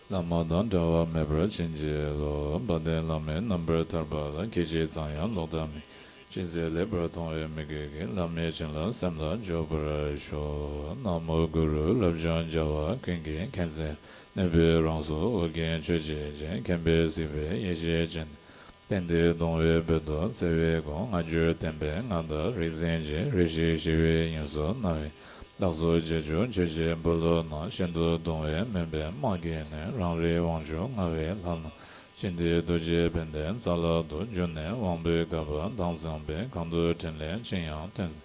བླ་མ་དང་འབྲལ་བ་མེད་པར་བྱིན་གྱིས་རློབས། དཔལ་ལྡན་བླ་མའི་རྣམ་པར་ཐར་པ་ལ། སྐད་ཅིག་ཙམ་ཡང་ལོག་ལྟ་མེད། ཅི་མཛད་ལེགས་པར་མཐོང་བའི་མོས་གུས་ཀྱིས། བླ་མའི་བྱིན་རླབས་སེམས་ལ་འཇུག་པར་ཤོག། ན་མོ་གུ་རུ། བསླབ་སྦྱོང་བྱ་བ་ཀུན་གྱི་མཁྱེན་བརྩེ་ནུས་པའི་རང་གཟུགས། ཨོ་རྒྱན་ཆོས་ཀྱི་རྗེ། མཁྱེན་པས་གཟིགས་པའི་ཡེ་ཤེས་སྤྱན། གཏན་བདེ་གདུང་བའི་དཔལ་དུ་བརྩེ་བས་དགོངས། སྔ་འགྱུར་བསྟན་པའི་མངའ་བདག་རིག་འཛིན་རྗེ། རེ་ཞིག་ཞི་བའི་དབྱིངས་སུ་སྣང་བའི། ལག་རྩལ་རྗེས་འཇུག་ཆོས་ཀྱི་འབུལ་ལོ་གནང་། ཤིན་ཏུ་གདུང་བའི་མོས་པས་དམག་གི་སྣེ། རང་རིག་དབང་ཕྱུག་མངའ་བའི་ལྷ་ལུང་། ཞི་བདེའི་རྡོ་རྗེ་བན་དེ་རྩ་ལག་ཏུ་གྱུར་ནས། དབང་པོའི་བསྐལ་པ་མདངས་འཛིན་པའི། གང་དུ་འཕྲིན་ལས་ཅི་ཡང་ཐོན་མཛད།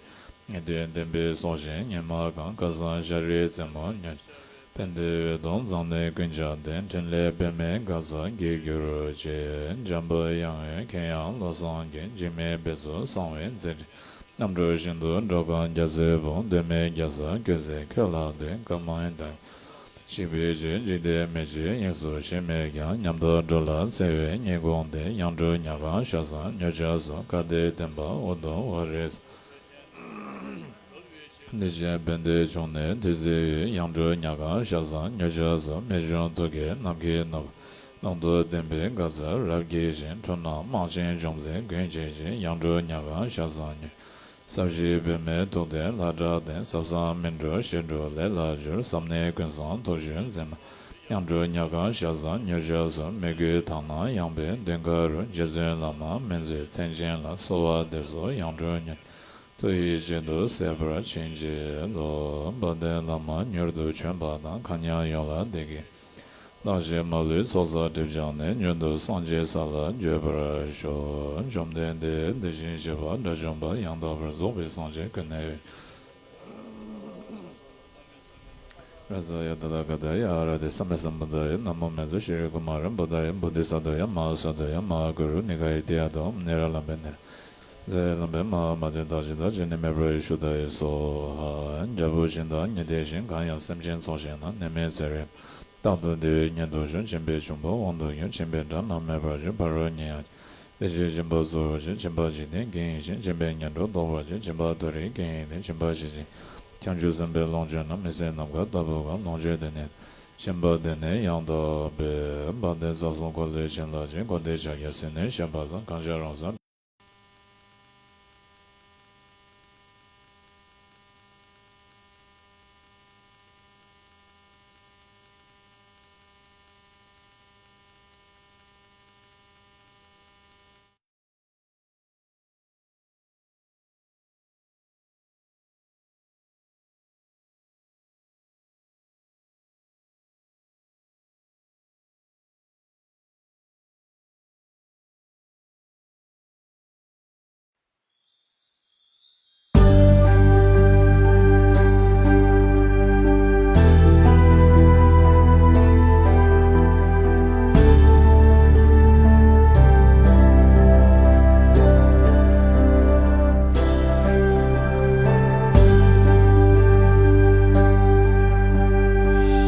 ངེས་དོན་བདེན་པའི་སྲོག་ཤིང་ཉི་མ་གང་། སྐལ་བཟང་ཤཱ་རིའི་རྩེ་མོར་མྱུར། བན་དེ་འོད་སྟོང་མཛངས་ནས་ཀུན་ཁྱབ་བསྟན། འཕྲིན་ལས་པདྨའི་མགར་ས་འགྱེད་གྱུར་ཅིག། འཇམ་དཔལ་དབྱངས་ཡུལ་མཁྱེན་ཡངས་བློ་བཟང་གི། འཇིགས་མེད་འབེབས་སོ་གསང་བའི་མཛད་འཕྲིན། རྣམ་གྲོལ་ཞིང་དུ་འགྲོ་གང་རྒྱ་མཚོའི་དཔུང་། གདོད་མའི་རྒྱལ་ས་སྐྱོད་མཛད་ཁྱོད་ལ་འདུད། བཀའ་མ་ཡིན་དང་། གཤེགས་པའི་རྗེ་འཇིག་རྟེན་མི་ཕྱེད་དབྱིངས་སུ་གཤེགས་མོད་ཀྱང་། ཉམས་དང་སྒྲོ་ལ་འཚེ་བའི་ཉེས་ཀོང་དེ། ཡང་སྤྲུལ་ཉ་གང་ཤ་ཟ་མྱོས་བྱ་གསོད། བཀའ་དེ་བསྟན་པ་འུ་དུམ་ཝ་རེ་ས། བདེ་ཆེན་བན་དེ་བྱུང་ནས་ཐུགས་བརྩེ་ཡུས། ཡང་སྤྲུལ་ཉ་གང་ཤ་ཟ་མྱོས་བྱ་གསོད། རྨད་བྱུང་ཐུགས་ཀའི་ནམ་མཁའི་ནུབ། ཀློང་དུ་བསྟན་པའི་མགར་ས་རབ་རྒྱས་ཤིང་། འཁྲུལ་སྣང་རྨ་ཆེན་བྱུང་མཛད་མགོན་བྱེད་ཅིང་། ཡང་སྤྲུལ་ཉ་གང་ཤ་ཟ་མྱོས། ཟབ་ཞི་པདྨའི་ཐུགས་ལྡན་ལྷ་སྒྲ་ལྡན། ཟབ་གསང་སྨིན་གྲོལ་ཞི་ཁྲོའི་ལས་ལ་སྦྱོར། ཟབ་གནད་ཀུན་བཟང་ཐུགས་སྤྱོད་མཛད་མ། ཡང་སྤྲུལ་ཉ་གང་ཤ་ཟ་མྱོས་བྱ་གསོད། མོས་གུས་དག་སྣང་ཡངས་པའི་མདུན་ཁ་རུ། རྗེ་བཙུན་བླ་མ་སྨན་མཛོད་མཚན་ཅན་ལ། གསོལ་བ་འདེབས་སོ་ཡང་སྤྲུལ་ཉ། ཐུགས་ཡིད་གཅིག་ཏུ་སད་པར་བྱིན་གྱིས་རློབས། དཔལ་ལྡན་བླ་མ་མྱུར་དུ་བྱོན་པ་དང་། མཁའ་མཉམ་ཡོངས་ལ་བདེ་སྐྱིད། ལྷག་ཕྱིར་མ་ལུས་ཚོགས་བསགས་སྒྲིབ་སྦྱངས་ནས། མྱུར་དུ་སངས་རྒྱས་ས་ལ་འགོད་པར་ཤོག། བཅོམ་ལྡན་འདས་དེ་བཞིན་གཤེགས་པ་དགྲ་བཅོམ་པ་ཡང་དག་པར་རྫོགས་པའི་སངས་རྒྱས་ཀུན་ནས། རཱ་ཛཱ་ཡ་ཏ་ཐཱ་ག་ཏཱ་ཡ་ཨ་ར་ཏི་སམྦྷ་སམ་བུདྡྷཱ་ཡ་ན་མོ། མེ་ཛཱ་ཤྲཱི་ཀུ་མཱ་ར་བུདྡྷཱ་ཡ་བོ་དྷི་སཏྭ་ཡ་མ་ཧཱ་སཏྭ་ཡ་མ་ཧཱ་གུ་རུ་ནི་ཀ་ཡ་ཏྱ་ཏོ། ནེ་ར་ལམ་བེ་ནེ་ར། ལས་ལམ་པའི་མ་ཧཱ་མ་ཏི་བདག་བཞི་དང་། ཇི་ནི་མེད་པར་ཡེ་ཤུ་དཱ་ཡེ་སྭཱ་ཧཱ། རྒྱལ་པོ་ཇི་ལྟར་ཉི་ཟླའི་ཞིང་། གང་ཡང་སེམས་ཅན་ཚོགས་བཞིན་ན། ནད་མེད་ཚེ་རིང་རྟག་ཏུ་བདེ་བའི་གཉེན་དུ་ཞུགས། སྦྱིན་པའི་འབྱུང་པོ་དབང་དུ་ཡོད། སྦྱིན་པའི་དགྲ་རྣམས་མེད་པར་གྱུར། ཕ་རོལ་ཉེ་ཡང་དེ་ཕྱིར་སྦྱིན་པ་གསོལ་བར་བྱ། སྦྱིན་པ་འཇིག་རྟེན་རྒྱན་ཡིན་ཞིང་། སྦྱིན་པའི་ངན་འགྲོ་བཟློག་པར་བྱ། སྦྱིན་པ་མཐོ་རིས་རྒྱན་ཡིན་ཏེ། སྦྱིན་པ་ཇི་བཞིན་བྱང་ཆུབ་སེམས་དཔའི་ལོངས་སྤྱོད་རྣམས། མི་ཟད་ནམ་མཁའ་ལྟ་བུ་གང་། ལོངས་སྤྱོད་དེ་ནི་སྦྱིན་པ་འདི་ནི་ཡང་དག་པས། དཔལ་ལྡན་རྩ་གསུམ་འཁོར་ལོའི་བྱིན་རླབས་ཀྱིས། འཁོར་འདས་ཕྱག་རྒྱ་སྲིད་ནི་ཞབས་པད་བཟང་། གང་ཤར་རོང་ས།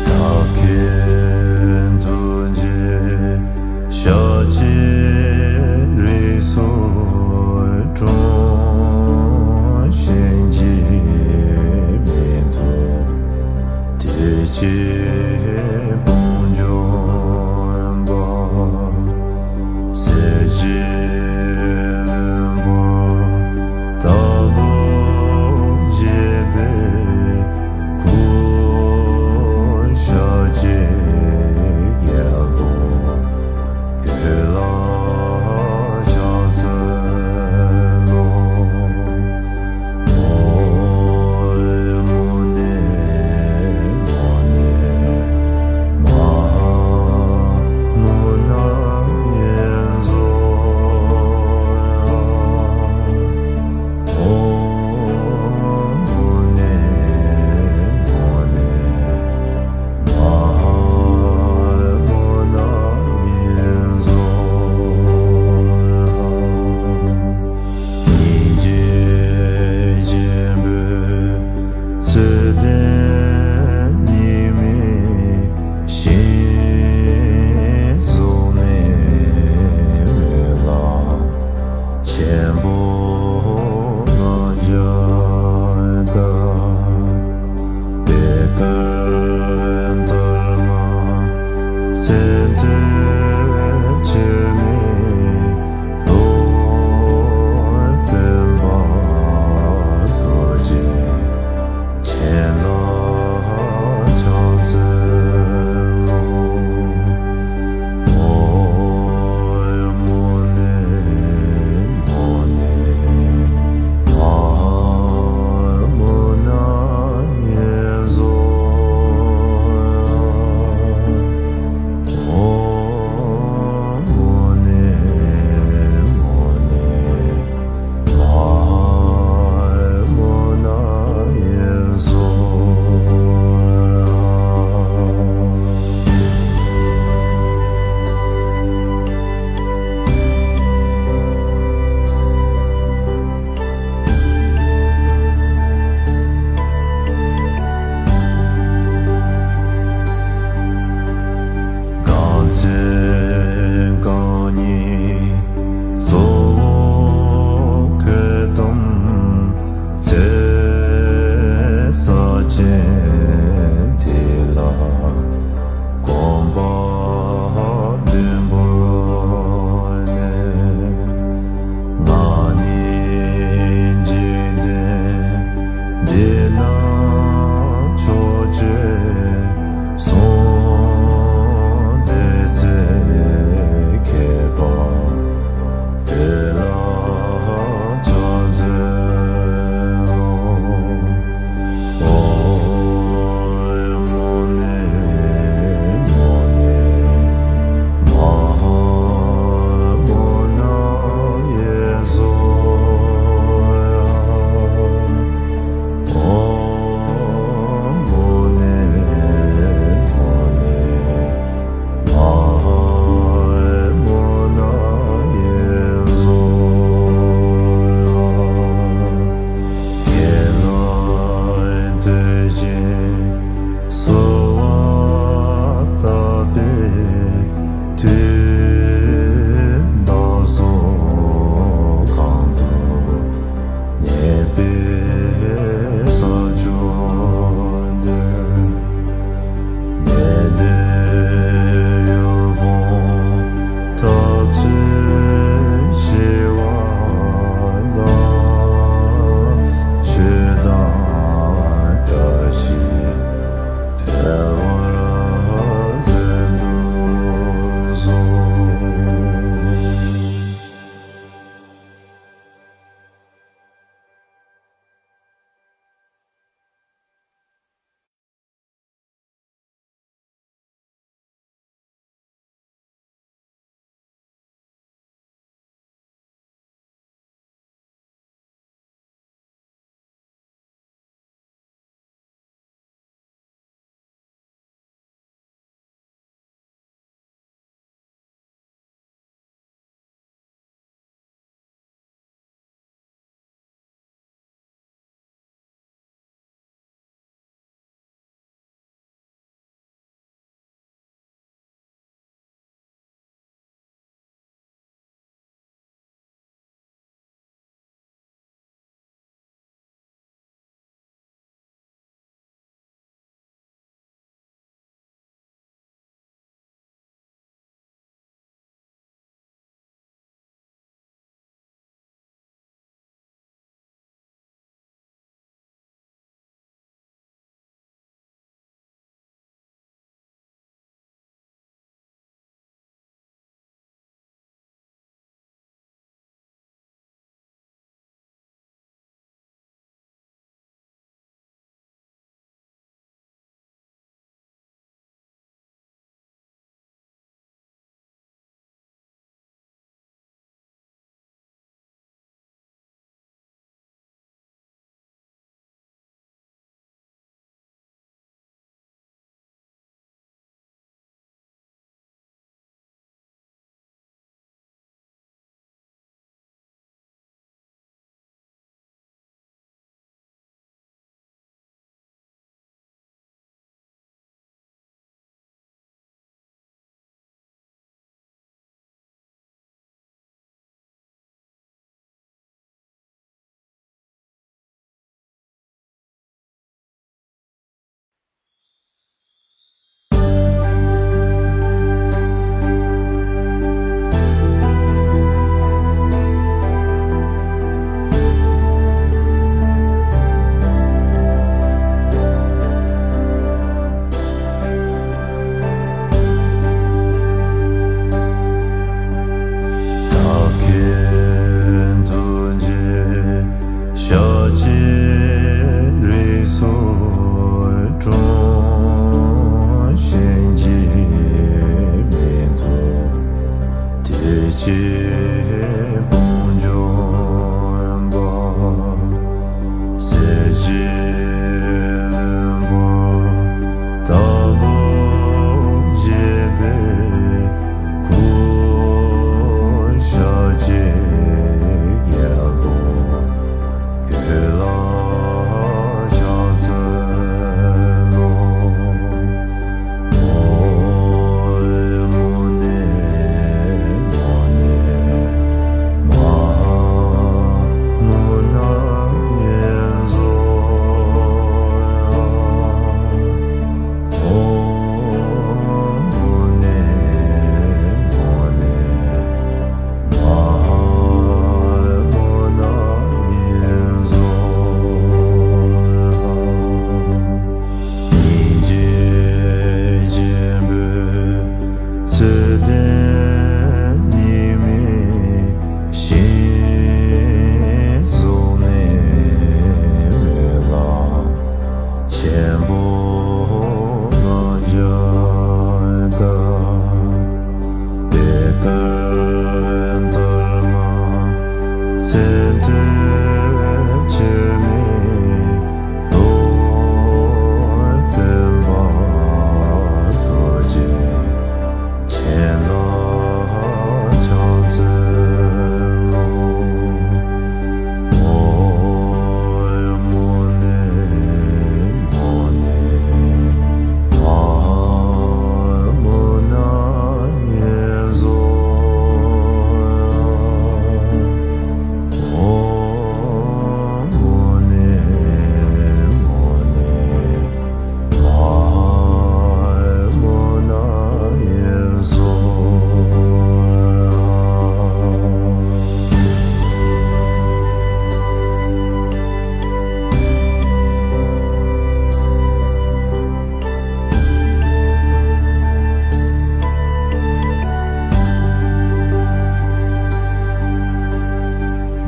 ཤཱཀྱའི་ཐུགས་རྗེ་ཤཱཀྱའི་རིགས་སུ་འཁྲུངས། གཤིན་རྗེའི་མིང་དུ་དེ་སྐད་དུ་བྱོན་པ། གསེར་གྱི་ལྷུན་པོ་ལྟ་བུ་བརྗིད་པའི་སྐུ། ཤཱཀྱའི་རྒྱལ་པོ་ཁྱོད་ལ་ཕྱག་འཚལ་ལོ། ཨོཾ་མུ་ནེ་མུ་ནེ་མ་ སེམས་དོན་ཆོས་མེད་རྟོགས། སྟོན་པ་རྡོ་རྗེ་འཆད་ལ་ཕྱག་འཚལ་ལོ། ཨོཾ་མུ་ནེ་མུ་ནེ་མ་ཧཱ་མུ་ན་ཡེ་ཛོ།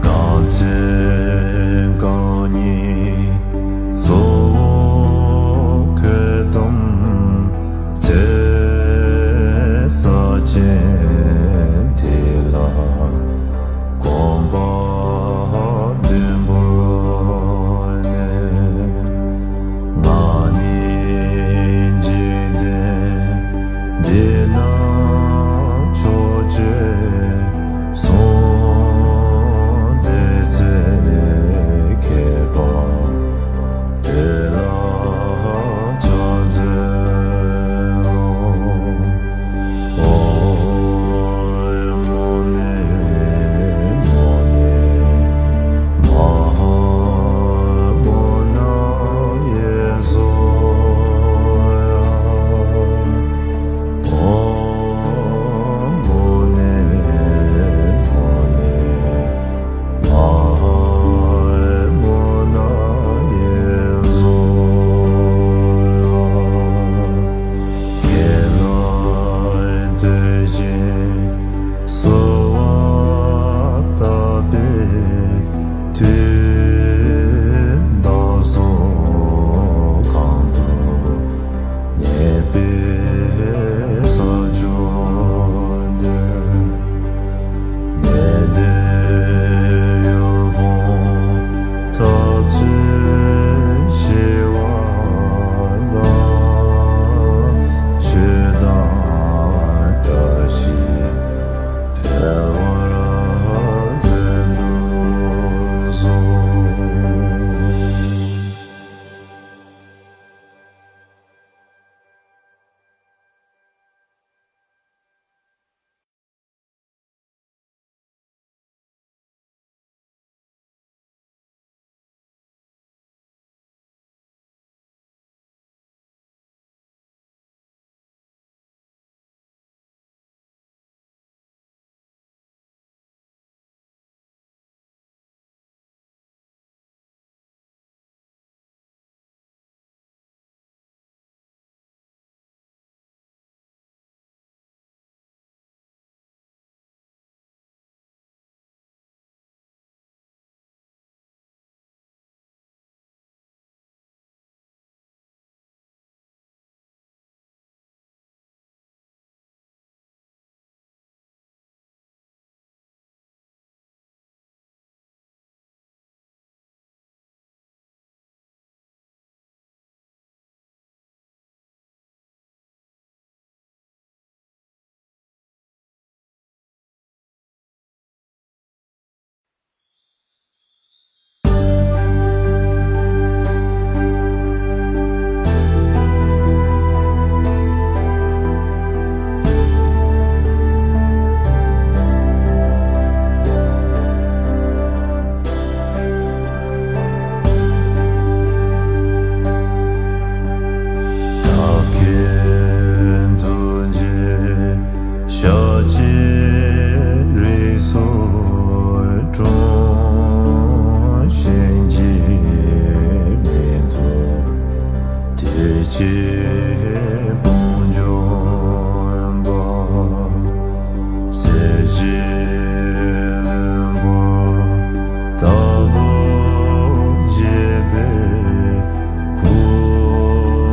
གང་ཚེ་གང་ཉིད་གཙོ་བོ་ཁྱོད་དམ་ཚེ་ས་ཆེན་དེ་ལ་གོམ་པ་བདུན་བོར་ནས། ང་ནི་འཇིག་རྟེན་འདི་ན་ཕྱོགས་བཅུའི་གསུང་སྡེ་ཚེ་མཁས་པ་དེ་ལ་ཕྱག་འཚལ་ལོ། ཤཱཀྱའི་རིགས་སུ་འཁྲུངས། གཤིན་རྗེའི་མིང་དུ་དེ་སྐྱེས་དཔུང་འཇོམས་པ། གསེར་གྱི་ལྷུན་པོ་ལྟ་བུར་བརྗིད་པའི་སྐུ་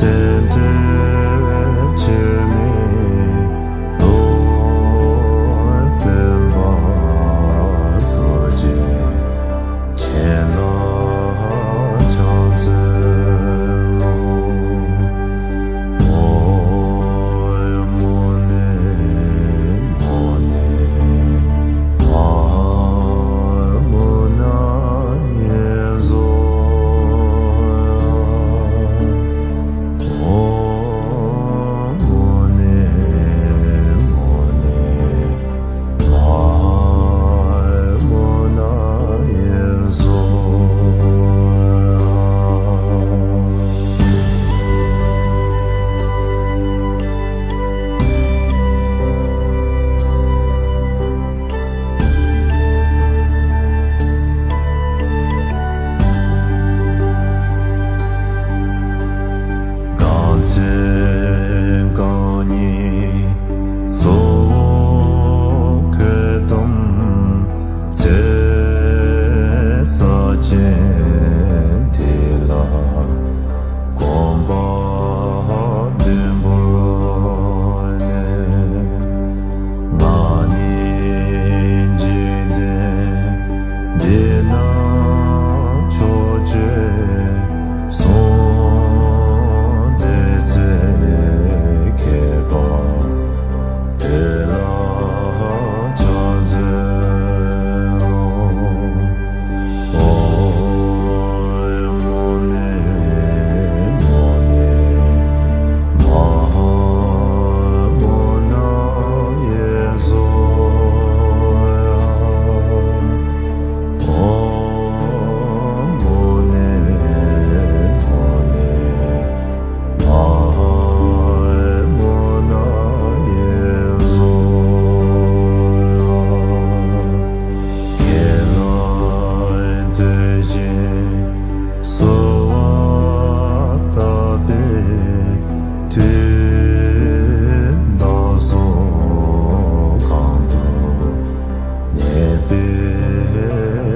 དེ་འདྲའི་ཕྱིར་མི་ལྡོག་བདེན་པ་རྡོ་རྗེ་ཁྱེད་ལ་ཕྱག་འཚལ་ལོ། ཨོཾ་མུ་ནེ་མུ་ནེ་མ་ཧཱ་མུ་ན་ཡེ་ཛོ། ཨོཾ་མུ་ནེ་མུ་ནེ་མ་ཧཱ་མུ་ན་ཡེ་ཛོ། གང་ཚེ་རྐང་གཉིས་གཙོ་བོ་གོས་དུམ་ཚེ་ས་ཆེན་དེ་ལ་གོམ་པ་བདུན་བོར་ནས། ང་ནི་འཇིག་རྟེན་འདི་ན་ཕྱོགས་བཅུའི་གསུང་སྡེ་ཚེ་མཁས་པ་དེ་ལ་ཕྱག་འཚལ་ལོ། ཨོཾ་མུ་ནེ་མུ་ནེ་མ་ཧཱ་མུ་ན་ཡེ་ཛོ། ཨོཾ་མུ་ནེ་མུ་ནེ་མ་ཧཱ་མུ་ན་ཡེ་ཛོ། ཁྱེད་ལ་འདོད་ཅིང་གསོལ་བ་བཏབ་པའི་མཐུས། བདག་སོགས་གང་དུ་གནས་པའི་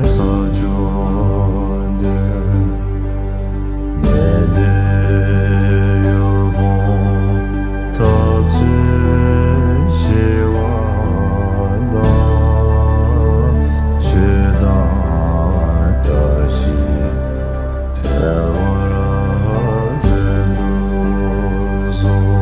ས་ཕྱོགས་འདིར། ནད་དང་གཡོ་འོང་འཐབ་རྩོད་ཞི་བ་དང་། ཆོས་དང་བཀྲ་ཤིས་འཕེལ་བར་མཛད་དུ་གསོལ།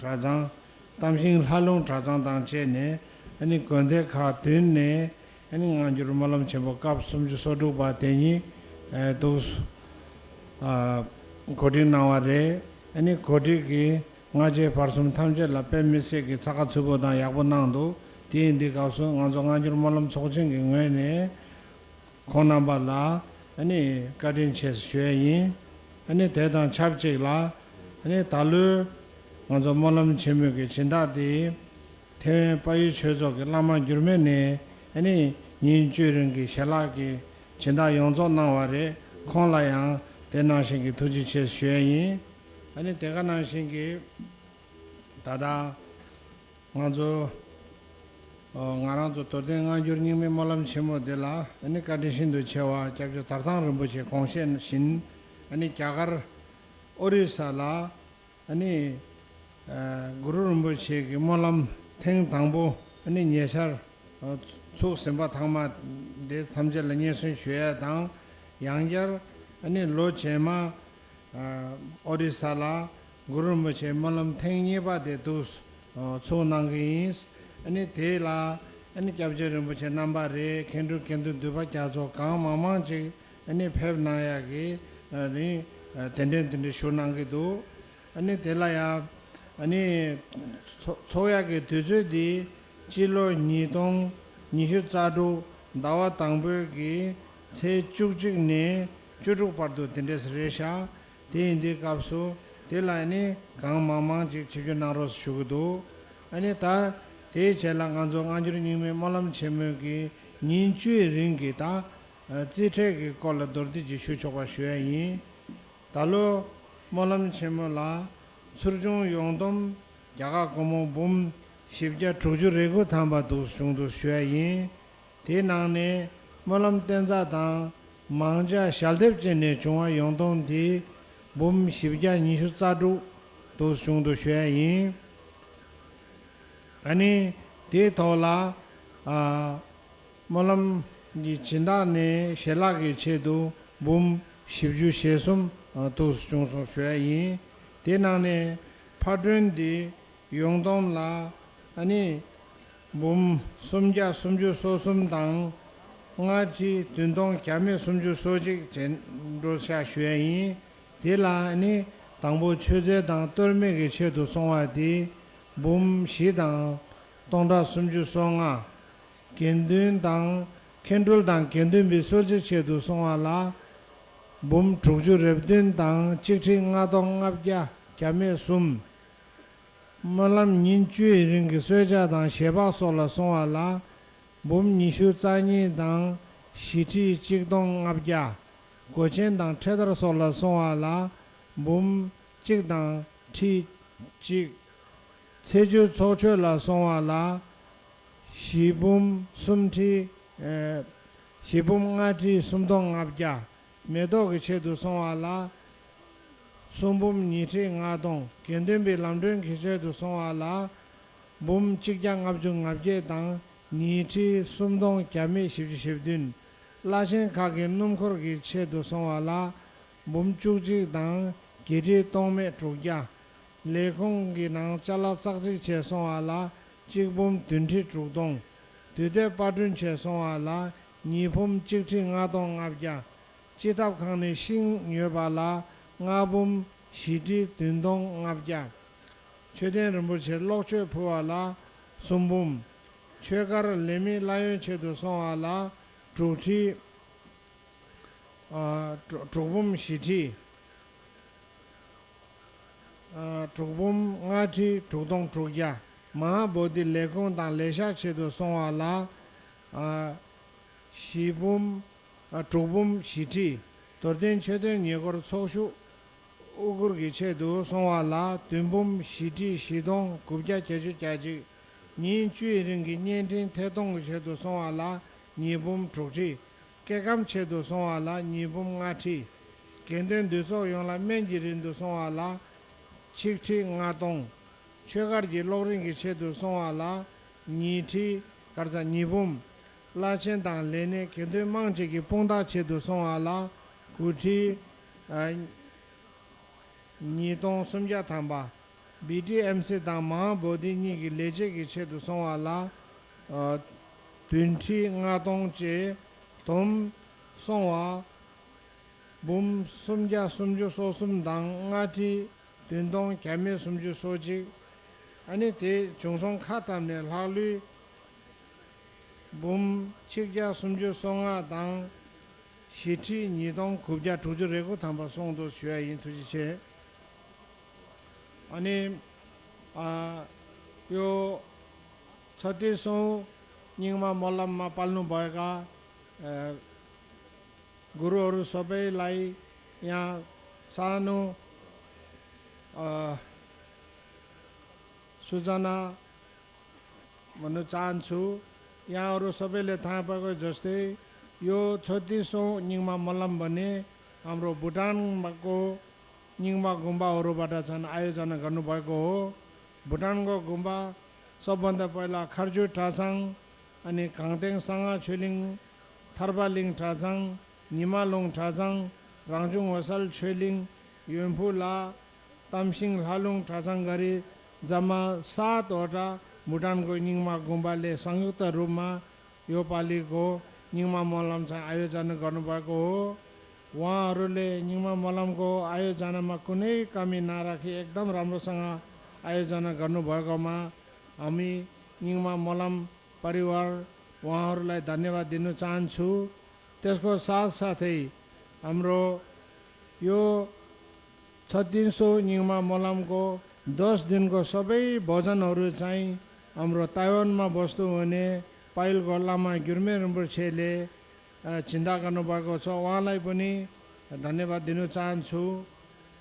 གྲྭ་ཚང་། གཏམ་ཤིང་ལྷ་ལུང་གྲྭ་ཚང་དང་བཅས་ནས་ཨ་ནི་དགོན་སྡེ་ཁག་བདུན་ནས་ཨ་ནི་སྔ་འགྱུར་སྨོན་ལམ་ཆེན་མོ་སྐབས་སུམ་ཅུ་སོ་དྲུག་པ་དེ་ཉིད་ཨ་འདུག་ཨ་གོ་སྒྲིག་གནང་བ་རེད། ཨ་ནི་གོ་སྒྲིག་གིས་སྔ་རྗེས་བར་གསུམ་ཐམས་ཅད་ལ་དཔེ་མི་སྲིད་ཀྱི་ཚ་ཁ་ཚུད་པོ་དང་ཡག་པོ་གནང་འདུག་དེ་ཡིན་དུས་སྐབས་སུ་ང་ཚོ་སྔ་འགྱུར་སྨོན་ལམ་ཚོགས་ཆེན་གྱི་ངོས་ནས་ཁོང་རྣམ་པ་ལ་ཨ་ནི་བཀའ་དྲིན་ཆེ་ཞུ་ཡས་ཡིན། ཨ་ནི་དེ་དང་ཆབས་ཅིག་ལ་ཨ་ནི་ད་ལོའི་ང་ཚོ་སྨོན་ལམ་ཆེན་མོའི་གི་སྦྱིན་བདག་དེ་ཐེ་ཝན་དཔལ་ཡུལ་ཆོས་ཚོགས་ཀྱི་བླ་མ་འགྱུར་མེད་ནས་ཨ་ནི་ཉིན་བཅུའི་རིང་གི་ཞལ་ལག་གི་སྦྱིན་བདག་ཡོངས་རྫོགས་གནང་བ་རེད། ཁོང་ལ་ཡང་དེ་ནང་བཞིན་གྱི་ཐུགས་རྗེ་ཆེ་ཞུ་ཡས་ཡིན། ཨ་ནི་དེ་ག་ནང་བཞིན་གྱི་ད་ལྟ་ང་ཚོ་ཨ་ང་རང་ཚོ་རྡོར་གདན་སྔ་འགྱུར་རྙིང་མའི་སྨོན་ལམ་ཆེན་མོ་འདི་ལ་ཨ་ནི་བཀའ་དྲིན་ཤིན་ཏུ་ཆེ་བ་སྐྱབས་རྗེ་དར་ཐང་རིན་པོ་ཆེས་དགོངས་བཞེད་བཞིན་ཨ་ནི་རྒྱ་གར་ཨོ་རི་ས་ལ་ཨ་ནི་ཨ་གུ་རུ་རིན་པོ་ཆེ་གི་སྨོན་ལམ་ཐེངས་དང་པོ་ཨ་ནི་ཉེ་ཆར་ཨ་ཚུགས་ཟིན་པ་ཐང་མ་འདི་ཐམས་ཅད་ལ་སྙན་སེང་ཞུ་ཡ་དང་། ཡང་བསྐྱར་ཨ་ནི་ལོ་རྗེས་མ་ཨ་ཨོ་རི་ས་ལ་གུ་རུ་རིན་པོ་ཆེའི་སྨོན་ལམ་ཐེངས་གཉིས་པ་དེ་འདུག་ཨ་ཚུགས་གནང་གི་ཡིན། ཨ་ནི་དེ་ལ་ཨ་ནི་སྐྱབས་རྗེ་རིན་པོ་ཆེ་རྣམ་པ་རེད། མཁན་སྤྲུལ་དགེ་འདུན་འདུས་པ་རྒྱ་མཚོ་གང་མང་མང་ཅིག་ཨ་ནི་ཕེབས་གནང་ཡག་གི་ཨ་ནི་ཨ་གདན་འདྲེན་དེ་འདྲ་ཞུ་གནང་གི་འདུག་ཨ་ནི་དེ་ལ་ཡང་ཨ་ནི་ཚོགས་ཚོགས་ཡག་གི་དུས་ཚོད་འདི་སྤྱི་ལོ་ཉིས་སྟོང་ཉི་ཤུ་རྩ་དྲུག་ཟླ་བ་དང་པོའི་གི་ཚེས་བཅུ་གཅིག་ནས་བཅུ་དྲུག་བར་དུ་དེ་འདྲས་རེད་ཤག་དེ་ཡིན་དུས་སྐབས་སུ་དེ་ལ་ནི་གང་མང་མང་ཅིག་ཆིབས་བསྒྱུར་གནང་རོགས་ཞུ་གི་འདུག་ཨ་ནི་ད་དེའི་རྗེས་ལ་ང་ཚོ་སྔ་འགྱུར་རྙིང་མའི་སྨོན་ལམ་ཆེན་མོའི་གི་ཉིན་བཅུའི་རིང་གི་ད་རྩིས་ཁྲའི་གི་སྐོར་ལ་མདོར་བསྡུས་ཅིག་ཞུ་ཆོག་པ་ཞུ་ཡ་ཡིན། ད་ལོ་སྨོན་ལམ་ཆེན་མོ་ལ་ཚུར་བྱུང་ཡོངས་བསྡོམས་རྒྱ་གར་སྒོར་མོ་འབུམ་བཞི་བརྒྱ་དྲུག་ཅུ་རེ་དགུ་ཐམ་པ་འདུག་བྱུང་འདུག་ཞུ་ཡ་ཡིན། དེའི་ནང་ནས་སྨོན་ལམ་རྟེན་རྫས་དང་མང་ཇ་ཞལ་འདེབས་བཅས་ནས་བྱུང་བ་ཡོངས་བསྡོམས་དེ་འབུམ་བཞི་བརྒྱ་ཉི་ཤུ་རྩ་དྲུག་འདུག་བྱུང་འདུག་ཞུ་ཡ་ཡིན། ཨ་ནི་དེའི་ཐོག་ལ་ཨ་སྨོན་ལམ་གྱི་སྦྱིན་བདག་ནས་ཞལ་ལག་གི་ཆེད་དུ་འབུམ་བཞི་བཅུ་ཞེ་གསུམ་ཨ་འདུག་བྱུང་སོང་ཞུ་ཡ་ཡིན། དེའི་ནང་ནས་ཕར་སྐྲུན་འདི་ཡོངས་བསྡོམས་ལ་ཨ་ནི་འབུམ་སུམ་བརྒྱ་སུམ་ཅུ་སོ་གསུམ་དང་ལྔ་ཁྲི་བདུན་སྟོང་བརྒྱ་མེད་སུམ་ཅུ་སོ་གཅིག་བྱས་འགྲོ་ཤག་ཞུ་ཡ་ཡིན། དེ་ལ་ཨ་ནི་དང་པོ་མཆོད་རྫས་དང་གཏོར་མའི་གི་ཆེད་དུ་སོང་བ་དེ་འབུམ་བཞི་དང་སྟོང་ཕྲག་སུམ་ཅུ་སོ་ལྔ། དགེ་འདུན་དང་མཁན་སྤྲུལ་དང་དགེ་འདུན་པའི་གསོལ་ཚིགས་ཆེད་དུ་སོང་བ་ལ་འབུམ་དྲུག་ཅུ་རེ་བདུན་དང་གཅིག་ཁྲི་ལྔ་སྟོང་ལྔ་བརྒྱ་བརྒྱ་མེད་གསུམ། སྨོན་ལམ་ཉིན་བཅུའི་རིང་གི་གསོལ་ཇ་དང་ཞལ་འབག་སོགས་ལ་སོང་བ་ལ་འབུམ་ཉི་ཤུ་རྩ་གཉིས་དང་བཞི་ཁྲི་གཅིག་སྟོང་ལྔ་བརྒྱ། སྒོ་ཆེན་དང་ཁྲི་དར་སོགས་ལ་སོང་བ་ལ་འབུམ་གཅིག་དང་ཁྲི་གཅིག། ཚེས་བཅུའི་ཚོགས་མཆོད་ལ་སོང་བ་ལ་བཞི་འབུམ་གསུམ་ཁྲི་ཨེ་བཞི་འབུམ་ལྔ་ཁྲི་སུམ་སྟོང་ལྔ་བརྒྱ། མེ་ཏོག་གི་ཆེད་དུ་སོང་བ་ལ་གསུམ་འབུམ་ཉི་ཁྲི་ལྔ་སྟོང་། དགེ་འདུན་པའི་ལམ་སྒྲོན་གྱི་ཆེད་དུ་སོང་བ་ལ་འབུམ་གཅིག་བརྒྱ་ལྔ་བཅུ་ང་བརྒྱད་དང་ཉི་ཁྲི་སུམ་སྟོང་བརྒྱ་མེད་བཞི་བཅུ་ཞེ་བདུན། བླ་ཆེན་ཁག་གི་སྣུམ་འཁོར་གྱི་ཆེད་དུ་སོང་བ་ལ་འབུམ་བཅུ་གཅིག་དང་བརྒྱད་ཁྲི་སྟོང་མེད་དྲུག་བརྒྱ། ལས་ཁུངས་ཀྱི་ནང་ཅ་ལག་ཙག་ཙིག་བྱས་སོང་བ་ལ་གཅིག་འབུམ་བདུན་ཁྲི་དྲུག་སྟོང་། དུས་དེབ་པར་སྐྲུན་བྱས་སོང་བ་ལ་ཉིས་འབུམ་གཅིག་ཁྲི་ལྔ་སྟོང་ལྔ་བརྒྱ། སྤྱི་ཐབ་ཁང་ནས་ཤིང་ཉོས་པ་ལ་ལྔ་འབུམ་བཞི་ཁྲི་བདུན་སྟོང་ལྔ་བརྒྱ། མཆོད་རྟེན་རིན་པོ་ཆེ་གློག་མཆོད་ཕུལ་བ་ལ་གསུམ་འབུམ། མཆོད་གར་ལས་མི་གླ་ཡོན་ཆེད་དུ་སོང་བ་ལ་དྲུག་ཁྲི་ཨ་དྲུག་དྲུག་འབུམ་བཞི་ཁྲི། ཨ་དྲུག་འབུམ་ལྔ་ཁྲི་དྲུག་སྟོང་དྲུག་བརྒྱ། མ་ཧཱ་བོ་དྷི་ལས་ཁུངས་དང་ལས་ཤག་ཆེད་དུ་སོང་བ་ལ་ཨ་བཞི་འབུམ་ཨ་དྲུག་འབུམ་བཞི་ཁྲི། རྡོར་གདན་མཆོད་རྟེན་ཉེ་འཁོར་ཚོགས་ཞུགས་དབུ་གུར་གྱི་ཆེད་དུ་སོང་བ་ལ་བདུན་འབུམ་བཞི་ཁྲི་བཞི་སྟོང་དགུ་བརྒྱ་བརྒྱད་ཅུ་གྱ་གཅིག། ཉིན་བཅུའི་རིང་གི་བརྙན་འཕྲིན་ཐད་གཏོང་གི་ཆེད་དུ་སོང་བ་ལ་ཉིས་འབུམ་དྲུག་ཁྲི། སྐྱེ་ཁམས་ཆེད་དུ་སོང་བ་ལ་ཉིས་འབུམ་ལྔ་ཁྲི། དགེ་འདུན་འདུས་ཚོགས་ཡོངས་ལ་སྨན་གྱི་རིན་དུ་སོང་བ་ལ་ཆིག་ཁྲི་ལྔ་སྟོང་། མཆོད་གར་གྱི་གློག་རིན་གྱི་ཆེད་དུ་སོང་བ་ལ་ཉིས་ཁྲི་གར་ཙ་ཉིས་འབུམ། བླ་ཆེན་དང་ལས་སྣེ་དགེ་འདུན་དམངས་བཅས་ཀྱི་དཔུང་རྟགས་ཆེད་དུ་སོང་བ་ལ་དགུ་ཁྲི་ཨ་ཉིས་སྟོང་སུམ་བརྒྱ་ཐམ་པ། བི་ཊི་ཨེམ་སི་དང་མ་ཧཱ་བོ་དྷི་གཉིས་ཀྱི་ལས་བྱེད་ཀྱི་ཆེད་དུ་སོང་བ་ལ། ཨ། བདུན་ཁྲི་ལྔ་སྟོང་བཅས། བསྡོམས་སོང་བ་འབུམ་སུམ་བརྒྱ་སུམ་ཅུ་སོ་གསུམ་དང་ལྔ་ཁྲི་བདུན་སྟོང་བརྒྱ་མེད་སུམ་ཅུ་སོ་གཅིག་ཨ་ནི་དེ་བྱུང་སོང་ཁ་བཏབ་ནས་ལྷག་ལུས་འབུམ་ཆིག་བརྒྱ་སུམ་ཅུ་སོ་ལྔ་དང་། བཞི་ཁྲི་ཉིས་སྟོང་དགུ་བརྒྱ་དྲུག་ཅུ་རེ་དགུ་ཐམ་པ་སོང་འདུག་ཞུ་ཡ་ཡིན། ཐུགས་རྗེ་ཆེ། ཨ་ནི། ཨ། यो छत्तीसौँ निङ्मा मोलममा पाल्नुभएका, अ, गुरुहरू सबैलाई यहाँ सानो, अ, सूचना भन्न चाहन्छु। यहाँहरू सबैले थाहा पाएको जस्तै यो छत्तिसौँ निङ्मा मल्लम भने हाम्रो भुटानको निङ्मा गुम्बाहरूबाट चाहिँ आयोजना गर्नुभएको हो। भुटानको गुम्बा सबभन्दा पहिला खर्जु ठाचाङ, अनि घाङतेङ साङा छुइलिङ, थर्पालिङ ठाचाङ, निमालुङ ठाचाङ, राङजुङ होसाल छुइलिङ, योम्फु ला, तामसिङ ल्हालुङ ठाचाङ गरी जम्मा सातवटा भुटानको निङ्मा गुम्बाले संयुक्त रूपमा यो पालिको निङ्मा मल्लम चाहिँ आयोजना गर्नुभएको हो। उहाँहरूले निङ्मा मल्लमको आयोजनामा कुनै कमी नराखी एकदम राम्रोसँग आयोजना गर्नुभएकोमा हामी निङ्मा मल्लम परिवार उहाँहरूलाई धन्यवाद दिन चाहन्छु। त्यसको साथसाथै हाम्रो यो छत्तिसौँ निङ्मा मल्लमको दस दिनको सबै भजनहरू चाहिँ हाम्रो ताइवानमा बस्नुहुने पाइलको लामा गिर्मे रिम्पोछेले, अ, झिन्डा गर्नुभएको छ। उहाँलाई पनि धन्यवाद दिन चाहन्छु।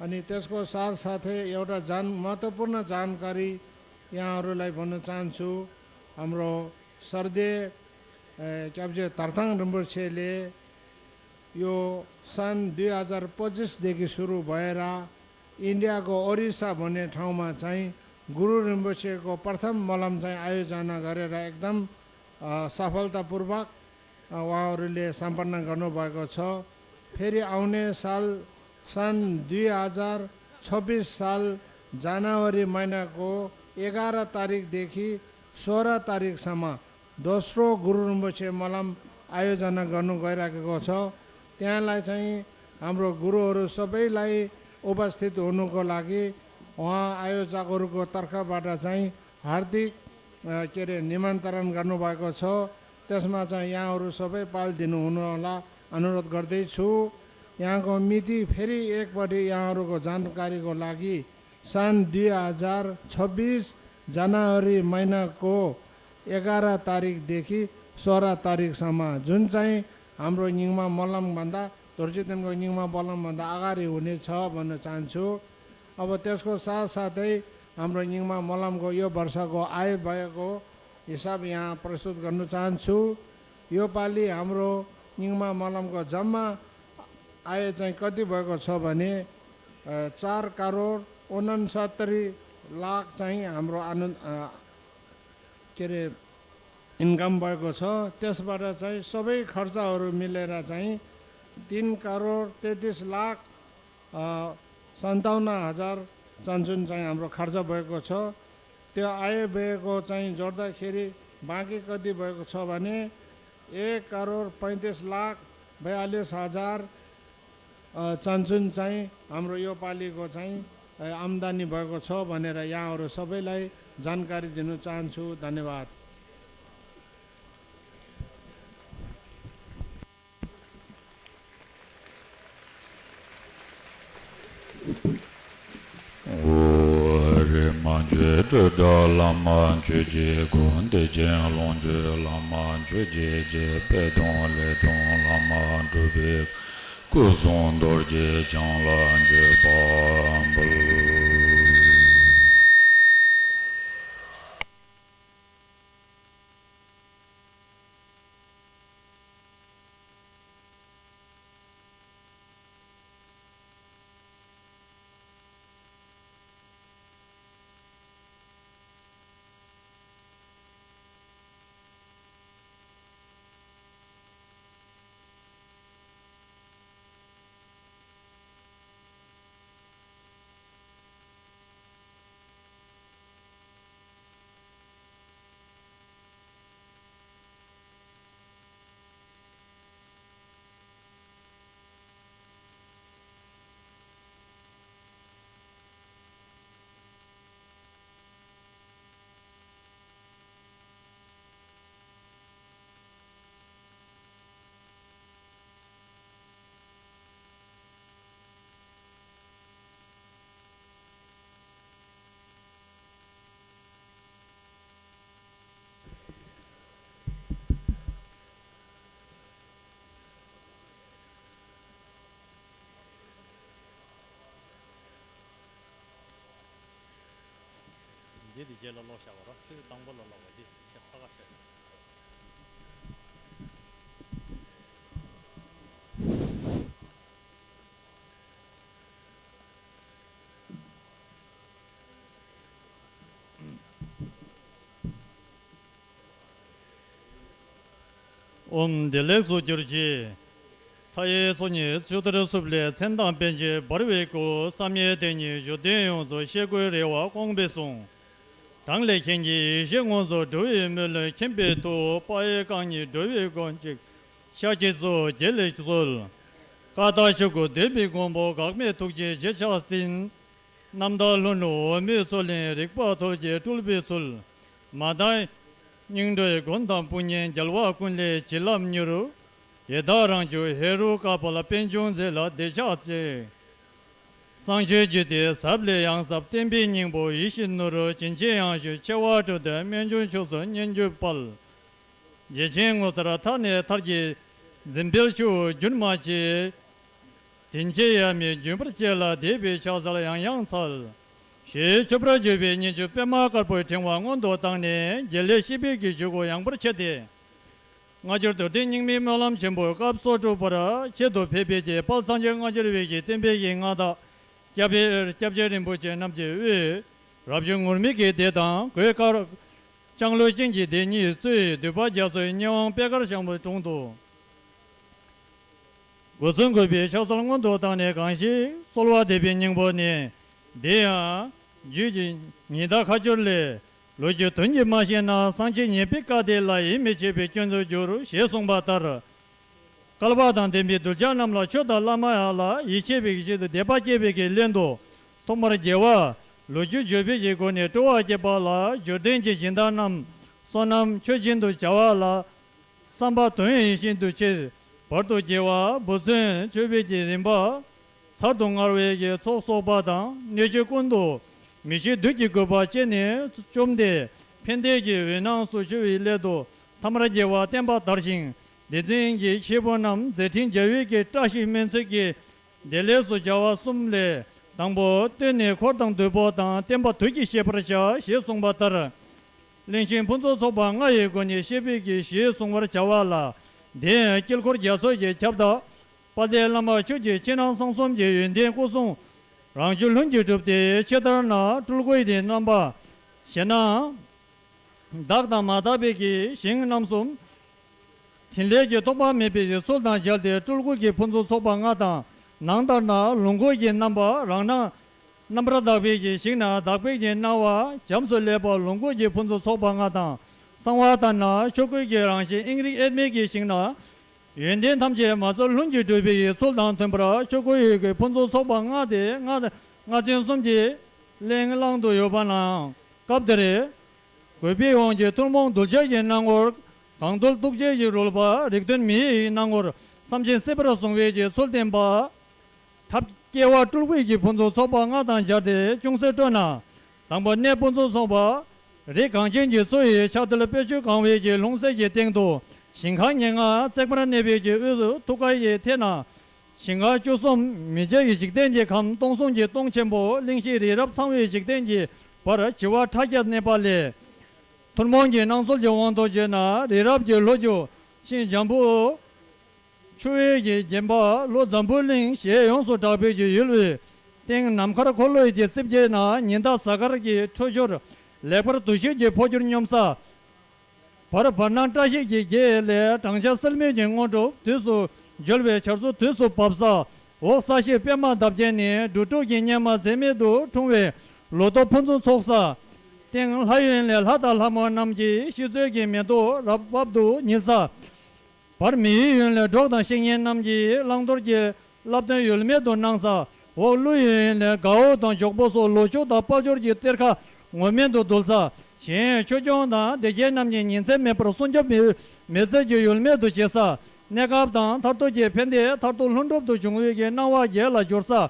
अनि त्यसको साथसाथै एउटा जान-, महत्त्वपूर्ण जानकारी यहाँहरूलाई भन्न चाहन्छु। हाम्रो श्रद्धेय, अ, क्याब्जे धरताङ रिम्पोछेले यो सन् दुई हजार पच्चिसदेखि सुरु भएर इन्डियाको ओडिसा भन्ने ठाउँमा चाहिँ गुरु रिम्पोछेको प्रथम मल्लम चाहिँ आयोजना गरेर एकदम, अ, सफलतापूर्वक, अ, उहाँहरूले सम्पन्न गर्नुभएको छ। फेरि आउने साल सन् दुई हजार छब्बिस साल जनवरी महिनाको एघार तारिकदेखि सोह्र तारिकसम्म दोस्रो गुरु रिम्पोछे मल्लम आयोजना गर्नु गइराखेको छ। त्यहाँलाई चाहिँ हाम्रो गुरुहरू सबैलाई उपस्थित हुनुको लागि उहाँ आयोजकहरूको तर्फबाट चाहिँ हार्दिक, अ, के अरे, निमन्त्रण गर्नुभएको छ। त्यसमा चाहिँ यहाँहरू सबै पाल दिनुहुन होला अनुरोध गर्दैछु। यहाँको मिति फेरि एकपटि यहाँहरूको जानकारीको लागि सन् दुई हजार छब्बिस जनवरी महिनाको एघार तारिकदेखि सोह्र तारिकसम्म, जुन चाहिँ हाम्रो निङ्मा मल्लमभन्दा, धुर्जितेनको निङ्मा मल्लमभन्दा अगाडि हुनेछ भन्न चाहन्छु। अब त्यसको साथसाथै हाम्रो निङ्मा मल्लमको यो वर्षको आय व्ययको हिसाब यहाँ प्रस्तुत गर्न चाहन्छु। यो पालि हाम्रो निङ्मा मल्लमको जम्मा आय चाहिँ कति भएको छ भने, अ, चार करोड उनन्सत्तरी लाख चाहिँ हाम्रो आनन्द, अ, के अरे, इन्कम भएको छ। त्यसबाट चाहिँ सबै खर्चहरू मिलेर चाहिँ तिन करोड तेत्तिस लाख, अ, सन्ताउन्न हजार चन्चुन चाहिँ हाम्रो खर्च भएको छ। त्यो आय व्ययको चाहिँ जोड्दाखेरि बाँकी कति भएको छ भने एक करोड पैँतिस लाख बयालिस हजार, अ, चन्चुन चाहिँ हाम्रो यो पालिको चाहिँ, अ, आम्दानी भएको छ भनेर यहाँहरू सबैलाई जानकारी दिन चाहन्छु। धन्यवाद। ཨོ་རེ་མ་འཇུ་དྲི་བྲལ་བླ་མ་ཆོས་ཀྱི་སྐུ། བདེ་ཆེན་ལོངས་སྤྱོད་བླ་མ་ཆོས་ཀྱི་རྗེ། དཔལ་དང་ལས་དང་བླ་མ་གྲུབ་པའི་སྐུ་གསུང་རྡོ་རྗེ་འཆང་ལ་འཇུག་པ་འབུལ། དེ་རྗེས་ལ་ཀློག་བཞག་པ་རོ། ཚིག་དང་པོ་ལ་ཀློག་པ་དེ་ཁྱེད་ཕ་ག་ཤོད། ཨོཾ། བདེ་ལེགས་སུ་གྱུར་ཅིག། མཐའ་ཡས་སོ་གཉིས་ཆུ་གཏེར་སྲུབས་ལས། མཚན་དང་པཎ་ཆེན་འབར་བའི་སྐུ། བསམ་ཡས་དེ་ཉིད་བཞུགས་གདན་ཡོངས་སུ། ཤེལ་སྒོའི་རི་བ་ཀོང་པོའི་གསུང་། གྲངས་ལས་མཁན་གྱི་ཡེ་ཤེས་ངོས་སུ། འགྲོ་བའི་སྨོན་ལམ་མཁྱེན་པའི་ཐུགས། དཔག་ཡས་རྐང་གཉིས་འགྲོ་བའི་མགོན་གཅིག། ཤཱཀྱའི་གཙོ་བོ་རྗེ་ལ་གསོལ། ཀ་དག་ཆོས་སྐུ་འདུས་པའི་མགོན་པོ། འགག་མེད་ཐུགས་རྗེའི་རྗེས་ཆགས་ཅན། རྣམ་དག་ལྷུན་གྲུབ་འོད་མའི་མཚོ་གླིང་། རིག་པ་ཐོལ་གྱིས་སྤྲུལ་པའི་ཚུལ། མ་དག་སྙིང་འདྲེན་མགོན་དང་དཔུང་གཉེན། རྒྱལ་བ་ཀུན་ལས་བྱིན་རླབས་མྱུར། ཡི་དྭགས་རང་བྱུང་ཧེ་རུ་ཀ། དཔལ་པད་འབྱུང་མཛད་ལ་བདེ་ཕྱག་འཚལ། གསང་ཆེན་རྒྱུད་སྡེ་ཟབ་ལས་ཡང་ཟབ། བསྟན་པའི་སྙིང་པོ་ཡིད་བཞིན་ནོར་བུ། བྱིན་ཆེན་ཡང་ཞུས་ཆེ་བ་སྤྲུལ་ཏེ། རྨད་བྱུང་ཕྱོགས་སུ་སྙན་བརྒྱུད་དཔལ། རྗེ་ཆེན་ངོ་མཚར་མཐའ་ནས་མཐར་གྱིས་འཛིན་པའི་ཆུ་བོ་རྒྱུན་མ་ཆད། དྲིན་ཅན་ཡབ་མེས་བརྒྱུད་པར་བཅས་ལ། དད་པའི་ཕྱག་འཚལ་ཡང་ཡང་འཚལ། ཞེས་མཆོད་པར་བརྗོད་པའི་སྙན་བརྒྱུད་པད་མ་དཀར་པོའི་ཕྲེང་བ་སྔོན་དུ་བཏང་ནས། རྒྱལ་སྲས་གཤེགས་པའི་གི་ཆོས་སྐུ་ཡངས་པར་ཕྱེ་སྟེ། སྔ་འགྱུར་རྡོར་གདན་རྙིང་མའི་སྨོན་ལམ་ཆེན་པོའི་སྐབས་སོ་དྲུག་པར་ཆེད་དུ་ཕེབས་པའི་གི་དཔལ་སངས་རྒྱས་སྔ་འགྱུར་བའི་གི་བསྟན་པའི་གི་མངའ་བདག་སྐྱབས་སྐྱབས་རྗེ་རིན་པོ་ཆེ་རྣམས་ཀྱི་དབུས། རབ་བྱུང་ངུར་སྨྲིག་གི་སྡེ་དང་གོས་དཀར་ལྕང་ལོ་ཅན་གྱི་སྡེ་གཉིས་གཙོས་བསྡུས་པ་རྒྱ་མཚོའི་སྙན་དབང་པད་དཀར་ཞང་པོའི་དྲུང་དུ། སྒོ་ཚུན་དགོས་པའི་ཕྱག་འཚལ་སྔོན་དུ་བཏང་ནས་གང་ཞིག་གསོལ་བ་འདེབས་པའི་སྙིང་པོ་ནི། འདི་ཡང་རྒྱུད་ཀྱི་ཉི་ཟླ་ཁ་སྦྱོར་ལས། ལོ་རྒྱུས་དོན་གྱིས་མ་ཤེས་ན། གསང་ཆེན་ཉན་པའི་བཀའ་དེ་ལ། ཡིད་མི་ཆེས་པའི་སྐྱོན་དུ་འགྱུར། ཞེས་གསུངས་པ་ལྟར། བསྐལ་པ་དང་ལྡན་པའི་གདུལ་བྱ་རྣམས་ལ་ཆོས་དང་བླ་མ་ཡར་ལ་ཡིད་ཆེས་པའི་ཆེད་དུ་དད་པ་སྐྱེ་བའི་གི་ལན་དུ། ཐོག་མར་རྒྱལ་བ་ལོ་རྒྱུས་བརྗོད་པའི་གི་སྒོ་ནས་སྤྲོ་བ་བསྐྱེད་པ་ལ། འབྱོར་ལྡན་གྱི་སྦྱིན་བདག་རྣམས་བསོད་ནམས་མཆོད་སྦྱིན་དུ་བྱ་བ་ལ། བསམ་པ་དོན་ཡིད་བཞིན་དུ་བྱེད། བར་དུ་དགེ་བ་འབུལ་ཚུལ་མཆོད་པའི་གི་རིམ་པ། ཚར་དུ་དངར་བའི་གི་ཚོགས་གསོག་པ་དང་། གནས་ཆོས་ཀུན་ཏུ་མི་ཤིགས་བདུད་ཀྱི་རྒུད་པ་བཅད་ནས་བཅོམ་སྟེ་ཕན་བདེ་གི་འོད་སྣང་སུ་འཕྲོ་བའི་སླད་དུ། ཐ་མར་རྒྱལ་བ་བསྟན་པ་དར་ཞིང་། སྡེ་ཚན་གྱི་མཁས་པོ་རྣམས་མཛད་འཕྲིན་རྒྱས་པའི་གི་བཀྲ་ཤིས་སྨོན་ཚིག་གི་བདེ་ལེགས་སུ་བྱ་བ་གསུམ་ལས། དང་པོ། སྟོན་ནས་འཁོར་དང་བདུད་པོ་དང་། བསྟན་པ་དུས་ཀྱིས་ཤེས་པར་བྱ། ཞེས་གསུངས་པ་ལྟར། གླིང་ཆེན་ཕུན་ཚོགས་ཚོགས་པ་ལྔ་ཡི་སྒོ་ནས་བཤད་པའི་གི་ཞེས་གསུང་བར་བྱ་བ་ལ། དེ་ཡང་དཀྱིལ་འཁོར་རྒྱ་མཚོ་ཡི་ཁྱབ་བདག་དཔལ་ལྡན་བླ་མ་ཆོས་ཀྱི་ཕྱི་ནང་གསང་གསུམ་གྱི་ཡོན་ཏན་སྐུ་གསུང་རང་རྒྱུད་ལྷུན་གྱིས་གྲུབ་སྟེ། ཕྱི་ལྟར་ན་སྤྲུལ་སྐུ་ཡི་རྣམ་པ་ཞེ་ན། དག་དང་མ་དག་པའི་གི་ཞིང་རྣམ་གསུམ། ཕྲིན་ལས་ཀྱི་ཐོགས་པ་མེད་པའི་ཚུལ་དང་མཇལ་ཏེ། སྤྲུལ་སྐུ་གི་ཕུན་སུམ་ཚོགས་པ་ལྔ་དང་། ནང་ལྟར་ན་ལོངས་སྐུ་གི་རྣམ་པ་རང་སྣང་། རྣམ་པར་དག་པའི་གི་ཞིང་ན་དག་པའི་གི་སྣང་བ་བྱམས་སུ་ལེགས་པ་ལོངས་སྐུ་གི་ཕུན་སུམ་ཚོགས་པ་ལྔ་དང་། གསང་བ་ལྟར་ན་ཆོས་སྐུ་གི་རང་བཞིན་དབྱིངས་རིག་དབྱེར་མེད་ཀྱི་ཞིང་ན། ཡོན་ཏན་ཐམས་ཅད་མ་ཚོལ་ལྷུན་གྱིས་གྲུབ་པའི་ཚུལ་དང་མཐུན་པར་ཆོས་སྐུ་ཡི་གི་ཕུན་སུམ་ཚོགས་པ་ལྔ་སྟེ། ལྔ་ལྔ་ཚན་གསུམ་གྱིས་གླེང་བསླང་དུ་ཡོད་པ་ནའང་། སྐབས་འདིར་གུས་པས་དབང་གྱུར་ཐུན་མོང་གདུལ་བྱ་ཡི་སྣང་ངོར། གང་འདུལ་ཐུགས་རྗེ་ཡིས་རོལ་པ། རིགས་མཐུན་མི་ཡི་སྣང་ངོར། བསམ་ཅན་སྲིད་པར་བཟུང་བའི་གི་ཚུལ་བསྟན་པ། ཐབས་སྐྱེ་བ་སྤྲུལ་སྐུ་ཡི་ཕུན་སུམ་ཚོགས་པ་ལྔ་དང་སྦྱར་ཏེ་ཅུང་ཟད་བཀྲོལ་ན། དང་པོ། གནས་ཕུན་སུམ་ཚོགས་པ། རི་གངས་ཅན་གྱི་མཚོ་ཡི་ཆགས་བྲལ་དཔལ་ཆུས་གང་བའི་གི་ལྷུང་བཟེད་ཀྱི་སྟེང་དུ། ཞིང་ཁམས་ཉེར་ལྔ་བརྩེགས་མར་གནས་པའི་གི་དབུས་སུ་ཐུགས་ཀ་ཡི་ཐད་ན། ཞིང་ཁམས་བཅུ་གསུམ་མི་མཇེད་ཀྱི་འཇིག་རྟེན་གྱི་ཁམས། སྟོང་གསུམ་གྱི་སྟོང་ཆེན་པོ། གླིང་བཞི་རི་རབ་ཚང་བའི་འཇིག་རྟེན་གྱི་བར། བྱེ་བ་ཕྲག་བརྒྱ་གནས་པ་ལས། ཐུན་མོང་གི་སྣང་ཚུལ་གྱི་དབང་དུ་བྱས་ན། རི་རབ་ཀྱི་ལྷོ་རྒྱུད་ཤིང་འཇམ་པོ། ཆུ་བོའི་གི་རྒྱན་པ་ལྷོ་འཛམ་བུ་གླིང་ཞེས་ཡོངས་སུ་གྲགས་པའི་གི་ཡུལ་དབུས། སྟེང་ནམ་མཁར་འཁོར་ལོ་ཡི་གི་རྩིབས་བརྒྱད་ན། ཉི་ཟླ་གཟའ་སྐར་གྱི་འཕྲོད་སྦྱོར་ལེགས་པར་འདུ་ཤེས་ཀྱི་འཕོ་འགྱུར་སྙོམས་ས། བར་བར་སྣང་བཀྲ་ཤིས་ཀྱི་རྒྱལ་ལས། བགྲང་བྱ་གསལ་མེད་ཀྱི་དངོས་གྲུབ་དུས་སུ་འཇོལ་བའི་བྱར་གསོ་དུས་སུ་བབས་ས། འོག་ས་གཞི་པད་མ་འདབ་བརྒྱད་ནས། འབྲུ་དྲུག་གི་སྙེ་མ་འཛད་མེད་དུ་འཁྲུངས་པའི་ལོ་ཏོག་ཕུན་སུམ་ཚོགས་ས། སྟེང་ལྷ་ཡུལ་ལས་ལྷ་དང་ལྷ་མོ་རྣམས་ཀྱིས་ཤིས་བརྗོད་ཀྱི་མེ་ཏོག་རབ་བབ་ཏུ་ཉིལ་ས། བར་མི་ཡི་ཡུལ་ལས་འབྲོག་དང་བཤེས་གཉེན་རྣམས་ཀྱིས་བླང་དོར་གྱི་བསླབ་སྟོན་ཡོལ་མེད་དུ་གནང་ས། འོག་ཀླུ་ཡི་ཡུལ་ལས་དགའ་བོ་དང་འཇོག་པོ་སོགས་ལོ་ཕྱུགས་དང་དཔལ་འབྱོར་གྱི་གཏེར་ཁ་ངོམས་མེད་དུ་འདུལ་ས། གཞན་ཆོས་སྐྱོང་དང་སྡེ་བརྒྱད་རྣམས་ཀྱིས་ཉིན་མཚན་མེད་པར་སྲུང་སྐྱོབ་མི་མི་ཚེ་རྒྱུ་ཡོལ་མེད་དུ་བྱེད་ས། གནས་སྐབས་དང་མཐར་ཐུག་གི་ཕན་བདེ་མཐར་ཐུག་ལྷུན་གྲུབ་ཏུ་འབྱུང་བའི་གི་སྣང་བ་རྒྱས་ལ་འགྱུར་ས།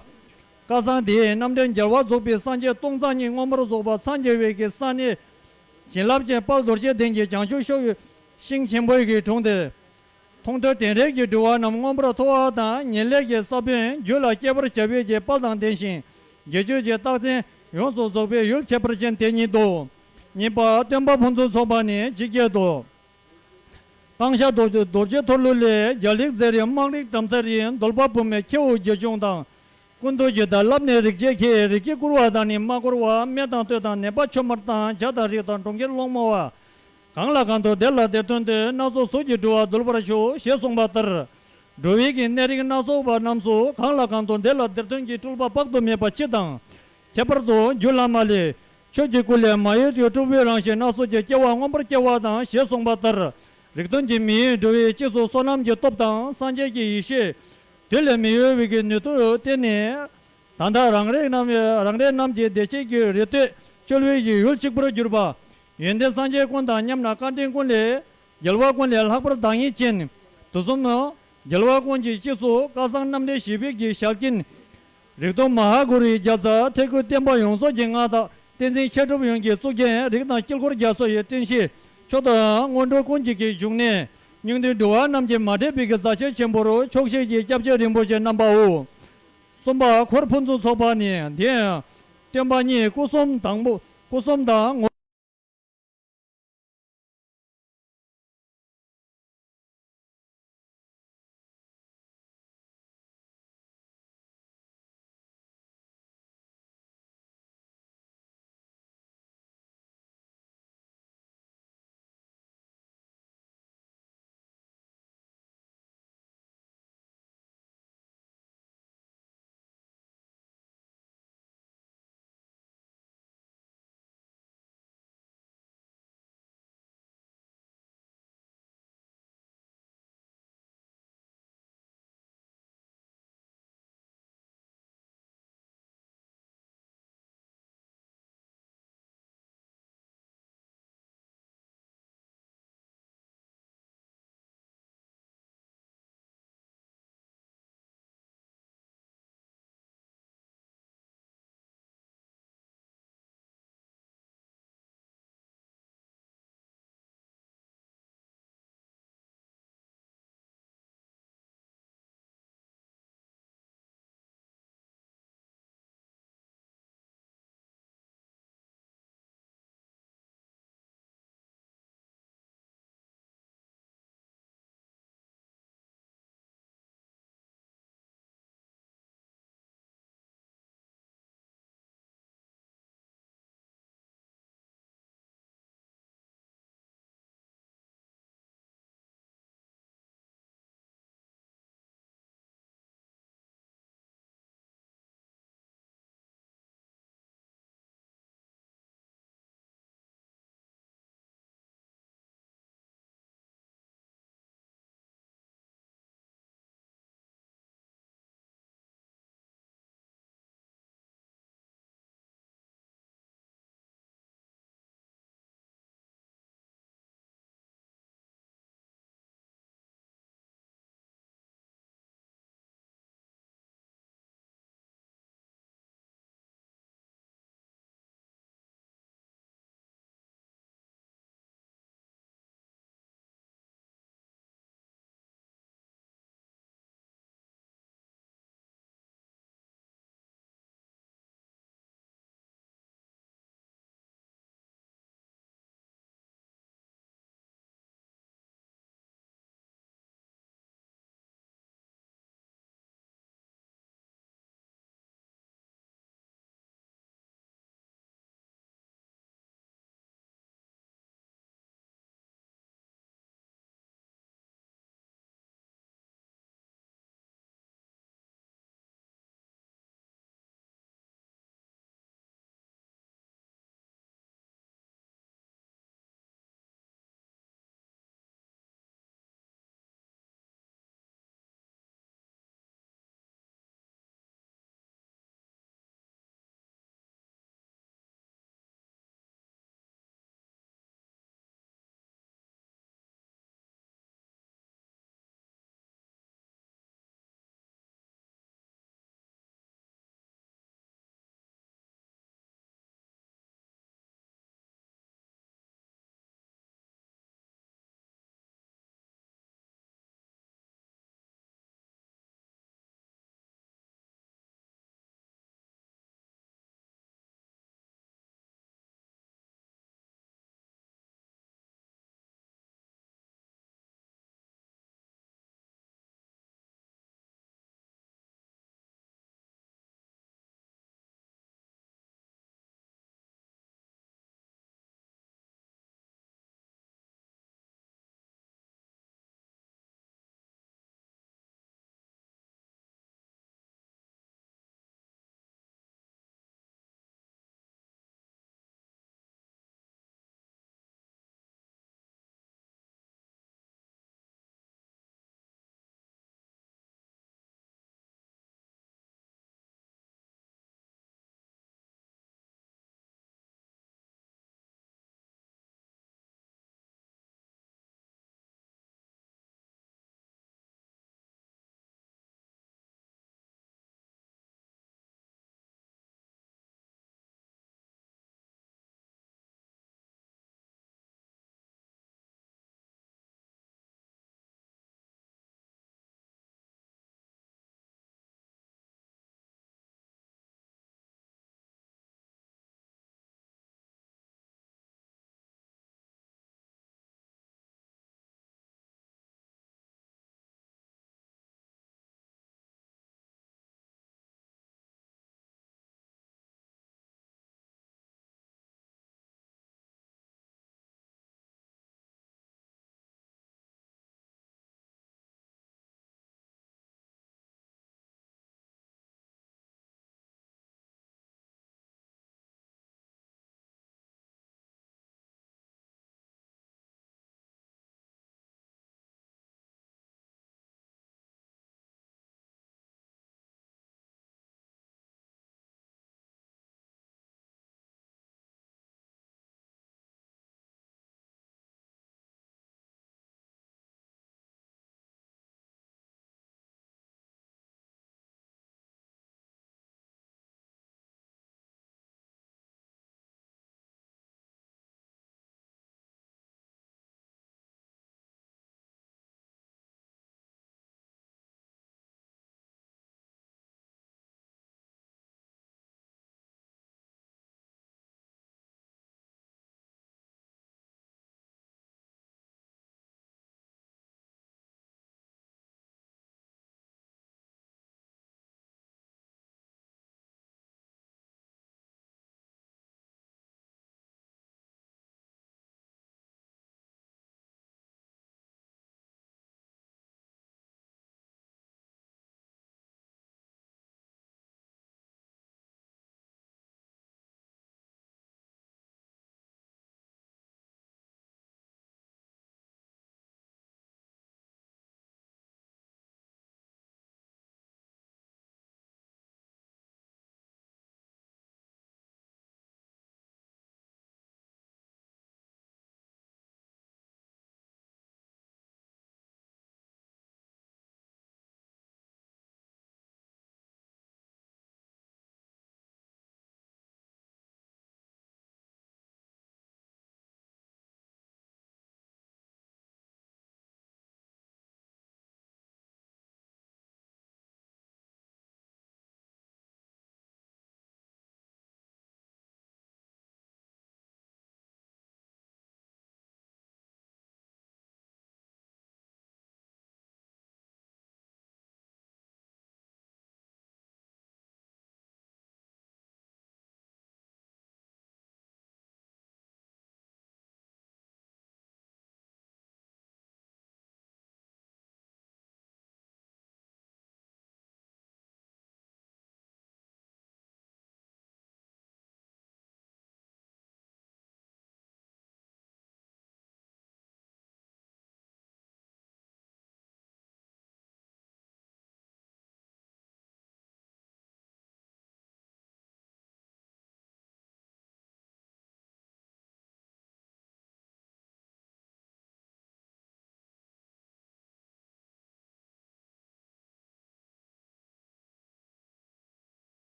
བསྐལ་བཟང་འདིའི་རྣམ་འདྲེན་རྒྱལ་བ་རྫོགས་པའི་སངས་རྒྱས་སྟོང་རྩ་གཉིས་མངོན་པར་རྫོགས་པ་འཚང་རྒྱ་བའི་གི་ས་གནས། བྱིན་རླབས་ཅན་དཔལ་རྡོ་རྗེ་གདན་གྱི་བྱང་ཆུབ་ཤོག་ཤིང་ཆེན་པོའི་གི་དྲུང་དེར། མཐོང་ཐོས་དྲན་རེག་གི་སྒྲུབ་པ་རྣམས་མངོན་པར་མཐོ་བ་དང་། ཉེར་ལེན་གྱི་ས་བོན་རྒྱུད་ལ་སྐྱེ་བར་བྱ་བའི་གི་དཔལ་དང་ལྡན་ཞིང་། དགེ་ཆོས་ཀྱི་རྟགས་མཚན་ཡོངས་སུ་རྫོགས་པའི་ཡུལ་ཁྱད་པར་ཅན་དེ་ཉིད་དོ། གཉིས་པ། སྟོན་པ་ཕུན་ཚོགས་ཚོགས་པ་ནས་ཇི་སྐད་དུ། གང་ཤར་རྡོ་རྗེ་ཐོར་ལུ་ལས། རྒྱ་ལེགས་མཛད་རིམ་དམངས་རིགས་བྲམ་ཟེ་རིགས། འདུལ་བ་བུད་མེད་ཁྱེའུ་རྗེ་བྱུང་དང་། ཀུན་ཏུ་རྒྱུད་དང་བསླབ་གནས་རིག་བྱེད་མཁས། རིགས་ཀྱི་བཀུར་བ་དང་ནི་མ་བཀུར་བ། སྨད་དང་བསྟོད་དང་ནད་པ་ཆོས་མར་བཏང་། བྱ་དང་རིགས་དང་གྲོང་ཁྱེར་སློང་མོ་བ། གང་ལ་གང་འདུལ་དེ་ལ་དེར་སྟོན་ཏེ། སྣ་ཚོགས་གཟུགས་ཀྱིས་འགྲོ་བ་འདུལ་བར་ཤོག་ཞེས་གསུངས་པ་ལྟར། འགྲོ་བའི་གི་གནས་རིགས་སྣ་ཚོགས་པ་རྣམས་སུ་གང་ལ་གང་འདུལ་དེ་ལ་དེར་སྟོན་གྱི་སྤྲུལ་པ་དཔག་ཏུ་མེད་པ་སྤྱི་དང་། ཁྱད་པར་དུ་རྒྱུད་བླ་མ་ལས། ཆོས་ཀྱི་སྐུ་ལས་མ་གཡོས་ཏེ་སྤྲུལ་པའི་རང་བཞིན་སྣ་ཚོགས་ཀྱི་སྐྱེ་བ་མངོན་པར་སྐྱེ་བ་དང་ཞེས་གསུངས་པ་ལྟར། རིགས་མཐུན་གྱི་མི་ཡུལ་འགྲོ་བའི་སྤྱི་སོ་བསོད་ནམས་ཀྱི་སྟོབས་དང་སངས་རྒྱས་ཀྱི་ཡེ་ཤེས། དུས་ལས་མི་གཡོལ་བའི་གི་ནུས་མཐུ་བརྟེན་ནས། ད་ལྟ་རང་རེ་རྣམས་རང་རེ་རྣམས་ཀྱི་བདེ་སྐྱིད་ཀྱི་རེ་ལྟོས་བཅོལ་བའི་གི་ཡུལ་གཅིག་པུར་གྱུར་པ། ཡོན་ཏན་སངས་རྒྱས་ཀུན་དང་མཉམ་ན་བཀའ་དྲིན་ཀུན་ལས། རྒྱལ་བ་ཀུན་ལས་ལྷག་པར་བདག་ཉིད་ཅན། དུས་གསུམ་རྒྱལ་བ་ཀུན་གྱི་སྤྱི་སོ་བསྐལ་བཟང་རྣམ་འདྲེན་བཞི་པའི་གི་ཞལ་སྐྱིན། རིགས་གཏུམ་མ་ཧཱ་གུ་རུའི་རྒྱལ་ཚབ་ཐེག་དགུའི་བསྟན་པ་ཡོངས་རྫོགས་ཀྱི་མངའ་བདག་བསྟན་འཛིན་མཆེད་གྲུབ་ཡོངས་ཀྱི་གཙུག་རྒྱན། རིགས་དང་དཀྱིལ་འཁོར་རྒྱ་མཚོ་ཡི་སྤྲིན་བཞི། མཆོག་དང་སྔོན་འགྲོ་ཀུན་གྱི་གི་འབྱུང་གནས། སྙིང་ཐུན་འགྲོ་བ་རྣམས་ཀྱི་མ་འདྲེས་པའི་གི་མཛའ་བཤེས་ཆེན་པོར་ཆོག་ཤེས་ཀྱི་སྐྱབས་རྗེ་རིན་པོ་ཆེ་རྣམ་པའོ། གསུམ་པ། འཁོར་ཕུན་སུམ་ཚོགས་པ་ནི་འདི་ཡང་སྟོན་པ་ཉིད་སྐུ་གསུམ་དང་པོ། སྐུ་གསུམ་དང་ངོ།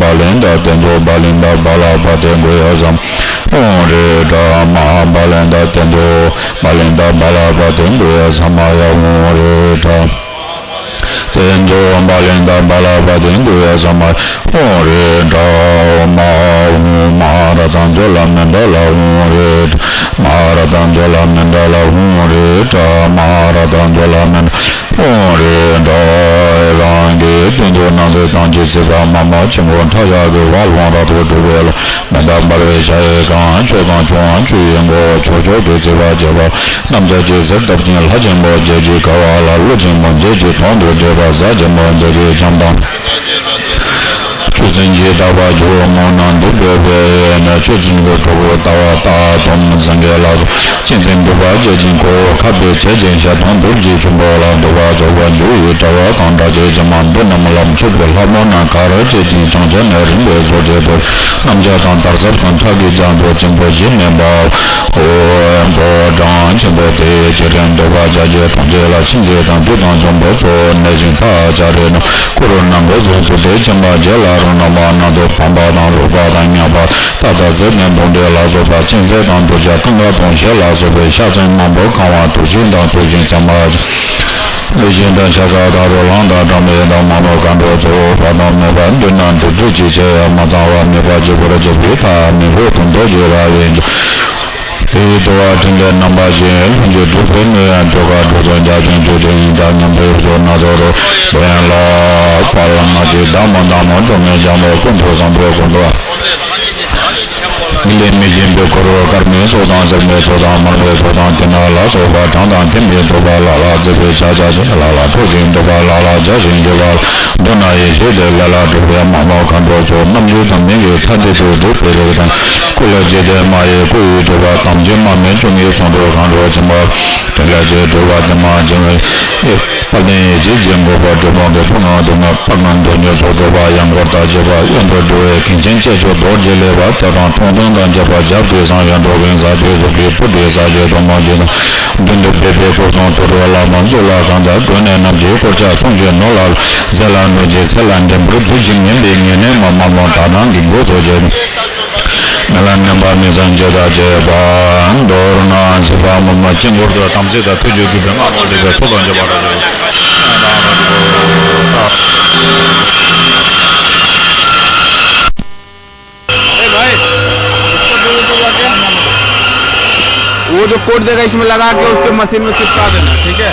བ་ལན་ད་ཏེ་ཛོ་བ་ལན་ད་བ་ལ་བ་ཏེ་གུ་ཡ་ས་མ་ཧོ་རེ་ཏྲ། མ་བ་ལན་ད་ཏེ་ཛོ་བ་ལན་ད་བ་ལ་བ་ཏེ་གུ་ཡ་ས་མ་ཡ་ཧོ་རེ་ཏྲ། ཏེ་ཛོ་བ་ལན་ད་བ་ལ་བ་ཏེ་གུ་ཡ་ས་མ་ཧོ་རེ་ཏྲ། མ་ཧོ་མ་ར་ཏ་ཛོ་ལ་མན་ད་ལ་ཧོ་རེ་ཏྲ། མ་ར་ཏ་ཛོ་ལ་མན་ད་ལ་ཧོ་རེ་ཏྲ། མ་ར་ཏ་ཛོ་ལ་མན་ད་ཧོ་རེ་ཏྲ། རང་གི་དོན་དུ་སྣང་སྲིད་ཐམས་ཅད་སྲིད་པ་མ་མ་ཆེན་པོ་ཕྲ་ཡག་གི་བ་ལོང་རབ་ཏུ་གྲུབ་པའི་ལ། མེ་འདབ་འབར་བའི་ཤ་ཡི་གང་། ཕྱོགས་དང་བྱུང་བ་བཅུ་ཡི་མགོ། ཕྱོགས་ཕྱོགས་ཏེ་ཚེས་པ་བྱེད་པ། སྣམ་སྦྱར་གྱི་གཟེར་བཏབ་ཅིང་ལྷ་ཆེན་པོ་བརྒྱད་ཀྱི་ཀ་བ་ལ། ཀླུ་ཆེན་པོ་བརྒྱད་ཀྱི་དོང་དུ་བགྲད་པ། གཟའ་ཆེན་པོ་མཛེས་པའི་ལྕམ་དང་། ཆུ་སྲིན་གྱི་ཟླ་བ་བཅུ་མོ་ན་འདུག་པའི་ཕན་ཡོན་ཆུ་སྲིན་གྱི་གྲོགས་པོ་ཟླ་བ་སྟག་དོམ་སེང་གེ་ལ་སོགས། གཅན་གཟན་འདུས་པ་བརྒྱད་ཀྱི་འཁོར། ཁ་སྦས་བྱེད་ཅིང་ཞལ་མཐོང་གདུགས་ཀྱི་ཆུ་འབོག་ལ། འདུ་བ་རྫོགས་པ་འཇུག་པའི་དྲ་བ་དང་། སྒྲ་གཅན་གཟན་མ་འདི་རྣམས་ལ། མཆོད་པའི་ལྷ་མོ་རྣམས་གར་བྱེད་ཅིང་། གྲངས་ཅན་ནི་རིམ་པས་གསོར་བྱེད་དོ། གནམ་ལྕགས་དང་དར་ཟབ་དང་། ཁྲག་གི་རྒྱ་མཚོ་ཆེན་པོ་བཞི་མེ་འབར། ཕོ་བྲང་ཆེན་པོ་དེ་ཡི་ཕྱི་རོལ་འདུས་པ་བརྒྱད་ཀྱི་གྲོང་ཁྱེར་ལ། ཁྱིམ་མཚེས་དང་དུས་དང་འཛོམས་པོ་ཚོགས། གནས་ཤིང་ཐག་བཅད་རིགས་རྣམས་ཁུར་ནང་གོ་ཚོགས། དུར་ཁྲོད་ཆེན་པོ་བརྒྱད་ལ་རོལ་རྣམས་པ། སྣ་ཚོགས་ཕོངས་པ་དང་རུས་པ་དང་། ཉག་ཕག་རྟ་དང་གཟེར་ནས་འབུམ་སྡེ་ལ་སོགས་པ། གཅན་གཟན་དང་གདུལ་བྱ་རྐང་པ་དང་། གཞད་ལ་སོགས་པའི་ཤ་ཚན་མང་པོས་གང་བ། དུག་ཅན་དང་ཚོས་ཅན་ཚེར་མ། ཀླུ་ཆེན་དང་ཤ་ཟ་དང་རོ་ལངས་དང་། སྦྲང་མའི་དང་མ་མོ་མཁའ་འགྲོ་ཚོགས། བ་དང་མེ་འབར་མདུན་ན་འདུ་འདུ་ཅིག་བྱེད། མ་ཚང་བ་མེད་པར་བྱེད་པར་བྱེད་པའི་མཐའ། མི་འཕོ་དང་རྡོ་རྗེ་ར་བས་མཆོད། དེ་ཡི་དུ་བ་ཕྲིན་ལས་རྣམ་པ་བཞི། ལྷུན་གྱིས་གྲུབ་པའི་གནས་ཡང་། ཐོད་རྒལ་གྲུབ་ཚོགས་འཇའ་ཚོན་མཆོད་ཅིང་ཡིད་དང་མཉམ་པའི་ཕྱོགས་སྣ་ཚོགས་རོལ་པའི་ལ། དཔལ་ལ་མ་བརྗེད་བདག་མོ་བདག་མོ་སྒྲོལ་མའི་ལྗང་ཐོག་ཀུན་ཏུ་བཟང་པོའི་སྐུ་མདོག་མི་ལས་མི་གཞན་པའི་འཁོར་ལོ་དཀར་མོའི་ཚོགས་དང་། སེར་མོའི་ཚོགས་དང་། དམར་པོའི་ཚོགས་དང་། དེ་ནས་ལ་སོགས་པ་གྲངས་དང་མཐུན་པའི་ཐུབ་པ་ལ་ལ་མཛད་པའི་ཕྱག་རྒྱ་ཆེན་ལ་ལ་འཕྲོག་ཅིང་འདུད་པ་ལ་ལ་བྱ་ཞིང་འཇུག་པ་ལ། མདུན་ན་ཡེ་ཤེས་དེ་ལས་ལ་གྲུབ་པའི་མ་མོ་མཁའ་འགྲོ་ཚོགས། རྣམ་འགྱུར་དང་མིང་གི་མཐའ་འདི་དུ་གྲུབ་པའི་རིགས་དང་། སྐུ་ལ་འཇིག་རྟེན་མ་ཡི་སྐུ་ཡི་གྲུབ་པ་དམ་ཆོས་མ་སྨད་བཅུ་གཉིས་ཟུང་དུ་གང་རུ་ཕྱིན་པ། དེ་ལས་ཀྱི་གྲུབ་པ་དེ་མ་བྱིན་པའི། དཔལ་ལྡན་ཡེ་ཤེས་ཀྱི་འགོག་པ་གྲུབ་དབང་གི་ཕུང་ཁམས་སྡུག་བསྔལ་དཔག་བསམ་དོན་གཉེར་ཚོགས་གྲུབ་པ་ཡང་སྐོར་དང་བཅས་པ། གཡོན་དུ་འགྲོ་བའི་གིང་ཆེན་ཅེས་བརྗོད་རྡོ་རྗེ་ལེགས་པ་ཐོད་རང་མཐོང་ལྡན་དང་བཅས་པ་རྒྱབ་ཏུ་བཟང་ཞིང་འགྲོ་གིང་ཟ་དུས་གཟུགས་ཀྱི་སྤུ་གྲི་ཟ་བྱེད་དུ་མ་བྱེད་དང་། མདུན་དུ་ཕེབས་པའི་སྐུ་གསུང་ཐུགས་རྡོ་ལ་མ་མཛུབ་ལ་གང་དག་གོས་ནས་རྣམ་བཞི་སྐོར་ཆ་སྲུང་ཞིང་ནོར་ལ་རྫས་ལ་གནོད་ཅིང་ཚེ་ལ་འགྲན་པར་རྫུ་ཞིང་ངན་པའི་ཉེ་གནས་མ་མ་མོ་དག་སྣང་གི་མགོ་ཚོས་བྱེད། མི་ལ་ནན་པ་མི་བཟང་བྱེད་དང་བཅས་པ། མདོར་ན་སྲིད་པ་མུ་མ་དཀྱིལ་འཁོར་དུ་དམ་ཚིག་དང་ཐུགས་རྗེ་གུས་པའི་སྔགས་སོགས་འདི་ཚོ་ཚོགས་དང་བཅས་པ་ར་ཞིག། ए भाई, इसको दो दो करके, वो जो कोड देगा इसमें लगा के उसके मशीन में चिपका देना, ठीक है?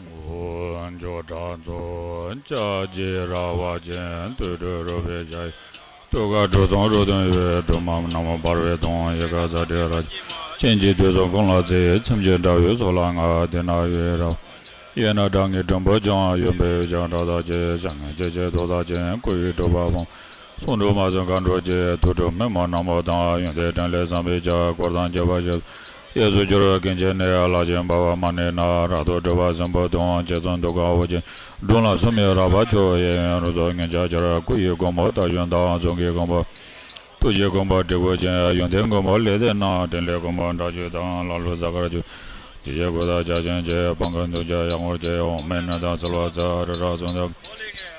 འོ། འཇོ་གྲགས་ཚོགས་ལྕགས་ཀྱི་ར་བ་ཅན། དུར་ཁྲོད་རོལ་པའི་ཞྭ་ཡི་ཐོད་ཁ་གྲུ་གསུམ་རུ་དོན་ཡོད། གྲུ་མ་རྣམས་འབར་བའི་དོང་། ཡལ་ག་ཟ་འདྲེ་ར་ཅན་གྱི་དུས་སུ་ཁོང་ལ་ཚེ། ཚིམ་གྱི་དགྲ་བོའི་ཚོགས་ལ་ང་། དེ་ན་ཡོད་ར་ཡོད་ན་དགྲ་ངེས་སྒྲོན་པོ་བྱང་། གཡོན་པས་ཡུལ་ལྕགས་སྒྲ་དག་ཅན། ཞལ་སྔས་ཅེ་ཅེ་ཐོག་དག་ཅན། སྐུ་ཡི་གྲུབ་པ་སྤངས། གསུང་སྒྲོག་མ་ཟིན་མཁའ་འགྲོ་བཅས། དུར་ཁྲོད་མི་མོ་ནག་མོ་དང་། གཡོན་དེ་ཕྲིན་ལས་བཟང་པོའི་ཕྱག་སྐོར་དང་བཅས་པ་ཞབས། གཡས་སུ་སྦྱོར་བའི་གིང་ཆེན་ནི། ལག་ཆེན་འབར་བ་མ་ནི་ནག་རབ་ཏུ་སྒྲིབ་པ་སྲིན་པོ་དང་། རྗེ་བཙུན་གདུགས་དཀར་འོད་ཅན། སྒྲོམ་ལ་སུ་མི་རག་པ་མཆོག། གཡས་གཡོན་རུ་ཚོགས་ངེས་ཅག་ཕྱིར། སྐུ་ཡི་གོང་བུ་རྟ་ཞོན་དང་། གཟུངས་ཀྱི་གོང་བུ། ཐུགས་ཀྱི་གོང་བུ་དྲིལ་བུ་ཅན། ཡོན་ཏན་གོང་བུ་ལེགས་ལྡན་ནག་ཕྲིན་ལས་གོང་བུ་དགྲ་བཅོམ་དང་། ལ་ལུ་གཟའ་སྐར་ཆོས། ཇི་ཡི་གོས་དག་ཆ་ཅན་གྱིས། སྤང་གི་འདུ་བྱེད་ཡར་ངོར་བཅས། འོག་མིན་ནགས་དང་ཚལ་བ་ཚལ། རི་རབ་གསུམ་དང་།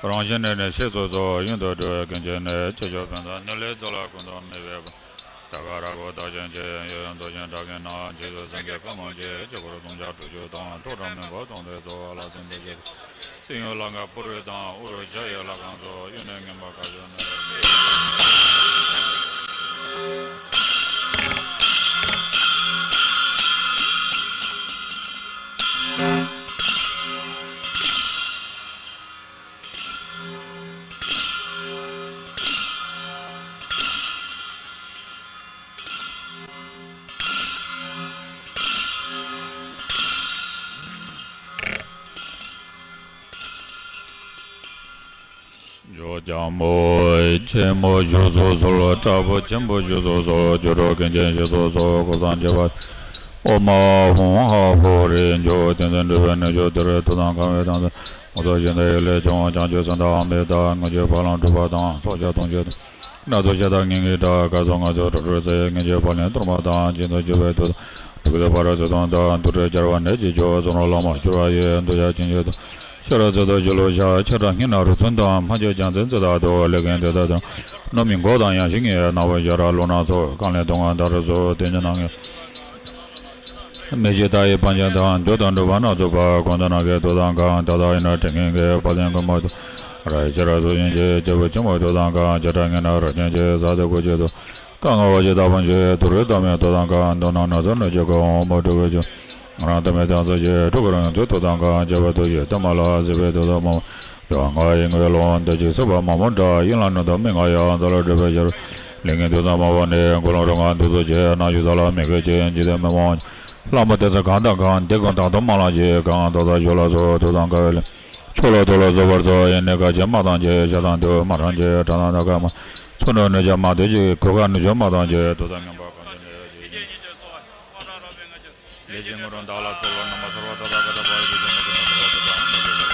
རང་བཞིན་ནི་ནི་གཤེགས་སུ་གསོལ། གཡོན་དུ་འགྲོ་བའི་གིང་ཆེན་ནི། ཆེ་མཆོག་ཕན་བདེ་ནོར་ལྷའི་ཚོགས་ལ། ཀུན་ཏུ་སྨོད་པའི་བར། ད་ག་ར་གོ་བདག་གཞན་གྱི་ཡོན་ཏན་ཅན་དག་གིས་ན་རྗེས་སུ་སེམས་བསྐྱེད་བཀའ་མ་བཅད་སྤྱི་བོར་བཟུང་བྱ་དྲུག་ཅུ་དང་ཐོག་དྲངས་མེ་འབར་སྟོང་ཕྲག་རྫོགས་པ་ལ་སེམས་གཏད་བྱེད་དོ། སྲིན་ཡུལ་ལ་ང་པུ་རི་དང་ཨུ་རུ་ཤ་ཡི་ལྷ་ཁང་སོགས་གཡོན་ནས་མངོན་པར་བཀའ་སྩལ་ནས། ཇོ་རྒྱལ་མོ་ཆེན་མོ་བཞུགས་སོ་སོར་དྲག་པོ་ཆེན་པོ་བཞུགས་སོ་སོར་སྒྱུ་འཕྲུལ་གན་རྐྱལ་བཞུགས་སོ་སོར་གོ་ས་འགྱེད་པ། ཨོ་མ་ཧུང་ཧ་ཧོ་རེ་འཇོ་དེ་ཚེ་འགྲུབ་པའི་ནུས་ཤུགས་དེར་ཐུགས་དམ་བསྐང་བའི་དམ་ཚིག་མུ་སྟེགས་ཞི་བདེ་ཡིད་ལས་བྱུང་བ་བྱང་ཆུབ་སེམས་དང་ཨ་མི་དང་དངོས་གྱུར་ཕ་ལམ་གྲུབ་པ་དང་ཚོགས་བཅས་སྟོང་གཅིག་དང་། སྣ་ཚོགས་ཤ་སྟག་སྙིང་གི་དགྲ་ག་སོགས་ང་ཚོ་གྲོགས་གྲོགས་སེ་ངེས་ཀྱི་བར་ལན་གཏོར་མ་དང་སྦྱིན་སོགས་བཅོལ་བའི་དུས་དང་། འགྲོ་ཀུན་ལ་ཕ་རོལ་ཟས་སྟོང་དང་དུག་སྦྲུལ་སྦྱར་བ་ནད་ཀྱི་མཆེ་བ་གསུམ་རོ་ལངས་མ་སྐྱུར་བ་ཡི་འདུ་བྱ་ཅན་གྱི་དུག་ཤ་ར་ཚོད་དུ་ཞི་ལུ་ཤ་ཆ་དྲག་སྙིང་ན་རུས་ཚོན་དང་མ་ཆུ་རྒྱལ་མཚན་རྩི་དག་ཏུ་ལེགས་ཀན་དེ་དག་དང་། སྣོད་མིན་མགོ་དང་ཡང་ཞིག་ངེས་ནག་པོ་ཞ་ར་ལུག་ནག་ཚོ་རྐང་ལས་དུང་ང་དར་སོགས་དེ་ཉིད་ནང་ངེས། མི་ཤི་རྟ་ཡི་པང་ཆེན་དང་འགྱོ་དང་འགྲུལ་པ་སྣ་ཚོགས་པ་གོང་དུ་ནང་གི་དུག་དང་གང་དག་དག་ཡིན་ན་དྲན་མཁན་གྱི་བ་དན་ཀུན་མ་དུ་ར་ཡི་ཆ་ར་སོགས་ཡིན་གྱི་སྐྱེས་བུ་ཆེན་མོ་དུག་དང་གང་བྱེ་བྲག་ངེས་ན་ར་ཅན་གྱི་ས་དེ་ཀུ་ཅི་དུ་གང་ང་བ་ཅི་དག་པོ་ཆེ་དུ་རུ་དམ་ཡང་དུག་དང་གང་དུ་ནང་ན་ཚོ་ནུ་ཅི་གོ་འོང་མོ་དྲུག་གི་ཆུ་ང་རང་དམ་ཡང་དང་ཚོ་ཆེ་དྲུག་གི་རང་ཚོ་དུག་དང་གང་བྱེ་བ་དུ་ཞི་དམ་ལ་ཟི་བའི་དུག་དང་མོ། ཡང་ང་ཡི་ངོ་ལོང་འདི་ཅིག་སྲིད་པ་མ་མོ་འདྲ་ཡིན་ལ་ནུ་དང་མི་ང་ཡང་ཛ་ལ་སྒྲུབ་པའི་ཕྱིར། ལས་ངན་དུ་ཚང་མ་བ་ནི་མགོ་ལོང་རུ་ང་འདུ་ཚོགས་བྱེད་ན་ཞུ་ད་ལ་མི་དགོས་ཅན་ཇི་ལྟའི་མི་མང་། ལྷ་མོ་དེ་ཚོ་གང་དང་གང་དེ་ཀུན་དང་དུ་མ་ལང་ཅི་གང་དག་དག་ཞུ་ལ་སོགས་དུག་དང་ག་བའི་ལས། ཆོ་ལོ་དུ་ལོ་བཟོ་བར་སོགས་ཡིན་ནི་ག་ཅན་མ་དང་ཅི་ཤ་དང་དུ་མ་རང་ཅི་དྲ་དང་ད་ག་མ། ཚུ་ནུ་ནུ་ཅ་མ་དུ་ཅི་གོ་ག་ནུ་ཅོ་མ་དང་ཅི་དུག་དང་ངན་པ་གང་ཅི་ནི་ཡོད་ཅི། ལས་ཀྱི་དངོས་གྲུབ་བདག་ལ་སྩོལ་ལོ། རྣམ་པ་ཚོར་བ་ད་ལྟ་ཀ་ད་པ་ཡི་གེ་མ་གི་མ་གི་མ་གི་མ་གི།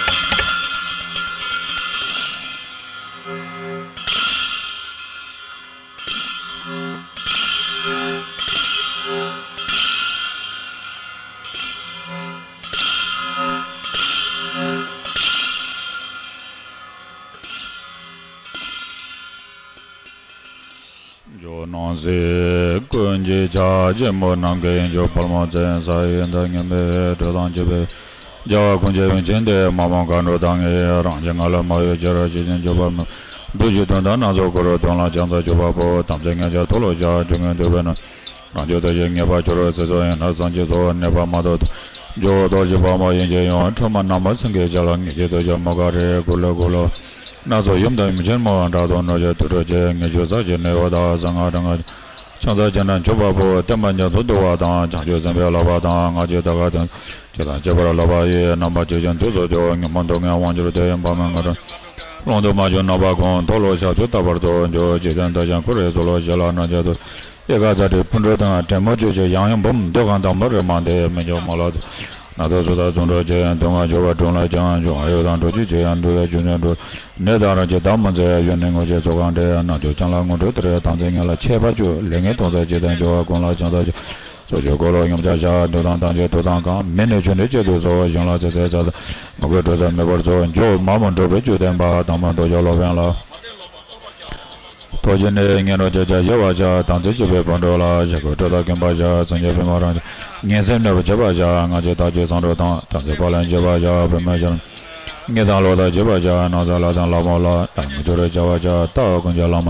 ཇོ་ནང་སྲིད་ཀུན་གྱི་ཕྱག་ཆེན་པོ་ནམ་མཁའི་ཡོན་ཆོག་ཕག་མོ་བཙན་ས་ཡི་མདའ་ངན་པའི་དྲོད་དང་བཅས་པའི་རྒྱལ་བ་ཀུན་གྱི་བན་ཆེན་ཏེ་མ་མོ་མཁའ་འགྲོ་དང་ངེས་རང་བཞིན་ང་ལ་མ་ཡོད་ཅི་ར་ཇི་བཞིན་འཇོག་པ་མི་འདུ་ཤེས་དོན་དང་སྣ་ཚོགས་འཁོར་དོན་ལ་ཕྱག་འཚལ་མཆོད་པ་པོ་དམ་ཚིག་ངེས་ཅན་མཐོལ་ལོ་བྱ་སྤྱོད་ངན་འདོད་པས་ན། རང་རྒྱུད་དུ་ཞིག་ངེས་པར་གྱུར་ཚེ་སྲོག་ཡིན་ན་སངས་རྒྱས་སོགས་གནས་པ་མ་ཐོབ་ཏུ་འཇོག་རྡོ་རྗེ་འཕགས་མ་ཡིན་གྱི་ཡང་ཁྲོས་མ་ན་མ་སེང་གེ་བྱ་ལ་ངེས་ཀྱི་དུ་ཞག་མོ་ག་རེ་གུ་ལུ་གུ་ལུ། སྣ་ཚོགས་ཡུམ་དང་ཡུམ་ཆེན་མོ་དགྲ་དང་ནོར་རྒྱུ་དུར་ཁྲོད་ཀྱི་ངེས་རྒྱུ་ས་ཀྱི་ནད་འོ་ད་ཟ་ང་དྲང་ང་ཆང་ས་ཅན་དང་མཆོད་པ་པོ་བསྟན་པ་ཉམས་སུ་བསྡུ་བ་དང་བྱང་ཆུབ་སེམས་དཔའི་བསླབ་པ་དང་སྔགས་ཀྱི་ད་ག་དོན་ཅི་དང་བཅས་པར་བསླབ་པ་ཡི་རྣམ་པར་བཅད་ཅིང་དུས་སུ་འཇོག་ཉོན་མོངས་སྡུག་བསྔལ་དབང་གྱུར་དེ་ཡི་བར་མའི་ང་དང་ལོང་དུ་མ་བྱུང་རྣམ་པ་ཀུན་མཐོལ་ལོ་བཤགས་ཚུལ་བརྟག་པར་རྫོགས་འཇོག་ཇི་ལྟར་འདོད་ཀྱང་ཁོ་རའི་གཟུགས་ལ་ཞལ་ལ་ན་བྱ་དུ། ཨེ་ཀ་ཛ་དྲི་སྤུན་གྲོགས་དང་དྲན་མོ་བཅོས་ཀྱི་ཡང་ཡང་འབུམ་འདོད་ཁམས་དང་མུ་རེ་མ་འདས་མི་འཇོག་མ་ལ་དུ། ན་དུ་སུ་དང་ཟུང་འགྲོགས་ཀྱི་ཡང་དུ་ང་འཇོག་པ་དྲུང་ལ་ཀྱང་འཇོག་ཨ་ཡོ་དང་འགྲོ་རྒྱུ་ཀྱི་ཡང་འདུ་བའི་རྒྱུ་ནས་འགྲོ། ནད་དང་རང་གི་བདག་མ་མཛད་ཡོན་ནི་དངོས་ཀྱི་ཚོགས་གང་འདྲེན་ན་དུ་ཅང་ལ་དངོས་གྲུབ་དེར་དམ་ཚིག་ངན་ལ་ཆད་པ་གཅོད་ལས་ངན་གཏོང་ས་ཇི་ལྟར་འཇོག་པ་ཀུན་ལ་ཀྱང་ས་ཆུ། སོ་སོའི་འཁོར་ལོ་ཡུམ་ཆ་བཞག་འདུག་དང་དང་བཅས་དུག་དང་གང་མི་ནི་ཆུ་ནི་བཅད་དུ་གསོལ་བ་གཞན་ལ་ཚེ་ཚེ་ཚ་ཚ་མི་དགོས་གྲོལ་ས་མེད་པར་རྫོགས་འཇོག་མ་མོ་འགྲོ་བའི་བཅུད་ལྡན་པ་དང་མ་རྡོ་རྗེ་སློབ་དཔོན་ལ། ཐུགས་རྗེ་ནི་ངན་འགྲོ་བྱ་བྱ་ཡལ་བར་བྱ་དམ་ཚིག་གཅིག་པའི་བོད་འགྲོ་ལ་ཞེ་དགུ་སྤྲོ་དང་ཀུན་པ་བྱ་སེམས་ཀྱི་པུས་མོ་རང་ངན་སེམས་གནོད་པ་བྱེད་པ་བྱ་ང་རྒྱལ་དག་གཅིག་བསམ་འགྲོ་དང་དམ་ཚིག་པ་ལན་བྱེད་པ་བྱ་བུད་མེད་བྱ་ངན་དང་ལོག་ལྟ་བྱེད་པ་བྱ་ནང་ས་ལ་དང་ལ་མོ་ལ་ལ་ངུ་ཆོ་རེ་བྱ་བ་བྱ་ལྟ་བ་ཀུན་གྱི་བླ་མ་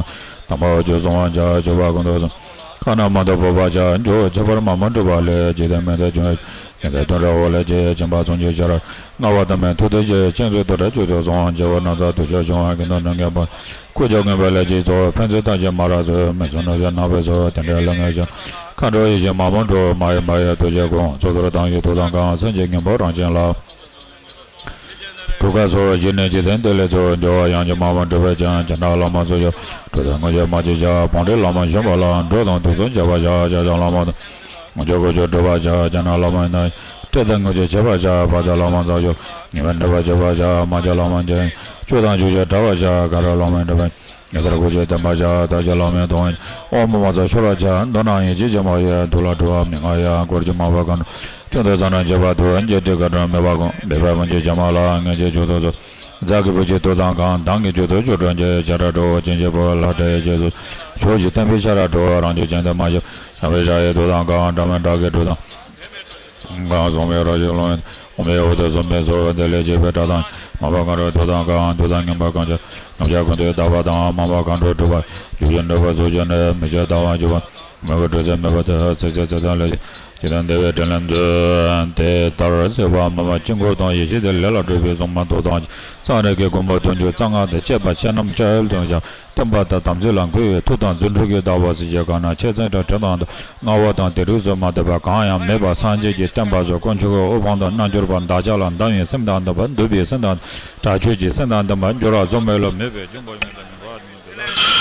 དམ་པ་འོ་ཅོག་གསུང་བ་བྱ་སྤྱོད་པ་ཀུན་ཏུ་གསུང་ཁ་ན་མ་འདུག་བོ་བ་བྱ་འཇོག་ཁྱད་པར་མ་མོ་འགྲུབ་པ་ལས་ཇི་ལྟར་མི་འདོད་བྱུང་བའི། ཡོན་ཏན་དོན་རབ་འོ་ལས་ཀྱི་སྦྱིན་པ་མཚོན་གྱི་ཆར། ལྔ་པ་དུ་མའི་ཐུགས་ཏིག་གིས་སྤྱན་གཟིགས་དུར་ཁྲོད་བཅུད་དུ་སོང་། རྗེ་བོ་ན་བཟའ་དུར་ཁྲོད་བྱུང་བ་ཀུན་ཏུ་ནོར་ངེས་པ། ཁུ་བྱུག་ངན་པའི་ལས་ཀྱི་ཚོགས་ཕན་ཚུན་ཐམས་ཅད་མ་རག་ཚོད་མི་ཚུགས་ནོར་བྱ་ནག་པའི་ཚོགས་དེ་འདྲའི་ལས་ངན་ཞིག་མཁའ་འགྲོ་ཡི་ཞིང་མ་མོ་འགྲོ་མ་ཡི་མ་ཡི་ཐུགས་རྗེ་དགོངས་ཚོགས་དུར་དང་ཡི་ཐུགས་དང་གང་སེམས་ཀྱི་སྙིང་པོ་རང་བྱིན་རླབས། གྲུ་ཁ་སོགས་བཞི་ནས་འཇིག་རྟེན་དེ་ལས་ཚུར་འབྱོར་བ་ཡང་ཅིག་མ་མོ་འགྲུབ་པའི་ཀྱང་ཇ་ན་བླ་མ་ཚོགས་ཡོད་གྲུ་དང་དངོས་ཀྱི་མ་ཅིག་བྱ་བོང་འདྲེ་བླ་མ་གཞོན་པ་ལ་འགྲོ་དང་དུག་གསུམ་བྱ་བ་བྱ་བྱ་བྱ་བླ་མ་དང་། དངོས་ཀྱི་དགོས་ཆོས་སྒྲུབ་པར་བྱ་བྱ་ན་བླ་མ་ཡིན་ན། སྤྲེལ་དང་དངོས་ཀྱི་བྱེད་པར་བྱ་བ་ཚ་བླ་མ་ཚ་ཞོག་ཉེས་པའི་འདྲ་བར་བྱེད་པར་བྱ་མ་བྱ་བླ་མ་འཇལ། བཅུ་དང་བཅུ་ཞིག་བྲལ་བར་བྱ་ག་ར་བླ་མའི་འདྲ་བར། ཉེ་སར་དགོས་ཆོས་བསྟན་པར་བྱ་ད་ཅི་བླ་མའི་དོན། དབང་པོ་མ་ཚ་ཤོར་བར་བྱ་མདོར་ན་ཡིད་ཆེས་ཀྱི་མ་ཡལ་དུག་ལ་སྤྲོ་བ་མི་མངའ་ཡང་འཁོར་གྱི་མ་བ་གང་། ཀུན་ཏུ་ཚང་ན་འབྱེད་པ་དུ་འཇིག་རྟེན་ག་དྲུང་མེད་པ་གང་། འབད་པ་མུན་གྱི་བྱ་མ་ལ་ངེས་ཀྱི་མཆོག་ཏུ་གསོལ། ཛ་གི་བུ་ཅི་ཏུ་དང་གང་། དང་གི་རྒྱུ་དུ་ཆུ་དྲོན་གྱི་ཆ་ར་གྲོ་བོ་ཅན་གྱི་བུ་ལ་དྲ་ཡི་རྗེས་སུ་ཞོག་གི་བསྟན་པའི་ཆ་ར་གྲོ་བོ་རང་རྒྱུ་ཅན་དུ་མ་ཞོག་ཞང་བའི་ཞ་ཡི་ཏུ་དང་གང་། འདྲ་མིན་འདྲ་གི་གྲུ་དང་། གང་བཟུང་བའི་ར་ཞིག་ལོང་ཡིན། འོ་མའི་འོ་དུ་བཟུང་མའི་སོ་དེ་ལས་བྱེད་པའི་སྒྲ་དང་། མ་པ་གང་རུ་དུ་དང་གང་། དུ་དང་ངན་པ་གང་ཆ་ངམ་ཆ་ཀུན་ཏུ་བདག་པ་དང་། མ་པ་གང་རུ་གྲུབ་པ་རྒྱུ་ཅན་གྲུབ་པ་གཟུགས་ཅན་ནི་མི་བྱེད་བདག་པ་འཇུག་པ། མོས་གུས་སྤྲོས་ཚད་མེད་པ་དེ་ཚེ་ཚེ་ཚེ་དང་ལས་ཅི་དང་འདས་པའི་དྲིན་ལན་མཛོད། དེ་ལྟར་བྱས་པ་མ་མ་དཀྱིལ་འཁོར་དང་ཡེ་ཤེས་དེ་ལས་ལ་གྲུབ་པའི་གཟུངས་མ་མདོ་དང་ཚངས་རིས་ཀྱི་མགོན་པོ་བདུན་ཅུ་རྩ་ལྔ་དང་བཅས་པ་བཅས་རྣམས་བཅས་ཡུལ་དུ་བཞག་བསྟན་པ་དང་དམ་ཚིག་ལ་མགོ་ཡི་ཐུགས་དང་རྫུ་འཕྲུལ་གྱི་ཟླ་བ་སྲིད་ཞིའི་གང་ན་ཆེ་ཚན་དྲག་དྲི་དང་དང་མངའ་དབང་དང་དེ་རིགས་སུ་མ་འདུས་པ་གང་ཡང་མེད་པ་སངས་རྒྱས་ཀྱི་བསྟན་པ་སོགས་དཀོན་མཆོག་གི་དབུ་འཕང་དང་རྣལ་འབྱོར་པ་བདག་ཅག་ལ་འདམ་བའི་སེམས་དང་ལྡན་པ་འདུད་པའི་སེམས་དང་དྲག་སྤྱོད་ཀྱི་སེམས་དང་ལྡན་པ་འབྱོར་བ་གསུམ་མེད་ལ་མོས་པའི་འབྱུང་པོ་ཡོན་ཏན་ནི་འགྲོ་བ་མིན་ཏེ།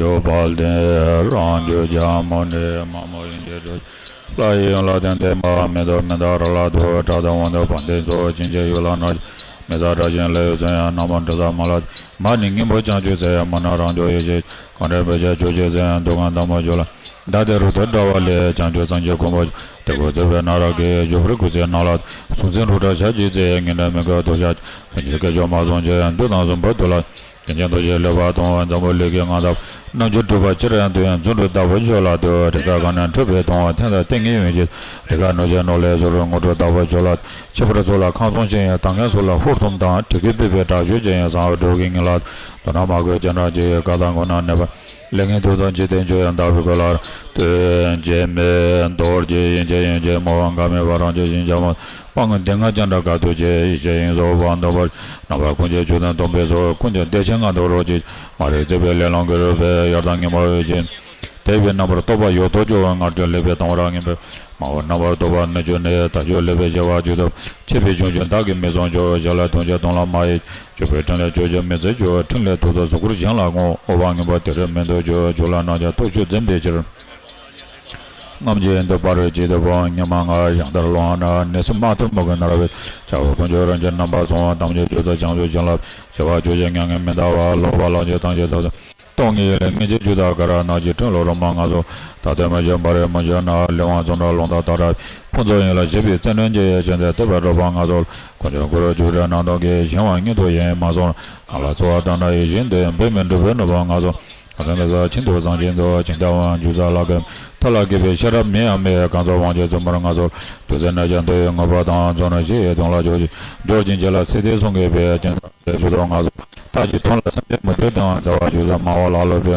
འཇུག་པ་ལྡན་རང་རྒྱུད་ཀྱང་མོ་ནི་མ་མོ་ཡིན་གྱི་འགྲོ། ལྷ་ཡི་ཡུལ་ལ་བརྟེན་ཏེ་མ་མེ་ཏོག་མེ་ཏོག་ར་ལ་དུ་བྲག་དང་དབང་དུ་བ་འདི་ཚོ་ཅིན་གྱི་ཡུལ་ལ་ན་མེ་ས་དྲ་ཅན་ལ་ཡོད་ཚོད་ཡང་ན་མོ་འདྲ་ས་མ་ལ་མ་ནི་སྙིང་པོ་བྱང་ཆུབ་ཟེར་ཡང་མ་ན་རང་རྒྱུད་ཡེ་ཤེས་གང་འདྲེན་བེ་ཆ་ཆོས་ཅན་ཟེར་ཡང་འདུ་ཁང་དང་མོ་ཇོ་ལ་ད་དེ་རུ་དེ་འདྲ་བ་ལས་བྱང་ཆུབ་སངས་རྒྱས་གོ་འཕང་དེ་ཀོ་ཚོད་པའི་ན་ར་གི་ཇོ་བུར་ཀུ་ཚེ་ན་ལ་སུམ་ཚན་རུ་དྲ་ཤ་ཅི་ཚེ་ངན་འདྲ་མི་དགའ་དོ་ཤ་ཅི་སྐད་ཅོ་མ་སོང་ཅེ་ཡང་འདུ་དང་སུམ་པ་དུ་ལ། དེ་ཉིད་དུ་ཞེས་ལེགས་པར་མཐོང་བ་འཛམ་བུ་གླིང་གི་ངང་དག་རྣམ་འགྱུར་གྲུབ་པ་ཅི་རིང་དུ་ཡང་རྫུ་འཕྲུལ་དག་པོ་ཆོས་ལ་འདུ་རེ་ཁ་གང་ནས་འཁྲུལ་པའི་མཐོང་བ་ཐེངས་དང་ཐེངས་ངེས་ཡོང་ཅིག་རེ་ཁ་ནུ་ཅན་ནོ་ལས་ཟུར་ངོ་སྤྲོད་དག་པོ་ཆོས་ལ་ཕྱི་པར་ཚོགས་ལ་ཁང་སོང་ཅན་ཡང་དང་ངན་སོགས་ལ་ཧུར་ཐུམ་དང་དྲི་གུ་པི་པའི་དྲག་ཤུལ་ཅན་ཡང་བཟང་བའི་འགྲོ་གི་ངེས་ལ་དོ་སྣང་མ་དགོས་ཅན་རང་ཅི་ཡོད་ཀ་དང་ངོ་ན་གནས་པ། ལས་ངན་དུག་དང་འཇིག་རྟེན་ཆོས་ཡང་དག་པའི་གོ་ལ་སྟོན་བྱེད་མེད་མདོར་བྱས་ཡིན་གྱི་ཡིན་གྱི་མོ་བ་འགའ་མེད་པ་རང་གི་ཡིན་ཀྱང་མོ་སྤང་གི་འདི་ང་ཅང་འདྲ་དགའ་སྡུག་ཆེ་ཡིན་གྱི་ཡིན་སོ་བ་འདོམ་པར་རྣམ་པ་ཀུན་གྱི་ཆོས་དང་སྟོན་པའི་ཚོགས་ཀུན་གྱི་བདེ་ཆེན་ང་དུ་རོ་གཅིག་མ་རིག་བརྩེ་བའི་ལས་ལོང་གི་རོལ་པས་ཡར་དང་ཉི་མ་འོད་ཅན་དེ་བའི་རྣམ་པར་རྟོག་པ་ཡོད་དོ་ཅོག་ངར་དུ་ལེགས་པའི་དང་བ་རང་ངེས་པའི་མ་འོ་རྣམ་པར་རྟོག་པ་ནི་ཆོས་ནི་ད་ཆོས་ལེགས་པའི་བྱ་བ་ཇུས་སྟོབས་ཆེ་བའི་བྱུང་ཆོས་བདག་གིས་མི་བཟུང་ཆོས་བྱ་ལ་དོན་བྱ་དོན་ལ་མ་ཡི་ཆོས་པའི་ཕྲིན་ལས་ཆོས་ཀྱི་མི་ཚེ་ཆོས་ཕྲིན་ལས་ཐོག་ཏུ་གཟུགས་སྐུར་གཞན་ལ་དགོངས་འོ་བ་ངན་པ་དེ་རེ་མི་འདོད་ཆོས་ཆོས་ལ་རྣམ་བྱང་ཐོག་ཆོས་འཛིན་པའི་ཕྱིར། རྔམ་བརྗིད་འདོད་པར་བྱེད་དོ་བོ་ཉི་མ་ང་ཡང་དར་ལོང་ན་ནི་སུ་མ་ཐུར་མོ་གི་ནར་བས་བྱ་བ་ཀུན་སྤྱོད་རང་གི་རྣམ་པ་སོང་བ་དམ་ཆོས་ཆོས་ཚོགས་བྱང་ཆོས་བྱིན་རླབས་བྱ་བ་ཆོས་ཀྱི་མྱ་ངན་མི་འདའ་བ་ལོག་པ་ལོག་ཅེས་ཐམས་ཅད་ཐོབ་སྟོང་ཉིད་ལས་ངེས་ཀྱི་རྒྱུ་དག་ག་ར་ནག་གི་ཁྲིམས་ལོ་རོ་མ་ང་སོ་ད་ལྟའི་མ་བྱོན་པ་རེ་མ་བྱོན་ན་ལས་དབང་བཙོན་དྲག་ལོང་ད་ད་ར་ཕུན་ཚོགས་ཡིན་ལ་བྱེད་པའི་བཙན་གནོན་གྱི་ཡེ་ཆེན་དེ་ལྟོས་པའི་རོ་པ་ང་སོ་ཁོ་ཚོ་གུ་རུ་རྒྱུ་འབྲས་རྣམ་རྟོག་གི་ཞིང་བ་ཉིད་དུ་ཡེ་མ་སོང་གང་ལ་འཚོ་བ་དང་ན་ཡི་བཞིན་དུ་འབད་མི་འགྲུབ་པའི་ནུས་པ་ང་སོ། ཁ་སང་གི་ས་ཆེན་དུ་བཟང་ཆེན་དུ་ཅིང་ཏ་ཝང་འཇུ་ས་ལ་གི་ཐ་ལ་གི་པའི་ཤེས་རབ་མི་ཡང་མི་གང་ཚོ་དབང་ཆེན་བཙུན་མར་ང་ཚོ་དུས་ཚོད་ན་ཅང་དུ་ཡི་ངོ་པ་དང་མཚོན་ན་ཞེས་ཡི་དོན་ལ་འཇོག་ཅིང་འཇོག་ཅིང་རྗེ་ལ་སྲིད་དེ་གསུང་གི་པའི་ཅན་དང་ཞུ་དོ་ང་ཚོ་ལྟ་ཅི་ཐོན་ལ་སེམས་ཅན་མུ་སྟེགས་དང་མཛའ་བ་ཞུ་ས་མ་བ་ལ་ལོ་པའི་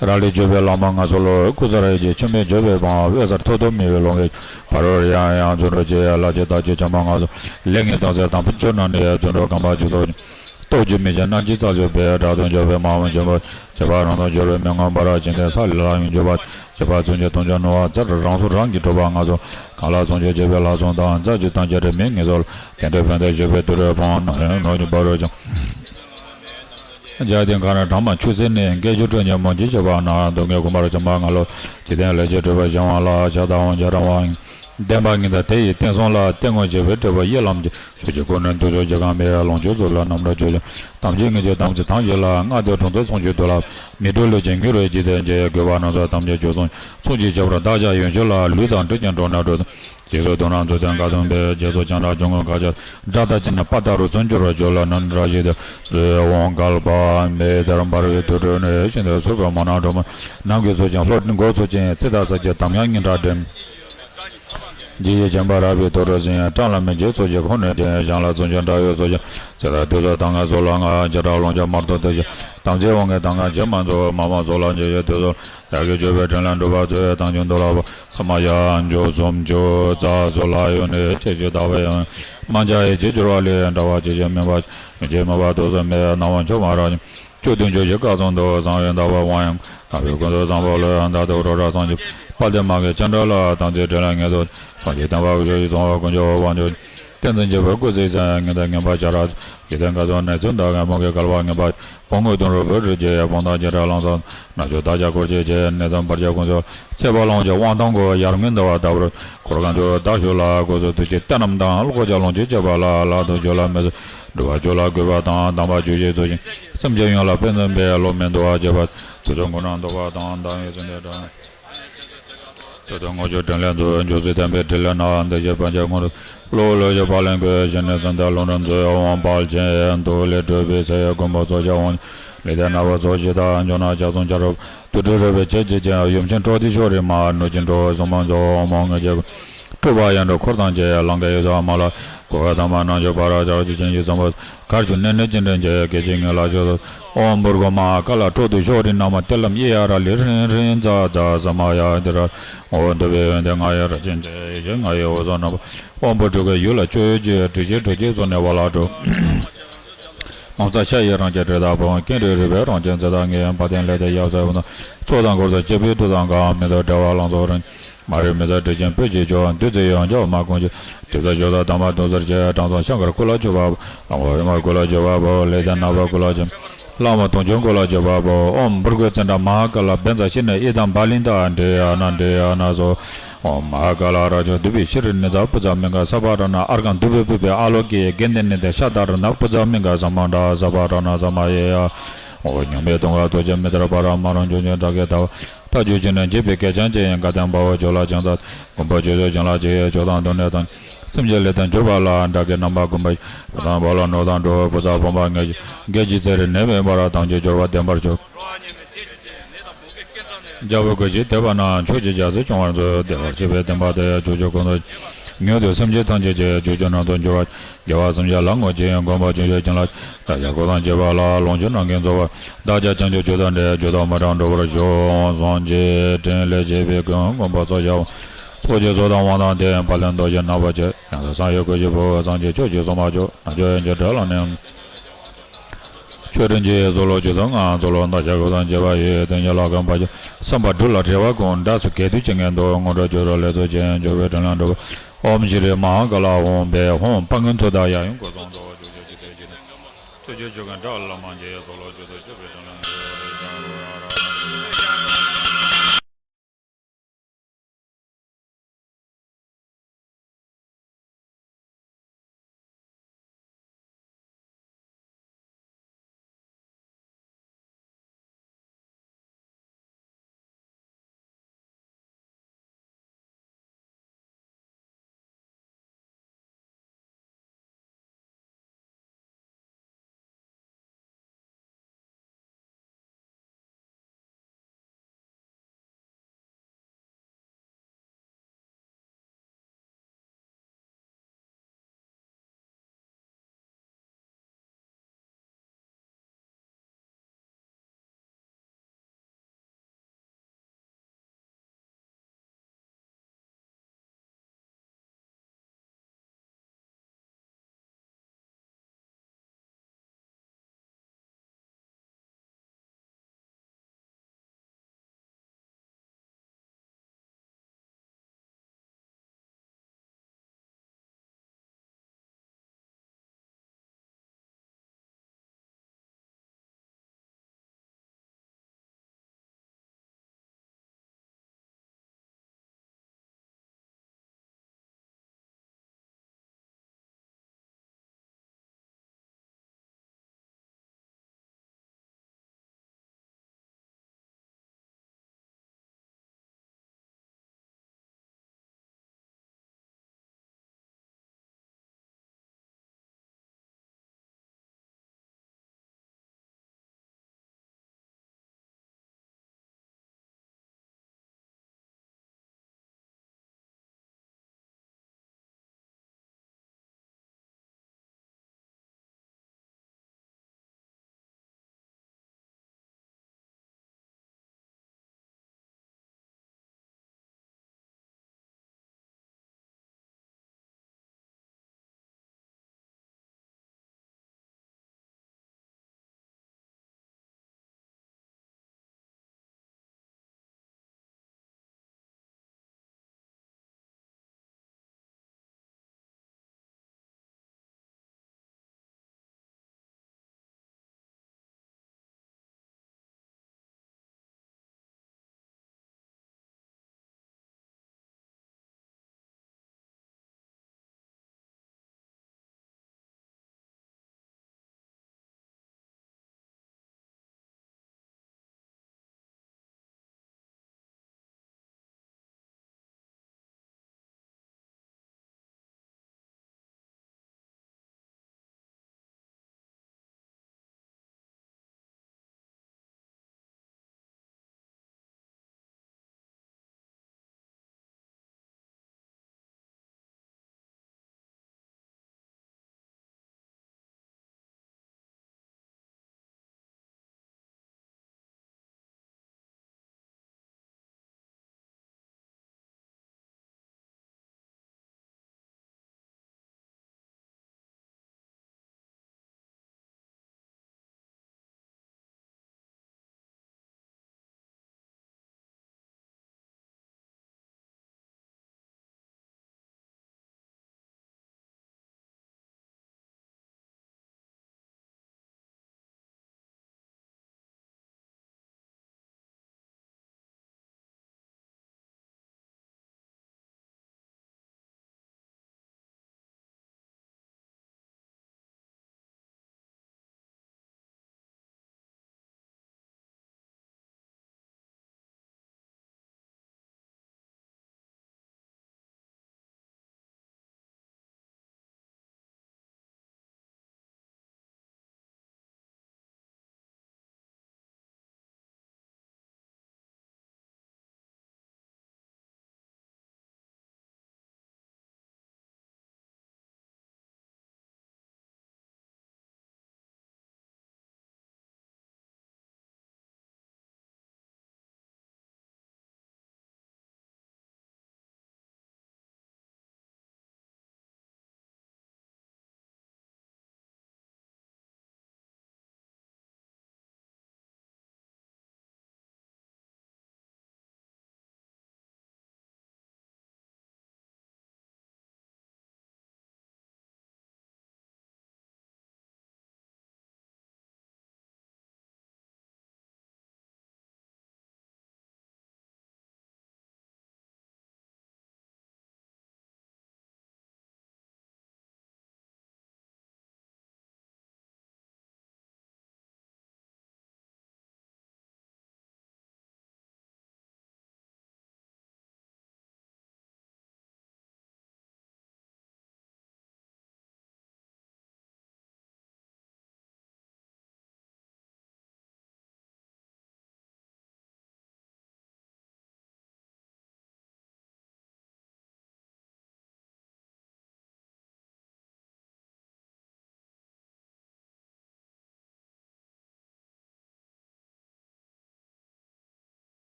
ར་ལི་བརྗོད་པའི་བླ་མ་ང་ཚོ་ལོ་ཀུ་ས་ར་ཡི་ཆོས་མེད་བརྗོད་པའི་བང་བས་སར་ཐོ་ཐོ་མི་བའི་ལོང་གི་བར་རོར་ཡང་ཡང་བརྗོད་འགྲོ་ཅེས་ལ་ཅི་ལྟ་ཅི་ཆ་མ་ང་ཚོ་ལས་ངན་དང་ཚེ་དང་ཕུ་ཆོ་ན་ནི་བརྗོད་འགྲོ་གམ་པ་ཅི་ཐོ། རྟོག་གེ་མི་བྱེད་རྣམ་འབྱེད་རྩ་ཆོད་པའི་དགྲ་དང་འཇོག་པའི་མ་འོངས་འབྱོར་པ་བྱེད་པ་རང་དང་འབྱོར་བའི་མི་མངོན་པ་ར་ཅན་དེ་ས་ལས་ལ་ཡང་འཇོག་པ་བྱེད་པ་མཚོན་བྱེད་སྟོང་ཆ་ནོར་བ་རྩལ་རང་སོ་རང་གིས་གྲུབ་པ་ང་ཚོ་གང་ལ་མཚོན་བྱེད་བྱེད་པའི་ལ་སོང་དང་རྩ་ཆོད་དང་བྱ་རེ་མི་ངེས་སོ་དེ་འདྲའི་ཕན་བདེ་བྱེད་པའི་དུས་རེ་བང་ནོར་ཡང་ནོར་ཉིན་པ་རོ་ཅང་། འཇའ་ལྡན་གང་ར་གྲངས་མ་ཆུ་སེར་ནས་སྐད་ཅོར་སྤྲོད་ཉན་མོ་ཅི་བྱེད་པ་ན་སྡུག་བསྔལ་གོམས་པར་བྱེད་པ་ང་ལོ་ཇི་ལྡན་ལས་བྱེད་གྲུབ་པ་གཞན་དབང་ལ་ཆ་དང་དབང་ཆ་རང་དབང་ཡིན། བདེན་པ་ཉིད་དང་དེ་ཡི་བསྟན་སྲུང་ལ་བསྟན་དངོས་བྱེད་པའི་སྤྲོས་པ་ཡེ་ལམ་གྱི་ཆོས་ཀྱི་སྐུ་ནི་འདུ་ཚོགས་ཀྱི་གང་མེད་ལོངས་སྤྱོད་ཚོགས་ལ་རྣམ་གྲོལ་ཆོས་ཀྱི་དམ་ཆོས་ངེས་ཀྱི་དམ་ཚིག་ཐམས་ཅད་ལ་ལྔ་སྡེ་དྲུང་དུ་ཚོང་ཆོས་འདུལ་ལ་མི་འགྲོ་ལུས་ཀྱི་ཉུང་རོས་ཀྱི་དོན་གྱི་དགོས་པ་རྣམས་སོ་ཐམས་ཅད་ཆོས་སྲུང་ཚོང་གྱི་བྱ་བར་བདག་ཅག་ཡོན་མཆོད་ལ་ལུས་དང་འབྲེལ་ཀྱང་འགྲོ་ན་འགྲོ་དང་རྗེས་སུ་དོན་རྣམས་མཛོད་དོན་དགའ་སྟོན་པའི་རྗེས་སུ་བྱང་ར་འབྱུང་ངོ་དགའ་ཆེ་དགྲ་དང་བཅས་ན་པ་ཏ་རུ་བཙོན་འགྱུར་བར་འགྱུར་ལ་ནན་ར་ཞིག་ཏུ་འོང་བསྐལ་པ་མེ་ལྟར་འབར་བའི་དུར་ཁྲོད་ནས་ཤིན་ཏུ་ཚུར་བ་མ་ན་གྲོ་མ་ནམ་གྱི་ཚོགས་ཀྱང་ལྷོ་སྤྲིན་སྒོ་ཚོགས་ཅན་ཚེ་དང་ས་ཀྱི་དམ་ཡང་ཉིན་གྲགས་འགྲིམ། ཇི་ཡི་བྱམས་པ་རབ་པའི་དོ་རུ་ཟིན་ཡང་བཀྲ་ལ་མི་འཇིགས་ཚོགས་ཀྱི་ཁོང་ནས་དྲན་ཞང་ལ་བཙུན་ཆུང་འདྲ་ཡོད་ཚོགས་ཀྱང་ཚེ་ལ་དུས་ཚོད་དང་ང་ཚོ་ལ་ང་བྱེ་བྲག་ལོངས་སྤྱོད་མར་ཐོན་ཏེ་ཞིང་དམ་ཚིག་དབང་གིས་དང་ང་རྗེ་མ་འཛོལ་མ་མ་ཚོགས་ལ་འཇིགས་ཡོད་དུས་ཚོད་ཡ་གི་བརྗོད་པའི་དྲིན་ལན་སྒྲུབ་པ་ཚོས་དང་ཆུང་དུ་ལ་བ་ས་མ་ཡ་འཇོག་སུམ་ཅུ་རྩ་སོ་ལ་ཡོད་ནས་ཁྱེད་ཀྱི་ལྟ་བ་ཡང་མ་འཇའ་ཡི་རྗེས་འགྱུར་བ་ལས་འདྲ་བ་ཅི་ཞིག་མིན་པ་མི་བྱེད་མི་བ་དུ་སོ་མེད་སྣང་བ་འཆོལ་མ་ར་ཉིད། བཅུ་བདུན་ཅུ་ཞིག་བཀའ་གསུང་དུ་བཟང་བའི་ཟླ་བ་དབང་ཡང་དམ་པའི་ཀུན་ཏུ་བཟང་པོ་ལོས་ཡང་ཟླ་དུ་རོ་ར་སངས་རྒྱས་དཔལ་ལྡན་མ་གི་སྤྱན་འདྲ་ལ་དམ་ཚིག་དྲིན་ལན་ངེས་སོ་སངས་རྒྱས་བསྟན་པ་གི་ཆོས་ཀྱི་གསང་བ་ཀུན་ཁྱབ་དབང་ཕྱུག་ བསྟན་འཛིན་རྒྱལ་པོའི་སྐུ་ཚེ་ཚད་ངན་དང་ངན་པ་བྱ་ར། ཡི་དམ་མཁའ་ཚོགས་ནས་ཚུར་འདའ་ངན་མོ་གི་བསྐལ་པ་ངན་པ། བོང་གུ་དུང་རུ་བོད་རུ་རྗེ་བོང་དང་རྗེ་འདྲ་ལང་ཚོ། ནག་ཕྱོགས་བདག་ཅག་འཁོར་བཅས་ཀྱི་ནད་དང་བར་ཆད་ཀུན་སོལ། ཚེ་དཔག་ལོངས་སྤྱོད་དབང་ཐང་སྒོ་ཡར་ངོའི་ཟླ་བ་ལྟ་བུར། འཁོར་གང་དུ་བདག་བཞུགས་ལ་སྒོ་ཚུགས་དུས་ཀྱི་གཏན་རྣམས་དང་བློ་ཅག་ལོངས་སྤྱོད་བཅས་པ་ལ་ལག་ཏུ་འཇུག་ལ་མི་བཟོད། སྒྲུབ་པ་མཆོག་ལ་གུས་པ་དང་དམ་པ་ཆོས་ཀྱི་ཚོགས་ཞིང་སེམས་ཅན་ཡོངས་ལ་ཕན་ཚུན་པའི་བློ་མི་འདོར་བ་བྱེད་པ། དུས་གསུམ་མགོན་ནས་བཟློག་པ་དང་བདག་ཡི་སེམས་དེ་དྲན། དེ་དང་དངོས་སྤྱོད་དྲིན་ལན་མཛོད་འཇུག་ཚུལ་བསྟན་པའི་དྲིན་ལན་ནི་འདི་ཞེས་པ་ཅན་ངོ་། བློ་ལུས་ཀྱི་དཔལ་ལེན་དགོས་ཞེས་ནས་སེམས་དང་ལུང་རིགས་མཛོད་འོང་དཔལ་ཆེན་དུ་ལས་སྒྲུབ་པའི་ཚེ་མགོན་པོ་ཚོགས་ཀྱི་དབང་ལས་དང་ནག་པོ་ཚོགས་ཀྱི་དང་འཇོག་ན་ལྕགས་ཟུང་བྱ་རོག་དུར་ཁྲོད་རོལ་པའི་ཆས་བྱེད་ཅིང་ཡུམ་ཆེན་ཁྲོ་ཐུལ་ཕྱོགས་རིས་མ་ནུ་ཅན་གྲོ་ཟུང་མ་མཛོ་མོ་ངེས་བྱེད་སྤྲུལ་པ་ཡང་འགྲོ་འཁོར་དང་བཅས་ལང་ཀའི་ཡུལ་དུ་མ་ལ་གོ་བ་དང་མ་ནང་ཆོས་པ་ར་བྱ་རོག་ཅི་ཅན་གྱི་ཟུང་པ། གར་བྱུང་གནས་ནས་ཅི་འདྲེན་བྱས་སྐད་ཅིག་ངེས་ལ་ཆོས་སོ། ཨོཾ་བུར་གོ་མ་ཀ་ལ་ཁྲོ་ཐུལ་ཕྱོགས་རིས་ན་མ་ཏེ་ལམ་ཡེ་ཡ་ར་ལི་ཧྲིན་ཧྲིན་ཛ་ཛ་ས་མ་ཡ་ཏི་ར། ཨོ་འདུ་བའི་འོན་ཏེ་ང་ཡི་ར་ཅན་ཏེ་ཡེ་ཤེས་ང་ཡི་འོད་ཟེར་རྣམ་པ། ཨོཾ་བུར་ཁྲོ་གི་ཡུལ་ལ་སྤྱོད་ཡུལ་གྱི་དྲི་ཆུའི་དྲོད་ཀྱི་ཚོགས་ནས་བ་ལ་འགྲོ། མང་ཚ་ཤ་ཡི་རང་བྱས་དྲི་དང་བོང་ཀེང་རུས་རུས་པའི་རང་བྱས་མཛེ་དང་ངེས་བ་དན་ལས་དེ་ཡབ་ཟེར་བ་ན་ཚོགས་དང་འཁོར་དང་སྐྱེས་བུའི་དུས་དང་གང་མི་འདོར་བྲལ་བ་ལང་ཚོ་རིང་། མ་རིག་མི་ཟད་དྲི་ཅན་སྤོས་ཀྱི་མཆོག་བདུད་རྩི་ཡོངས་བྱང་མ་ཀུན་གྱི། དེ་ཚོ་ཞོ་ད་དམ་པ་དུང་ཟེར་བྱས་དྲང་སྲོང་ཤང་ཀར་སྐུ་ལ་བྱུག་པ་པོ། ལམ་འོག་ཡུམ་མ་སྐུ་ལ་བྱུག་པ་པོ་ལས་དང་ནག་པོ་སྐུ་ལ་བྱུག་ལམ་མོ་དུང་སྐྱོང་སྐུ་ལ་བྱུག་པ་པོ། ཨོཾ་བུར་གོས་ཙནྡྲ་མ་ཧཱ་ཀ་ལ་བཛྲ་ཤི་ནི་ཨི་དམ་བ་ལི་ཏ་འདྲེ་ཡ་ན་འདྲེ་ཡ་ན་སོ། ཨོཾ་མ་ཧཱ་ཀ་ལ་ར་ཅོ་དུ་བི་ཤི་རི་ནི་ཛ་པུ་ཛ་མི་ག་ས་བ་ར་ན་ཨར་གང་དུ་བི་བུ་བི་ཨ་ལོ་ཀི་གན་དེ་ནི་དེ་ཤ་ད་ར་ན་པུ་ཛ་མི་ག་ས་མ་འདྲ་ས་བ་ར་ན་ས་མ་ཡེ་ཡ། ཨོ་ཉམས་མེད་དུང་ག་ཐོ་ཅན་མི་ཏར་པ་ར་མ་རང་ཇོ་ཉོ་དྲག་གེ་ད་བ། ཐག་ཆོད་ཅིང་ནི་འཇིགས་པའི་གད་རྒྱངས་ཅན། དགའ་ལྡན་དཔའ་བོ་ཇོ་ལ་ལྗང་ཚ། མགོན་པོ་ཇོ་ཇོ་ལྗང་ལ་ཇི་ཡི་ཇོ་དང་དུ་ནས་དང་། སེམས་ཅན་ལས་དང་འཇུག་པ་ལ་དགྲ་བགེགས་རྣམ་པ་ཀུན་པ། བུ་དང་བ་ལ་ནོར་དང་འགྲོ་བུ་ཚ་བུམ་པ་ངེས་ཀྱི་དགེ་བྱེད་ཚེ་རིང་ནད་མེད་པར་དམ་ཆོས་འབྱོར་བ་ལྡན་པར་གྱུར། རྒྱལ་པོ་གོས་ཆེན་དད་པ་ན་མཆོག་གི་རྒྱལ་སྲིད་སྐྱོང་བར་མཛོད། བདེ་བར་གཤེགས་པའི་བསྟན་པ་དེ་ཡང་ཇོ་ཇོ་ཀུན་ཏུ། མྱུར་དུ་སེམས་ཅན་ཐམས་ཅད་ཀྱི་ཇོ་ཇོ་ནང་དུ་འབྱོར་བ། རྒྱལ་བ་སེམས་ཅན་ལ་བསྔོ་ཅིང་མགོན་པོ་ཇོ་ཇོ་ཅན་ལ། བདག་ཅག་འཁོར་དང་བཅས་པ་ལ་ལོངས་སྤྱོད་རྣམས་ཀྱིས་རྫོགས་པར། བདག་ཅག་བྱང་ཆུབ་མཆོག་དང་འདྲེས་མཆོག་དང་མི་འབྲལ་འགྲོ་བར་ཤོག་སངས་རྒྱས་དྲིན་ལས་སྐྱེས་པའི་ཀུན་མགོན་པོ་ཚོགས་ཀྱི་དབང་། ཚོགས་ཀྱི་ཚོགས་དང་དབང་དང་ལྡན་དཔལ་ལྡན་རྡོ་རྗེ་རྣམ་པར་ཆེ། ཡང་དག་སངས་རྒྱས་སྐུ་གཅིག་པུ་སངས་རྒྱས་ཆོས་ཀྱི་སྲུང་མ་མཆོག་ནམ་མཆོག་ཡོན་གྱི་སྒྲ་ལ་ནི། ཆོས་དྲིན་གྱི་ཚོགས་ལོ་ཆུ་ཚོད་ལྔ་ཚོགས་ལོ་འདག་ཆ་ཁུ་དང་བཅས་པ་ཡི་དོན་གྱི་ལ་ཁམས་པ་ཆེ་བསམ་པ་སྒྲུབ་ལ་བྲེལ་བ་ཀུན་འདྲ་སུ་གལ་དུ་ཅི་ངན་འདུག་སྔོན་འགྲོ་ཆོས་ར་ལས་ཚོགས་ཅན་འཇུག་པའི་དྲིན་ལན་སྒྲུབ། ཨོཾ་ཤྲི་མ་ཧཱ་ཀ་ལ་ཧཱུྃ་ཕཊ་ཧཱུྃ་དཔལ་མགོན་ཚོགས་བདག་ཡབ་ཡུམ་སྐུ་གསུང་ཐུགས་ཆོས་ཀྱི་དེ་བཞིན་ཚོགས་ཀྱི་ཆོས་ཀྱི་སྒྲ་ལ་མ་འཇལ་ཚོགས་ལོ་ཆུ་ཚོད་བཅུ་པའི་དྲིན་ལན་འཇལ་བ་རེ་ཞང་རོ་ཡ་ར།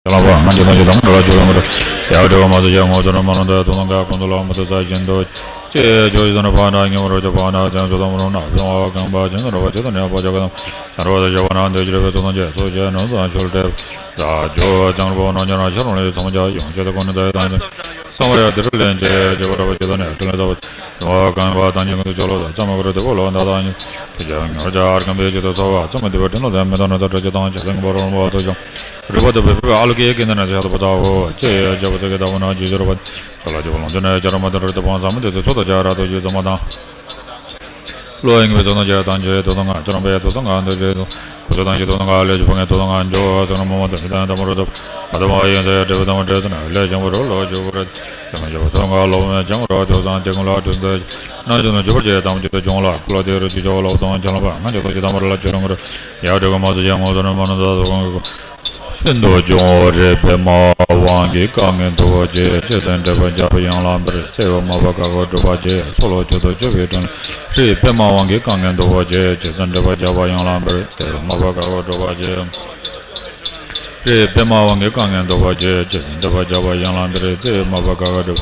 ལ་བ་ང་ཅི་དང་ཅི་དང་འདྲ་ལ་ཅི་ལ་མི་འདྲ། ཡ་བྲེ་བ་མ་ཟ་ཡ་ངོ་ཚ་ན་མ་རུང་དུ་དུ་ལ་ག་ཀུན་ཏུ་ལ་མི་དུ་ས་བཞིན་དུ། ཅེས་ཇོ་ཡི་དོན་ཕ་ན་ཉེ་བར་ཇོ་ཕ་ན་བཙན་སོ་དང་མ་རུང་ན་ཕན་བ་གང་བ་ཅན་དུ་ར་བ་ཅི་དང་ནེ་བ་ཇོ་ག་དང་ཤ་ར་བ་ས་ཞ་བ་ན་འདི་ཅི་ར་བའི་སོ་དང་ཅེ་སོ་ཅེ་ནོ་དང་ཤོལ་ཏེ། ད་ཇོ་བ་ཙང་ར་བ་ན་ཉ་ན་ཤ་རུང་ལ་ཡོད་ཚང་མ་ཇ་ཡོང་ཅེ་ད་ཀུན་ནི་ད་ཡོད་དང་ཅེ། སང་བ་ཡ་དེ་རུ་ལེན་ཅེ་ཅེ་བ་ར་བ་ཅི་དང་ནེ་ཏུ་ལ་ད་བ། ཨོ་གང་བ་དང་ཉིད་ཀྱི་ཆོ་ལོ་དང་ཙམ་མ་ག་ར་དེ་བོ་ལོ་འདའ་དང་ཉིད་དུ་ཀྱང་ངར་ཅག་ཨར་ཀམ་པའི་ཆེད་དུ་ཚོ་བ་ཙམ་མ་དེ་བ་དྲིན་ལོ་དང་མི་དང་ན་ཚ་དྲ་ཅི་དང་ཆ་ཚང་བ་རོ་མ་དོ་ཅང་རུ་བ་དེ་བེ་བེ་ཨ་ལུ་ཀེ་ཀེ་ན་ཚ་དུ་པ་ཚ་བོ་ཅེ་ཡ་ཅ་བ་ཚ་གི་ད་བ་ན་ཇི་ཇོ་ར་བ་ཆ་ལ་ཅི་བ་ལོང་ཅི་ན་ཡ་ཅ་ར་མ་དང་ར་དུ་པང་ཙམ་མ་དེ་ཚོ་ཚོ་དང་ཅ་ར་དོ་ཇི་ཙམ་མ་དང་ལོ་ཡིན་པའི་ཚོ་དང་ཅ་དང་ཇི་དོ་དང་ང་ཅ་ར་པའི་དོ་དང་ང་འདི་ཇི་དོ། ཁོ་ཚོ་དང་ཅི་དོ་དང་ང་ལས་ཇི་བ་ངའི་དོ་དང་ང་འཇོ་ཟེར་ན་མ་མ་དང་ཞི་དང་དམ་པ་རོ་ཚོ་ཨ་དམ་པ་ཡིན་ཟེར་ཡ་འབྲས་བུ་དམ་པ་འབྲས་ཟེར་ན་ལས་ཅན་པ་རོ་ལོ་ཇི་བ་ར། ཞེས་མ་བྱས་པ་ཐོག་ཁ་ལོག་མེད་ཀྱང་རོ་དེ་དང་དེ་ཀུན་ལ་དྲིན་ཏེ། རྣམ་ཤེས་ནི་འཇུག་པར་བྱེད་དམ་བཅས་ཏེ་འབྱུང་ལ་ཀུན་ལ་དེ་རུ་ཇི་བྱ་བ་ལོག་དང་ཅང་ལ་བ་ང་ཅག་ཏུ་ཇི་དམ་པར་ལ་ཅི་རུང་གི་རུ་ཡ་དྲི་ག་མ་ཟ་ཡ་ངོ་ཚ་ན་མ་ན་ཟ་སོ་གང་གི་ཤིན་ཏུ་འབྱུང་བ་རིགས་པདྨ་དབང་གི་དཀའ་ངལ་འདུལ་བར་བྱེད། ཅེས་སེམས་འདྲེན་པར་བྱ་བ་ཡང་ལ་འབད་རེ་ཚེ་བ་མ་པ་ག་གོ་སྒྲུབ་པར་བྱེད། སོ་ལོ་ཆུ་དོ་ཆུ་བའི་དྲིན་རིགས་པདྨ་དབང་གི་དཀའ་ངལ་འདུལ་བར་བྱེད། ཅེས་སེམས་འདྲེན་པར་བྱ་བ་ཡང་ལ་འབད་རེ་ཚེ་བ་མ་པ་ག་གོ་སྒྲུབ་པར་བྱེད། རེ་པདྨ་དབང་གི་དཀའ་ངལ་འདུལ་བར་བྱེད། ཅེས་འདུལ་བར་བྱ་བ་ཡན་ལག་འདི་རེ་ཚེ་མ་པ་ག་ག་སྒྲུབ།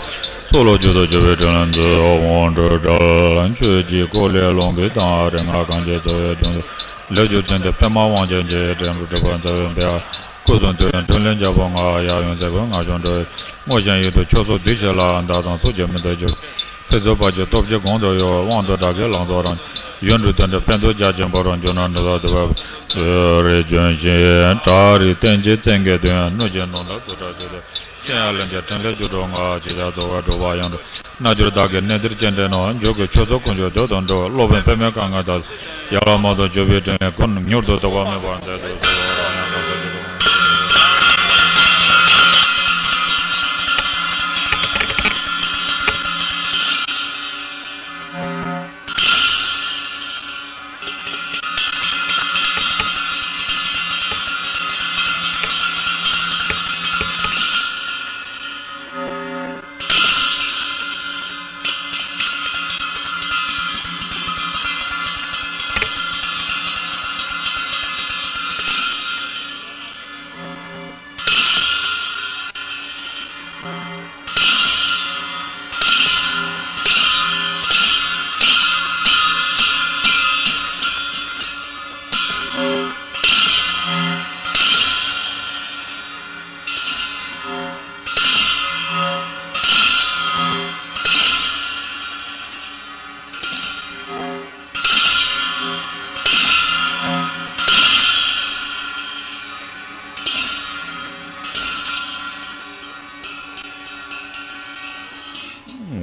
སོ་ལོ་རྒྱུ་དང་རྒྱུ་བའི་དྲིན་ལན་མཛད་དབང་སྒྲུབ་བྲལ། ཆོས་ཀྱི་འཁོར་ལོས་ལོངས་སྐུའི་དང་རིག་སྔགས་གང་ཅི་ཚོགས་ཡོད་དྲིན་ལས་རྒྱུ་ཅན་དུ་པདྨ་དབང་ཅན་གྱི་དྲིན་གྲོ་སྒྲུབ་པ་མཛད་པའི་འབད་སྐུ་གསུང་ཐུགས་དྲིན་ལན་བརྒྱ་པོ་ང་ཡབ་ཡུམ་སྲས་ཀུན་ངར་བྱུང་འགྲོ། དངོས་བཞིན་ཡུལ་དུ་ཆོས་ཚོགས་འདུས་བྱས་ལ་བདག་དང་ཚོགས་ཀྱི་མི་འདོད་ཅིང་། ཚེ་སྲོག་བར་གྱི་སྟོབས་ཀྱི་གོང་དུ་ཡོད་དབང་དུ་བདག་གི་ལང་ཚོ་རང་། ཡོན་གྲུབ་དོན་གྲུབ་ཕན་ཐོགས་རྒྱ་ཆེན་པོ་རང་བྱུང་ན་འགྲོ་ལ་འདུ་བ། རེ་ལྗོན་ཤིང་བྲག་རི་སྟེང་གི་བཙན་གྱི་དོན་གནོད་ཀྱི་ནོར་ལ་རྫུ་འཕྲུལ་ཚུལ་ཏེ། ཤེས་ཡ་ལན་གྱི་ཕྲིན་ལས་རྒྱུ་འགྲོ་ང་ཇི་བྱ་རྫོགས་པ་འགྲོ་བ་ཡང་འགྲོ། རྣལ་འབྱོར་བདག་གི་གནས་འདིར་སྤྱན་འདྲེན་ནོ། འཇུག་གི་ཆོས་ཚོགས་ཀུན་གྱི་དོན་དུ་འགྲོ། སློབ་དཔོན་པདྨའི་བཀའ་ངག་དང་། ཡར་ལ་མ་ཐོབ་སྤྱོད་པའི་དྲིན་ལས་ཀུན། མྱུར་དུ་ཐོབ་པ་དམིགས་པ་མཛད་དུ་གསོལ།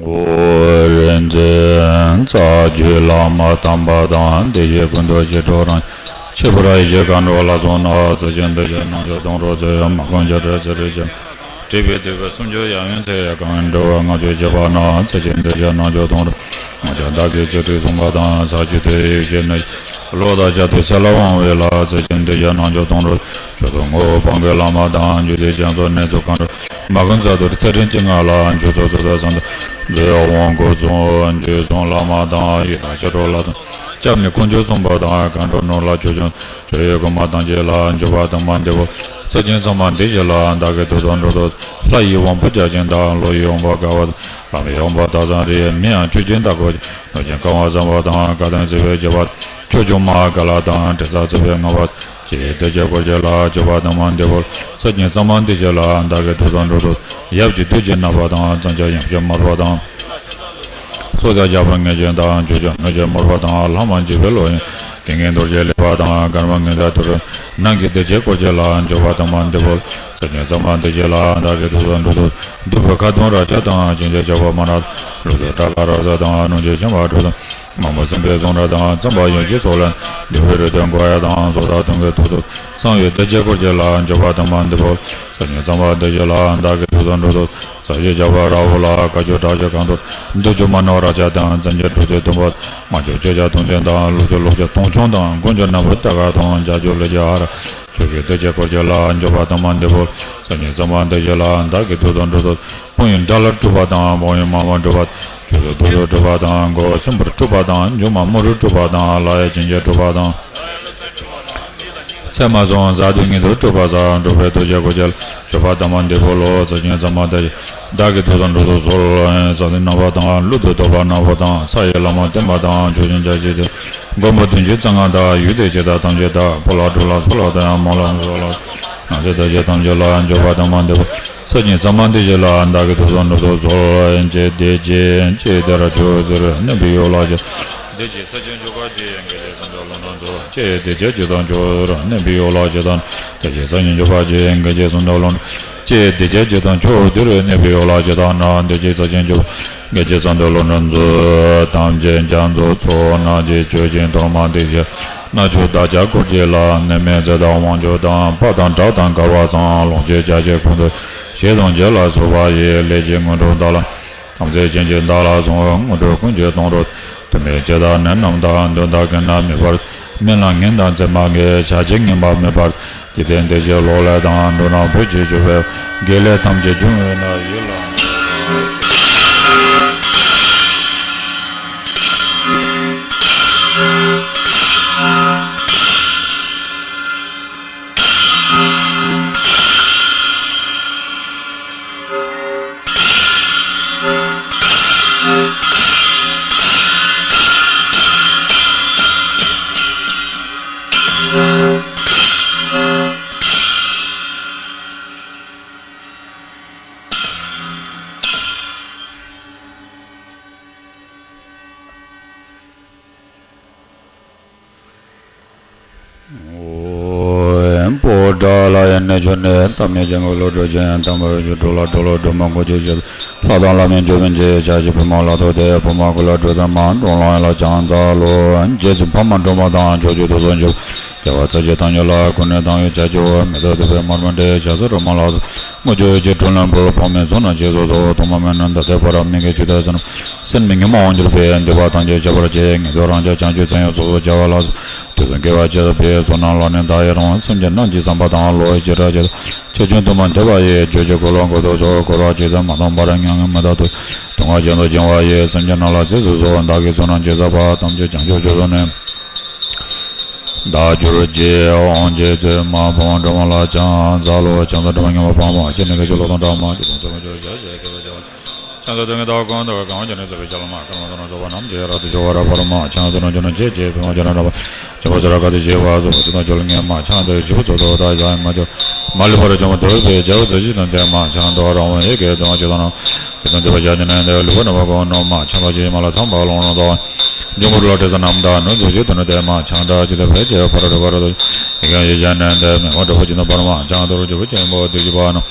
ཨོ་རིག་འཛིན་རྩ་བརྒྱུད་བླ་མ་དམ་པ་དང་། བདེ་གཤེགས་ཀུན་འདུས་ཞི་ཁྲོ་རང་། ཁྱད་པར་ཡེ་ཤེས་མཁའ་འགྲོ་ལ་སོགས་ན། ཚུལ་ཁྲིམས་གདུལ་བྱའི་རྣལ་འབྱོར་སྡོང་གྲོགས་ཚུལ། མ་བསྒོམས་བྱ་བྲལ་ཚུལ་ཁྲིམས་ཆེན། སྒྲིབ་པའི་སྡིག་པ་སུམ་ཅུ་ཡང་ཡང་ཚེ་གང་འགྲོ་བ། ལྔ་བཅུ་བྱེ་བ་ན་ཚུལ་ཁྲིམས་གདུལ་བྱའི་རྣལ་འབྱོར་སྡོང་གྲོགས། ང་བཅས་བདག་གིས་ཆོས་ཁྲིམས་བསྲུངས་པ་དང་། ས་བཅུ་དུས་ཡུན་ཕྱིན་ནས། ལོ་དང་ཞག་དུས་ཚེ་ལ་དབང་བའི་ལྷ། ཚུལ་ཁྲིམས་གདུལ་བྱའི་རྣལ་འབྱོར་སྡོང་གྲོགས། མཆོག་ཏུ་བསྔོ་བ་དཔལ་གྱི་བླ་མ་དང་། རྒྱུད་སྡེ་རྒྱ་མཚོ་གནས་ཚུལ་གང་འགྲོ། མ་བསྒོམས་རྩ་ལྟར་ཚུལ་ཁྲིམས་ཅན་ལྔ་ལ། མཆོག་ཚོགས་ཚུལ་དང་གསང་བདག་མཛད་དབང་སྐུ་གསུང་ཆོས་སྲུང་བླ་མ་དང་། ཡི་དམ་ཞི་ཁྲོ་ལ་སོགས་སྐྱབས་གནས་དཀོན་མཆོག་གསུམ་པོ་དང་། མཁའ་འགྲོ་ནོར་ལྷ་ཆོས་སྐྱོང་ཆོས་ཀྱི་དབུ་མ་ཐམས་ཅད་ལ། འཇུག་པ་དང་པོ་འདི་ཕོ། ཚུལ་ཁྲིམས་གཙང་མ་འདི་བཞི་ལ། བདག་གིས་ཐུགས་དམ་སྒྲུབ་ཏུ། ལྷ་ཡི་དབང་པོ་བརྒྱ་བྱིན་དང་། ཀླུ་ཡི་དབང་པོ་དགའ་བ་དང་། ལྷ་མོའི་དབང་པོ་སྟག་ཚང་རིས། མིའམ་ཆོས་སྦྱིན་ལྟ་བུ། གནོད་སྦྱིན་བསྐང་བ་བཟང་པོ་དང་། བཀའ་དང་སྲིད་པའི་བྱེ་བ། ཆོས་སྐྱོང་མ་ཀ་ལ་དང་། དྲི་ཟ་ཚིག་པའི་ལྔ་པོ། ཅེས་སྡིག་བྱེད་འཁོར་བཅས་ལ། འཇུག་པ་དང་པོ་འདི་ཕོ། ཚུལ་ཁྲིམས་གཙང་མ་འདི་བཞི་ལ། བདག་གིས་ཐུགས་དམ་སྒྲུབ་ཏུ། ཡབ་ཀྱི་བདུད་ཀྱི་ནག་པོ་དང་། གཙང་ཆབ་ཡམ་ཆབ་དམར་པོ་དང་། སྲོག་ཆགས་ཇག་པ་ངན་ཅན་དང་། ཆོས་སྐྱོང་གནོད་སྦྱིན་དམུ་རྒོད་དང་། ལྷ་མོ་འཇིགས་པའི་གླུ་དབྱངས་ཀྱི་ངན་འདུལ་བྱེད་ལེགས་པ་དང་། དཀར་མོ་ངན་དང་དུག་གསུམ་ནག་གི་སྡིག་བྱེད་འཁོར་བཅས་ལ། འཇུག་པ་དང་པོ་འདི་ཕོ། ཚུལ་ཁྲིམས་གཙང་མ་འདི་བཞི་ལ། བདག་གིས་ཐུགས་དམ་སྒྲུབ་ཏུ། བདུད་པོ་ཁ་གདོང་རལ་ཆ་དང་། གཤིན་རྗེ་ཇག་པ་མ་ནག་དང་། ཀླུ་བདུད་དགྲ་ལྷ་རཀྵ་དང་། གནོད་སྦྱིན་ཤན་པ་གྲུ་གསུམ། མ་མོ་སྲིན་པོའི་གཟུགས་རབ་དང་། རྩམ་པ་ཡུམ་གྱི་ཚོགས་ལ། བདུད་པོའི་རིགས་དང་འགོ་བ་དང་། སྲོག་དང་གདོན་བགེགས་དུག་གསུམ་གསང་བའི་སྡིག་བྱེད་འཁོར་བཅས་ལ། འཇུག་པ་དང་པོ་འདི་ཕོ། ཚུལ་ཁྲིམས་གཙང་མ་འདི་བཞི་ལ། བདག་གིས་ཐུགས་དམ་སྒྲུབ་ཏུ། ས་གཞི་ཇག་པ་ར་ཧུ་ལ། དཀའ་བཅུ་དྲག་བཅུ་གང་དུ། བདུད་བཅུ་མ་ནོར་རཀྵ་དང་། བཙན་གྱི་གྲུ་གཟིངས་དུམ་བུ། དམག་བཅུ་ཆོས་ཆགས་དུང་ཆེན་དང་། ཀླུ་བཅུ་ལོ་བཅུ་སྟོང་ཆུང་དང་། མགོན་བཅུ་ནག་པོ་སྟག་ཁ་དང་། བྱ་བཅུ་ལུ་གུ་ཧ་ར། ཆོས་ཀྱི་སྡིག་བྱེད་འཁོར་བཅས་ལ། འཇུག་པ་དང་པོ་འདི་ཕོ། ཚུལ་ཁྲིམས་གཙང་མ་འདི་བཞི་ལ། བདག་གིས་ཐུགས་དམ་སྒྲུབ་ཏུ། དཔུང་ཡིས་དགྲ་ལྷ་སྒྲུབ་པ་དང་། དཔུང་ཡིས་དམག་དམག་སྒྲུབ་པ། ཆོས་སྲུང་དུག་གསུམ་སྒྲུབ་པ་དང་། འགོག་པ་སྲིན་པོར་སྒྲུབ་པ་དང་། མཇུག་མ་དམུ་རུ་སྒྲུབ་པ་དང་། ལྷ་ཡི་གཤིན་རྗེ་སྒྲུབ་པ་དང་། ཚེ་མ་ཟུངས་གཟའ་བདུད་ཉིད་དུ་སྒྲུབ་པ་དང་། སྒྲུབ་པའི་ཐུགས་རྗེ་འཁོར་བཅས་ལ། མཆོད་པ་དང་མ་འདི་པོ་ལོ། ཚར་གྱི་ཚར་མ་དེ་བདག་གི་ཐུགས་དང་འགྲོ་དུ་གསོལ། ས་ལེ་ནག་པོ་དང་ཀླུ་དུ་གཏོགས་པ་ནག་པོ་དང་ས་ཡི་ལ་མོ་བསྟན་པ་དང་ཆོས་ཅན་བྱ་བྱེད་དེ་མགོན་པོ་བདུན་ཅུ་རྩ་ལྔ་དག་ཡུལ་དེ་ཇི་ལྟར་ཐམས་ཅད་དག་ཕོ་ལ་ཕྲུག་ལ་ཚོ་ལ་དང་མོ་ལ་མོ་ལ་ན་ཚེ་ད་ཅི་ཐམས་ཅད་ལ་མཆོད་པ་དང་མ་འདི་པོ་ཚར་གྱི་ཚར་མ་འདི་ཞིག་ལ་བདག་གི་ཐུགས་དང་འགྲོ་དུ་གསོལ། ཅེས་དེ་ཅི་ཅེས་དེར་མཆོད་ཟེར་གནས་པའི་ཡོ་ལ་ཅི། དེ་ཅི་ས་ཆེན་མཆོད་པ་ཅི་ཡང་གལ་ཆེ་སུམ་ཅུ་ལོ་ན་ཚོ་ཅེས་དེ་ཅི་ཅི་དང་མཆོད་ཟེར་གནས་པའི་ཡོ་ལ་ཅི་དང་དེ་ཅི་ས་ཆེན་མཆོད་པ་ཅི་ཡང་གལ་ཆེ་སུམ་ཅུ་ལོ་ན་ཅེས་དེ་ཅི་ཅི་དང་མཆོད་དེར་གནས་པའི་ཡོ་ལ་ཅི་དང་ན་དེ་ཅི་ས་ཆེན་མཆོད་པ་གལ་ཆེ་སུམ་ཅུ་ལོ་ན་ཚོ་ཐམས་ཅད་རྒྱ་མཚོ་ཚོགས་ན་ཅི་ཆོས་ཅན་དོར་མ་དེ་ཅི་ན་ཆོས་བདག་ཅག་འཁོར་བཅས་ལ་གནས་མལ་ཚེ་དང་དབང་ཕྱུག་དང་དཔལ་དང་གྲགས་དང་དགའ་བ་ཚང་ལོངས་སྤྱོད་བྱ་བྱེད་ཀུན་ཏུ་ཞེས་དང་རྗེས་ལ་སོགས་པ་ཡི་ལས་ཀྱི་དངོས་གྲུབ་བདག་ལ། དམ་ཚིག་ཅན་གྱི་བདག་ལ་སོགས་དངོས་གྲུབ་ཀུན་གྱི་དོན་རུ་དུ་མའི་ཇི་ལྟར་ནད་རྣམས་དང་གདོན་དང་རྐྱེན་རྣམས་མེད་པར་སྨན་ལ་ངན་དང་མཚན་མ་ངན་བྱ་བྱེད་ངན་པ་མེད་པར་འཇིག་རྟེན་འདི་ཕྱི་ལོག་ལས་དང་འགྲོ་རྣམས་བོད་ཀྱི་ཆོས་པའི་དགེ་ལས་ཐམས་ཅད་འབྱུང་བའི་ན་ཡིད་ལ། པོ་ཏ་ལ་ཡ་གནས་མཆོག་ནས་ཐ་མལ་ཅན་གྱི་བློ་གྲོས་ཅན་དམ་པ་རིགས་ཀྱི་གྲོགས་ལ་གྲོགས་ལ་སྒྲོལ་མ་མགོན་གྱི་ཞབས་ལྷ་དང་ལྷ་མིན་ཆོས་མིན་གྱི་ཕྱག་བཞེས་པུས་མོ་ལ་ཐོགས་ཏེ་པུས་མོ་གུ་ལ་གྲོ་ཚང་མ་འདོང་ལ་ཡ་ལ་ཕྱག་འཚལ་ལོ། རྗེས་སུ་ཕ་མ་སྒྲོལ་མ་དང་ཕྱོགས་བཅུའི་དུས་གསུམ་མཆོད་རྒྱལ་བ་ཚར་གཅིག་ཐམས་ཅད་ལ་ཀུན་ནས་དང་བའི་བྱ་སྤྱོད་མེ་ཏོག་བདུག་སྤོས་མར་མེ་འབྲས་བྱ་ས་རོ་མ་ལ་སོགས་དངུལ་ཆུ་ཡི་ཕྱིར་དྲོད་ལ་འབུལ་ཕོགས་མེད་ཚོགས་རྣམས་རྗེས་སུ་གསོལ། ཐོག་མ་མེད་ནས་ད་ལྟའི་བར་མི་དགེ་བཅུ་དང་ཟད་སེམས་ཉོན་མོངས་འགྱུར་བའི་འདུན་པ་ཐམས་ཅད་ཁྱབ་པར་བྱེད། ངེས་དོན་རང་རྒྱལ་བྱང་ཆུབ་མཚན་ཡང་སོ་སོར་བྱ་བ་ལ་སོགས་དུས་གསུམ་དགེ་བ་ཇི་ལྟར་སྤེལ་བའི་ཚོགས་རྣམས་ལ་ནི་བདག་ཡི་རང་སེམས་ཀྱི་རྣམ་ཤེས་བསམ་པ་དང་བློ་ཡི་བྱེ་བྲག་ཇི་ལྟར་ཆེ་ཆུང་དུ་མ་མཐུན་པ་ཡི་ཆོས་ཀྱི་འཁོར་ལོ་འཁོར་དུ་གསོལ། འཁོར་བ་ཇི་ཙམ་མ་སྟོངས་བར་མྱ་ངན་མི་འདའ་སྟེ་སྡུག་བསྔལ་གཞན་དུ་སྦྱང་བ་ཡི་སེམས་ཅན་རྣམས་ལ་རྗེས་སུ་གསོལ། བདག་གིས་བསོད་ནམས་ཅི་བསགས་པ་ཐམས་ཅད་བྱང་ཆུབ་མཆོག་ཏུ་ནི་བདག་གྱུར་ཅིག། ཨོཾ་རྗེ་བཙུན་མ་ཕག་མོ་སྒྲོལ་མ་ལ་ཕྱག་འཚལ་ལོ། ཕྱག་འཚལ་སྒྲོལ་མ་མྱུར་བ་དཔའ་མོ་ཁྱེད་ནི་ག་ཅི་ལོ་དང་འདྲ་མ་ཁྱེད་དང་ཚོགས་མི་ཆོག་བྱ་བྱེད་མཁས་པ་བྱ་བ། ཕྱག་འཚལ་དུས་ངན་དག་ཀུན་ཏུ་གང་བྱོན་ནས་བརྩེགས་པའི་ཕྱག་ལ་མ་ཁར་མ་དང་ན་ཚོགས་པ་རྣམས་ཀྱིས་རབ་ཏུ་ཕྱུག་པར་བགྱིའོ། ཕྱག་འཚལ་ནོར་ཕྱུགས་ནོར་ཆེ་ཆེ་ཕུན་ཚོགས་ཆེ་རབ་འཕེལ་ཆེན་པོ་ཚེ་རབས་ཀ་དུས་བྱེད་པ་སོགས་སུ་དང་ཆོས་ལ་ངན་མ་ཕྱག་འདི་བཞི་པོ་ཚོགས་རྡོ་དང་ཡང་མ་ཆོག་མ་ལུས་པར་བྱང་བ་ཐོབ་པའི་བྱ་བ་ཚོ་ཞིག་དང་ལྡན་མ་ཕྱག་འདི་རང་དབང་ཡི་གེ་དོན་ཅི་དང་ནོ། དེ་དང་འདུས་པ་བྱ་ནི་ནན་ཏེ་ལུས་པ་རྣམ་པ་གོ་ནོ་མ་ཕྱག་འདི་ཇི་མ་ལ་ཚངས་པ་ལོང་རོང་དང་འབྱུང་པོ་ལ་དྲི་ཟ་རྣམས་དང་ནོར་ཚོ་ཞིག་དང་ནི་ལྡན་མ་ཕྱག་འདི་ཇི་ལྟར་འཕེལ་ཆེ་བར་རུ་བར་དུ་ཡི་གེ་ཡི་བྱ་ནན་ཏེ་མེ་མོ་གྲོགས་པོ་ཅི་དང་བར་མ་ཕྱག་འདི་རུ་ཇི་བ་ཆེན་པོ་དེ་ཞི་བ་ནོ།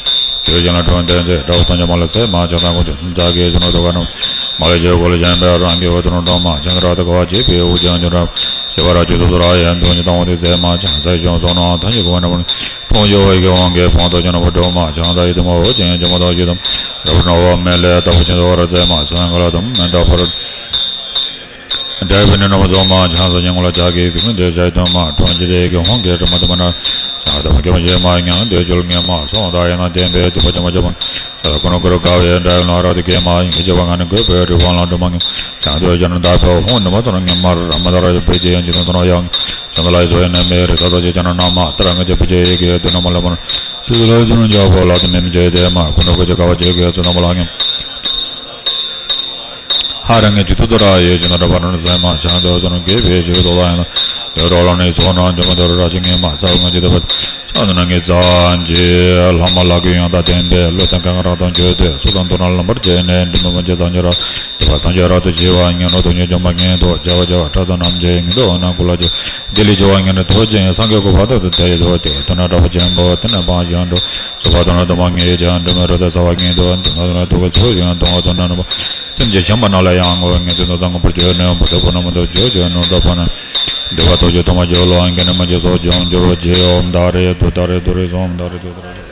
ཆོས་ཅན་ལ་འགྲོ་འདོད་མཛད་དགྲ་བོ་ཐམས་ཅད་མ་ལུས་ཚེ་མ་ཆགས་དང་ཀུན་གྱི་སེམས་ཅག་གིས་ཀྱང་ནོར་དུ་ག་ནོ། མ་ལུས་ཆོས་སྐུ་ལ་བྱོན་པའི་རང་གི་འོད་དུ་འགྲོ་མ་ཕྱག་འདི་རབ་ཏུ་དགའ་བ་བརྗིད་པའི་དབུགས་ཀྱང་འབྱུང་རབ་ཤེས་པ་རབ་ཀྱི་ཐོག་ཏུ་ར་ཡན་དུ་ཉི་དང་འོང་དུས་ཚེ་མ་ཕྱག་འཚལ་ཞིང་སོགས་ནོ་ཐམས་ཅད་གོ་བ་ན་བུ་ཁྲོང་ཡོ་བའི་གི་དབང་གིས་བོང་དུ་ཀྱང་ནོ་བུ་འགྲོ་མ་ཕྱག་འདི་ཡི་དུ་མ་འོ་ཅན་ཅུང་མ་དང་ཞིག་དམ་རབ་ནོ་བ་མེ་ལས་ལྟ་བུ་ཅན་དུ་བ་ར་ཚེ་མ་ཚང་ག་ལ་དུམ་མེ་འདའ་བར། འདྲ་བའི་ནི་རྣམ་པ་རྫོགས་མ་ཆང་ས་ཉིན་གུང་ལ་ཇག་གི་དུས་ཀུན་དེ་ཇག་དོན་མ་གྲོང་ཁྱེར་དེ་གི་ཧོང་གི་དྲི་མ་དུ་མ་ན་ཇག་དུ་མ་སྐྱེ་མ་བྱེད་མ་ཉང་དེ་ཆོལ་ངན་མ་སོང་དག་ཡིན་ན་བདེན་པའི་དུ་བ་ཅི་མ་ཅི་མ་ཇག་ཀུན་ཀུར་དགའ་བའི་འདྲ་ལ་ར་དུ་སྐྱེ་མ་ཡིན་གྱི་བ་ང་ནི་དགོས་པའི་རི་བོང་ལ་འགྲོ་མ་ངན་ཇག་དུ་ཇག་ན་འདའ་བའི་ཧོང་ནི་མ་ཚོར་ངན་མ་ར་མ་ད་ར་བེ་དེ་ཡང་ཇི་ན་ཚོར་ཡང་ཇག་ལ་ཡི་ཚོ་ཡང་ནི་མེ་རི་ད་ད་ཅི་ཇག་ན་ན་མ་ད་ར་ང་ཅི་བུ་ཅི་ཡི་གི་དུ་ན་མ་ལ་མ་ན་ཆུ་ཚོ་ལ་ཡི་ཚོ་ན་ཇག་པོ་ལ་དུ་མེ་མི་ཅི་དེ་མ་ཀུན་ཀུར་ཅི་དགའ་བ་ཅི་གི་ཚོ་ན་མ་ལ་ངན། ཧ་ར་ངེ་ཇུ་ཏུ་ཏུ་ར་ཡེ་ཇུ་ན་ར་བ་ར་ན་ཟ་མ་ཆང་དོ་ཟོ་ན་གེ་བེ་ཇུ་དོ་ལ་ཡང་དོ་རོ་ལ་ནི་ཚོ་ན་ཇོ་མ་དོ་ར་ཅི་ངེ་མ་ཚ་ང་ཇི་དོ་བ་ཆང་དོ་ན་ངེ་ཛ་ཇི་ལྷ་མ་ལ་གུ་ཡང་ད་བསྟན་པའི་བློ་དང་གང་ར་དང་ཇོ་དེ་སུ་དང་དོ་ན་ལམ་པར་ཇེ་ནེ་འདི་མ་མ་ཇེ་དང་ཇེ་ར་དེ་བ་དང་ཇེ་ར་དུ་ཇི་བ་ངེ་ནོ་དོ་ཉེ་ཇོ་མ་ངེ་དོ་ཇ་བ་ཇ་བ་ཁྲ་དོ་ནམ་ཇེ་ངེ་དོ་ན་གུ་ལ་ཇེ་དེ་ལི་ཇི་བ་ངེ་ནི་དོ་ཇེ་སང་གེ་གོ་བ་དོ་དེ་དེ་དོ་དེ་དོ་ན་ར་བ་ཇེ་འབོ་དེ་ན་བ་ཇེ་འགྲོ། སོ་པ་དང་ན་དུ་མ་ངེས་ཀྱང་འབྲུ་མེད་རོ་དེ་ས་བ་ངེས་དུ་དུ་ང་དུ་ན་དུ་ག་ཚོ་ཡང་དུ་ང་དུ་ན་ནུ་མ་སེམས་ཀྱི་བྱམས་པ་ན་ལ་ཡང་ངོ་བོ་ངེས་དུ་ནུ་དང་ངོ་བོར་བརྗོད་ནས་འབུ་དུ་པོ་ན་མ་དུ་བརྗོད་བརྗོད་ནུ་དུ་པ་ན་འདི་བ་ཐོ་ཅི་དུ་མ་བརྗོད་ལོ་ཨང་ཀེ་ན་མ་ཅི་སོ་ཇོང་འཇོ་རོ་ཇེ་ཨོམ་ད་རེ་དུ་ད་རེ་དུ་རེ་སོམ་ད་རེ་དུ་ད་རེ།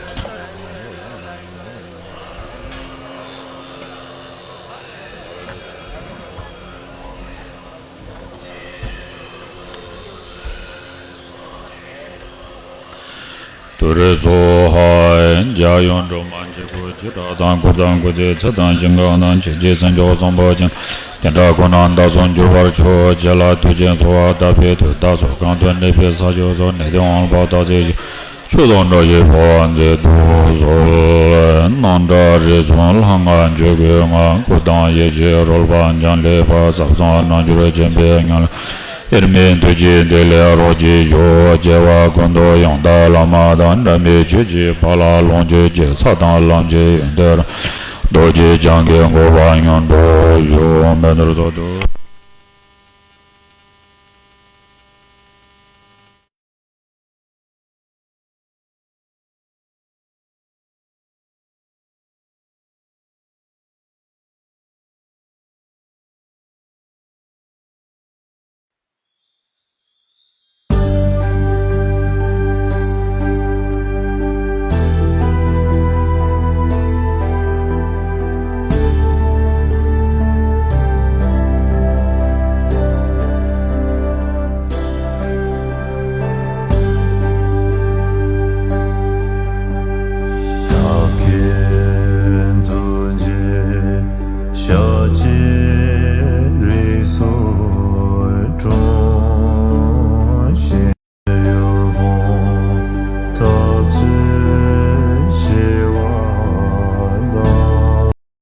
དུ་རེ་སོ་ཧ། འཇའ་ཡོན་སྒྲོལ་མ་འཇིགས་སྐུལ་འཇིགས་སྐྲག་དང་སྐུར་དང་སྐུལ་ཚིག་ཚེ་དང་ཞིང་ཁམས་དང་ཆེ་ཆེ་སེམས་མཆོག་གསུམ་པོ་ཅན། དེ་འདྲ་ཀུན་ན་བདག་སོགས་འགྱུར་བར་ཤོག་ཅེས་ལ་དུས་ཆེན་གསོལ་བ་བཏབ་པའི་དུས་བདག་སོགས་གང་དུ་གནས་པའི་ས་ཕྱོགས་སུ་གནས་བརྟན་དབང་ལུང་པ་དག་ཚེ་ཞིག་ཆོས་དང་བཀྲ་ཤིས་འཕེལ་བར་མཛད་དུ་གསོལ། སྣང་གྲགས་རིག་གསུམ་ལྷ་སྔགས་ཆོས་སྐུའི་ངང་། སྐུ་དང་ཡེ་ཤེས་རོལ་པ་འབྱང་ལེགས་པར། ཟབ་གསང་རྣལ་འབྱོར་ཆེན་པོའི་ངང་ལ། དབྱེར་མེད་ཐུགས་རྗེའི་གཏེར་ལས་རོ་གཅིག་ཞུགས། རྒྱལ་བ་ཀུན་འདུས་ཡང་དག་བླ་མ་དང་། འབྲལ་མེད་ཆོས་ཀྱི་ཕ་ལ་ལོངས་སྤྱོད་ཅིང་། ས་དང་ལམ་གྱི་ཡོན་ཏན་རབ། རྡོ་རྗེ་འཆང་གི་གོ་འཕང་མྱུར་དུ་ཤོག། མེ་ཏོག་གསོལ་དུ།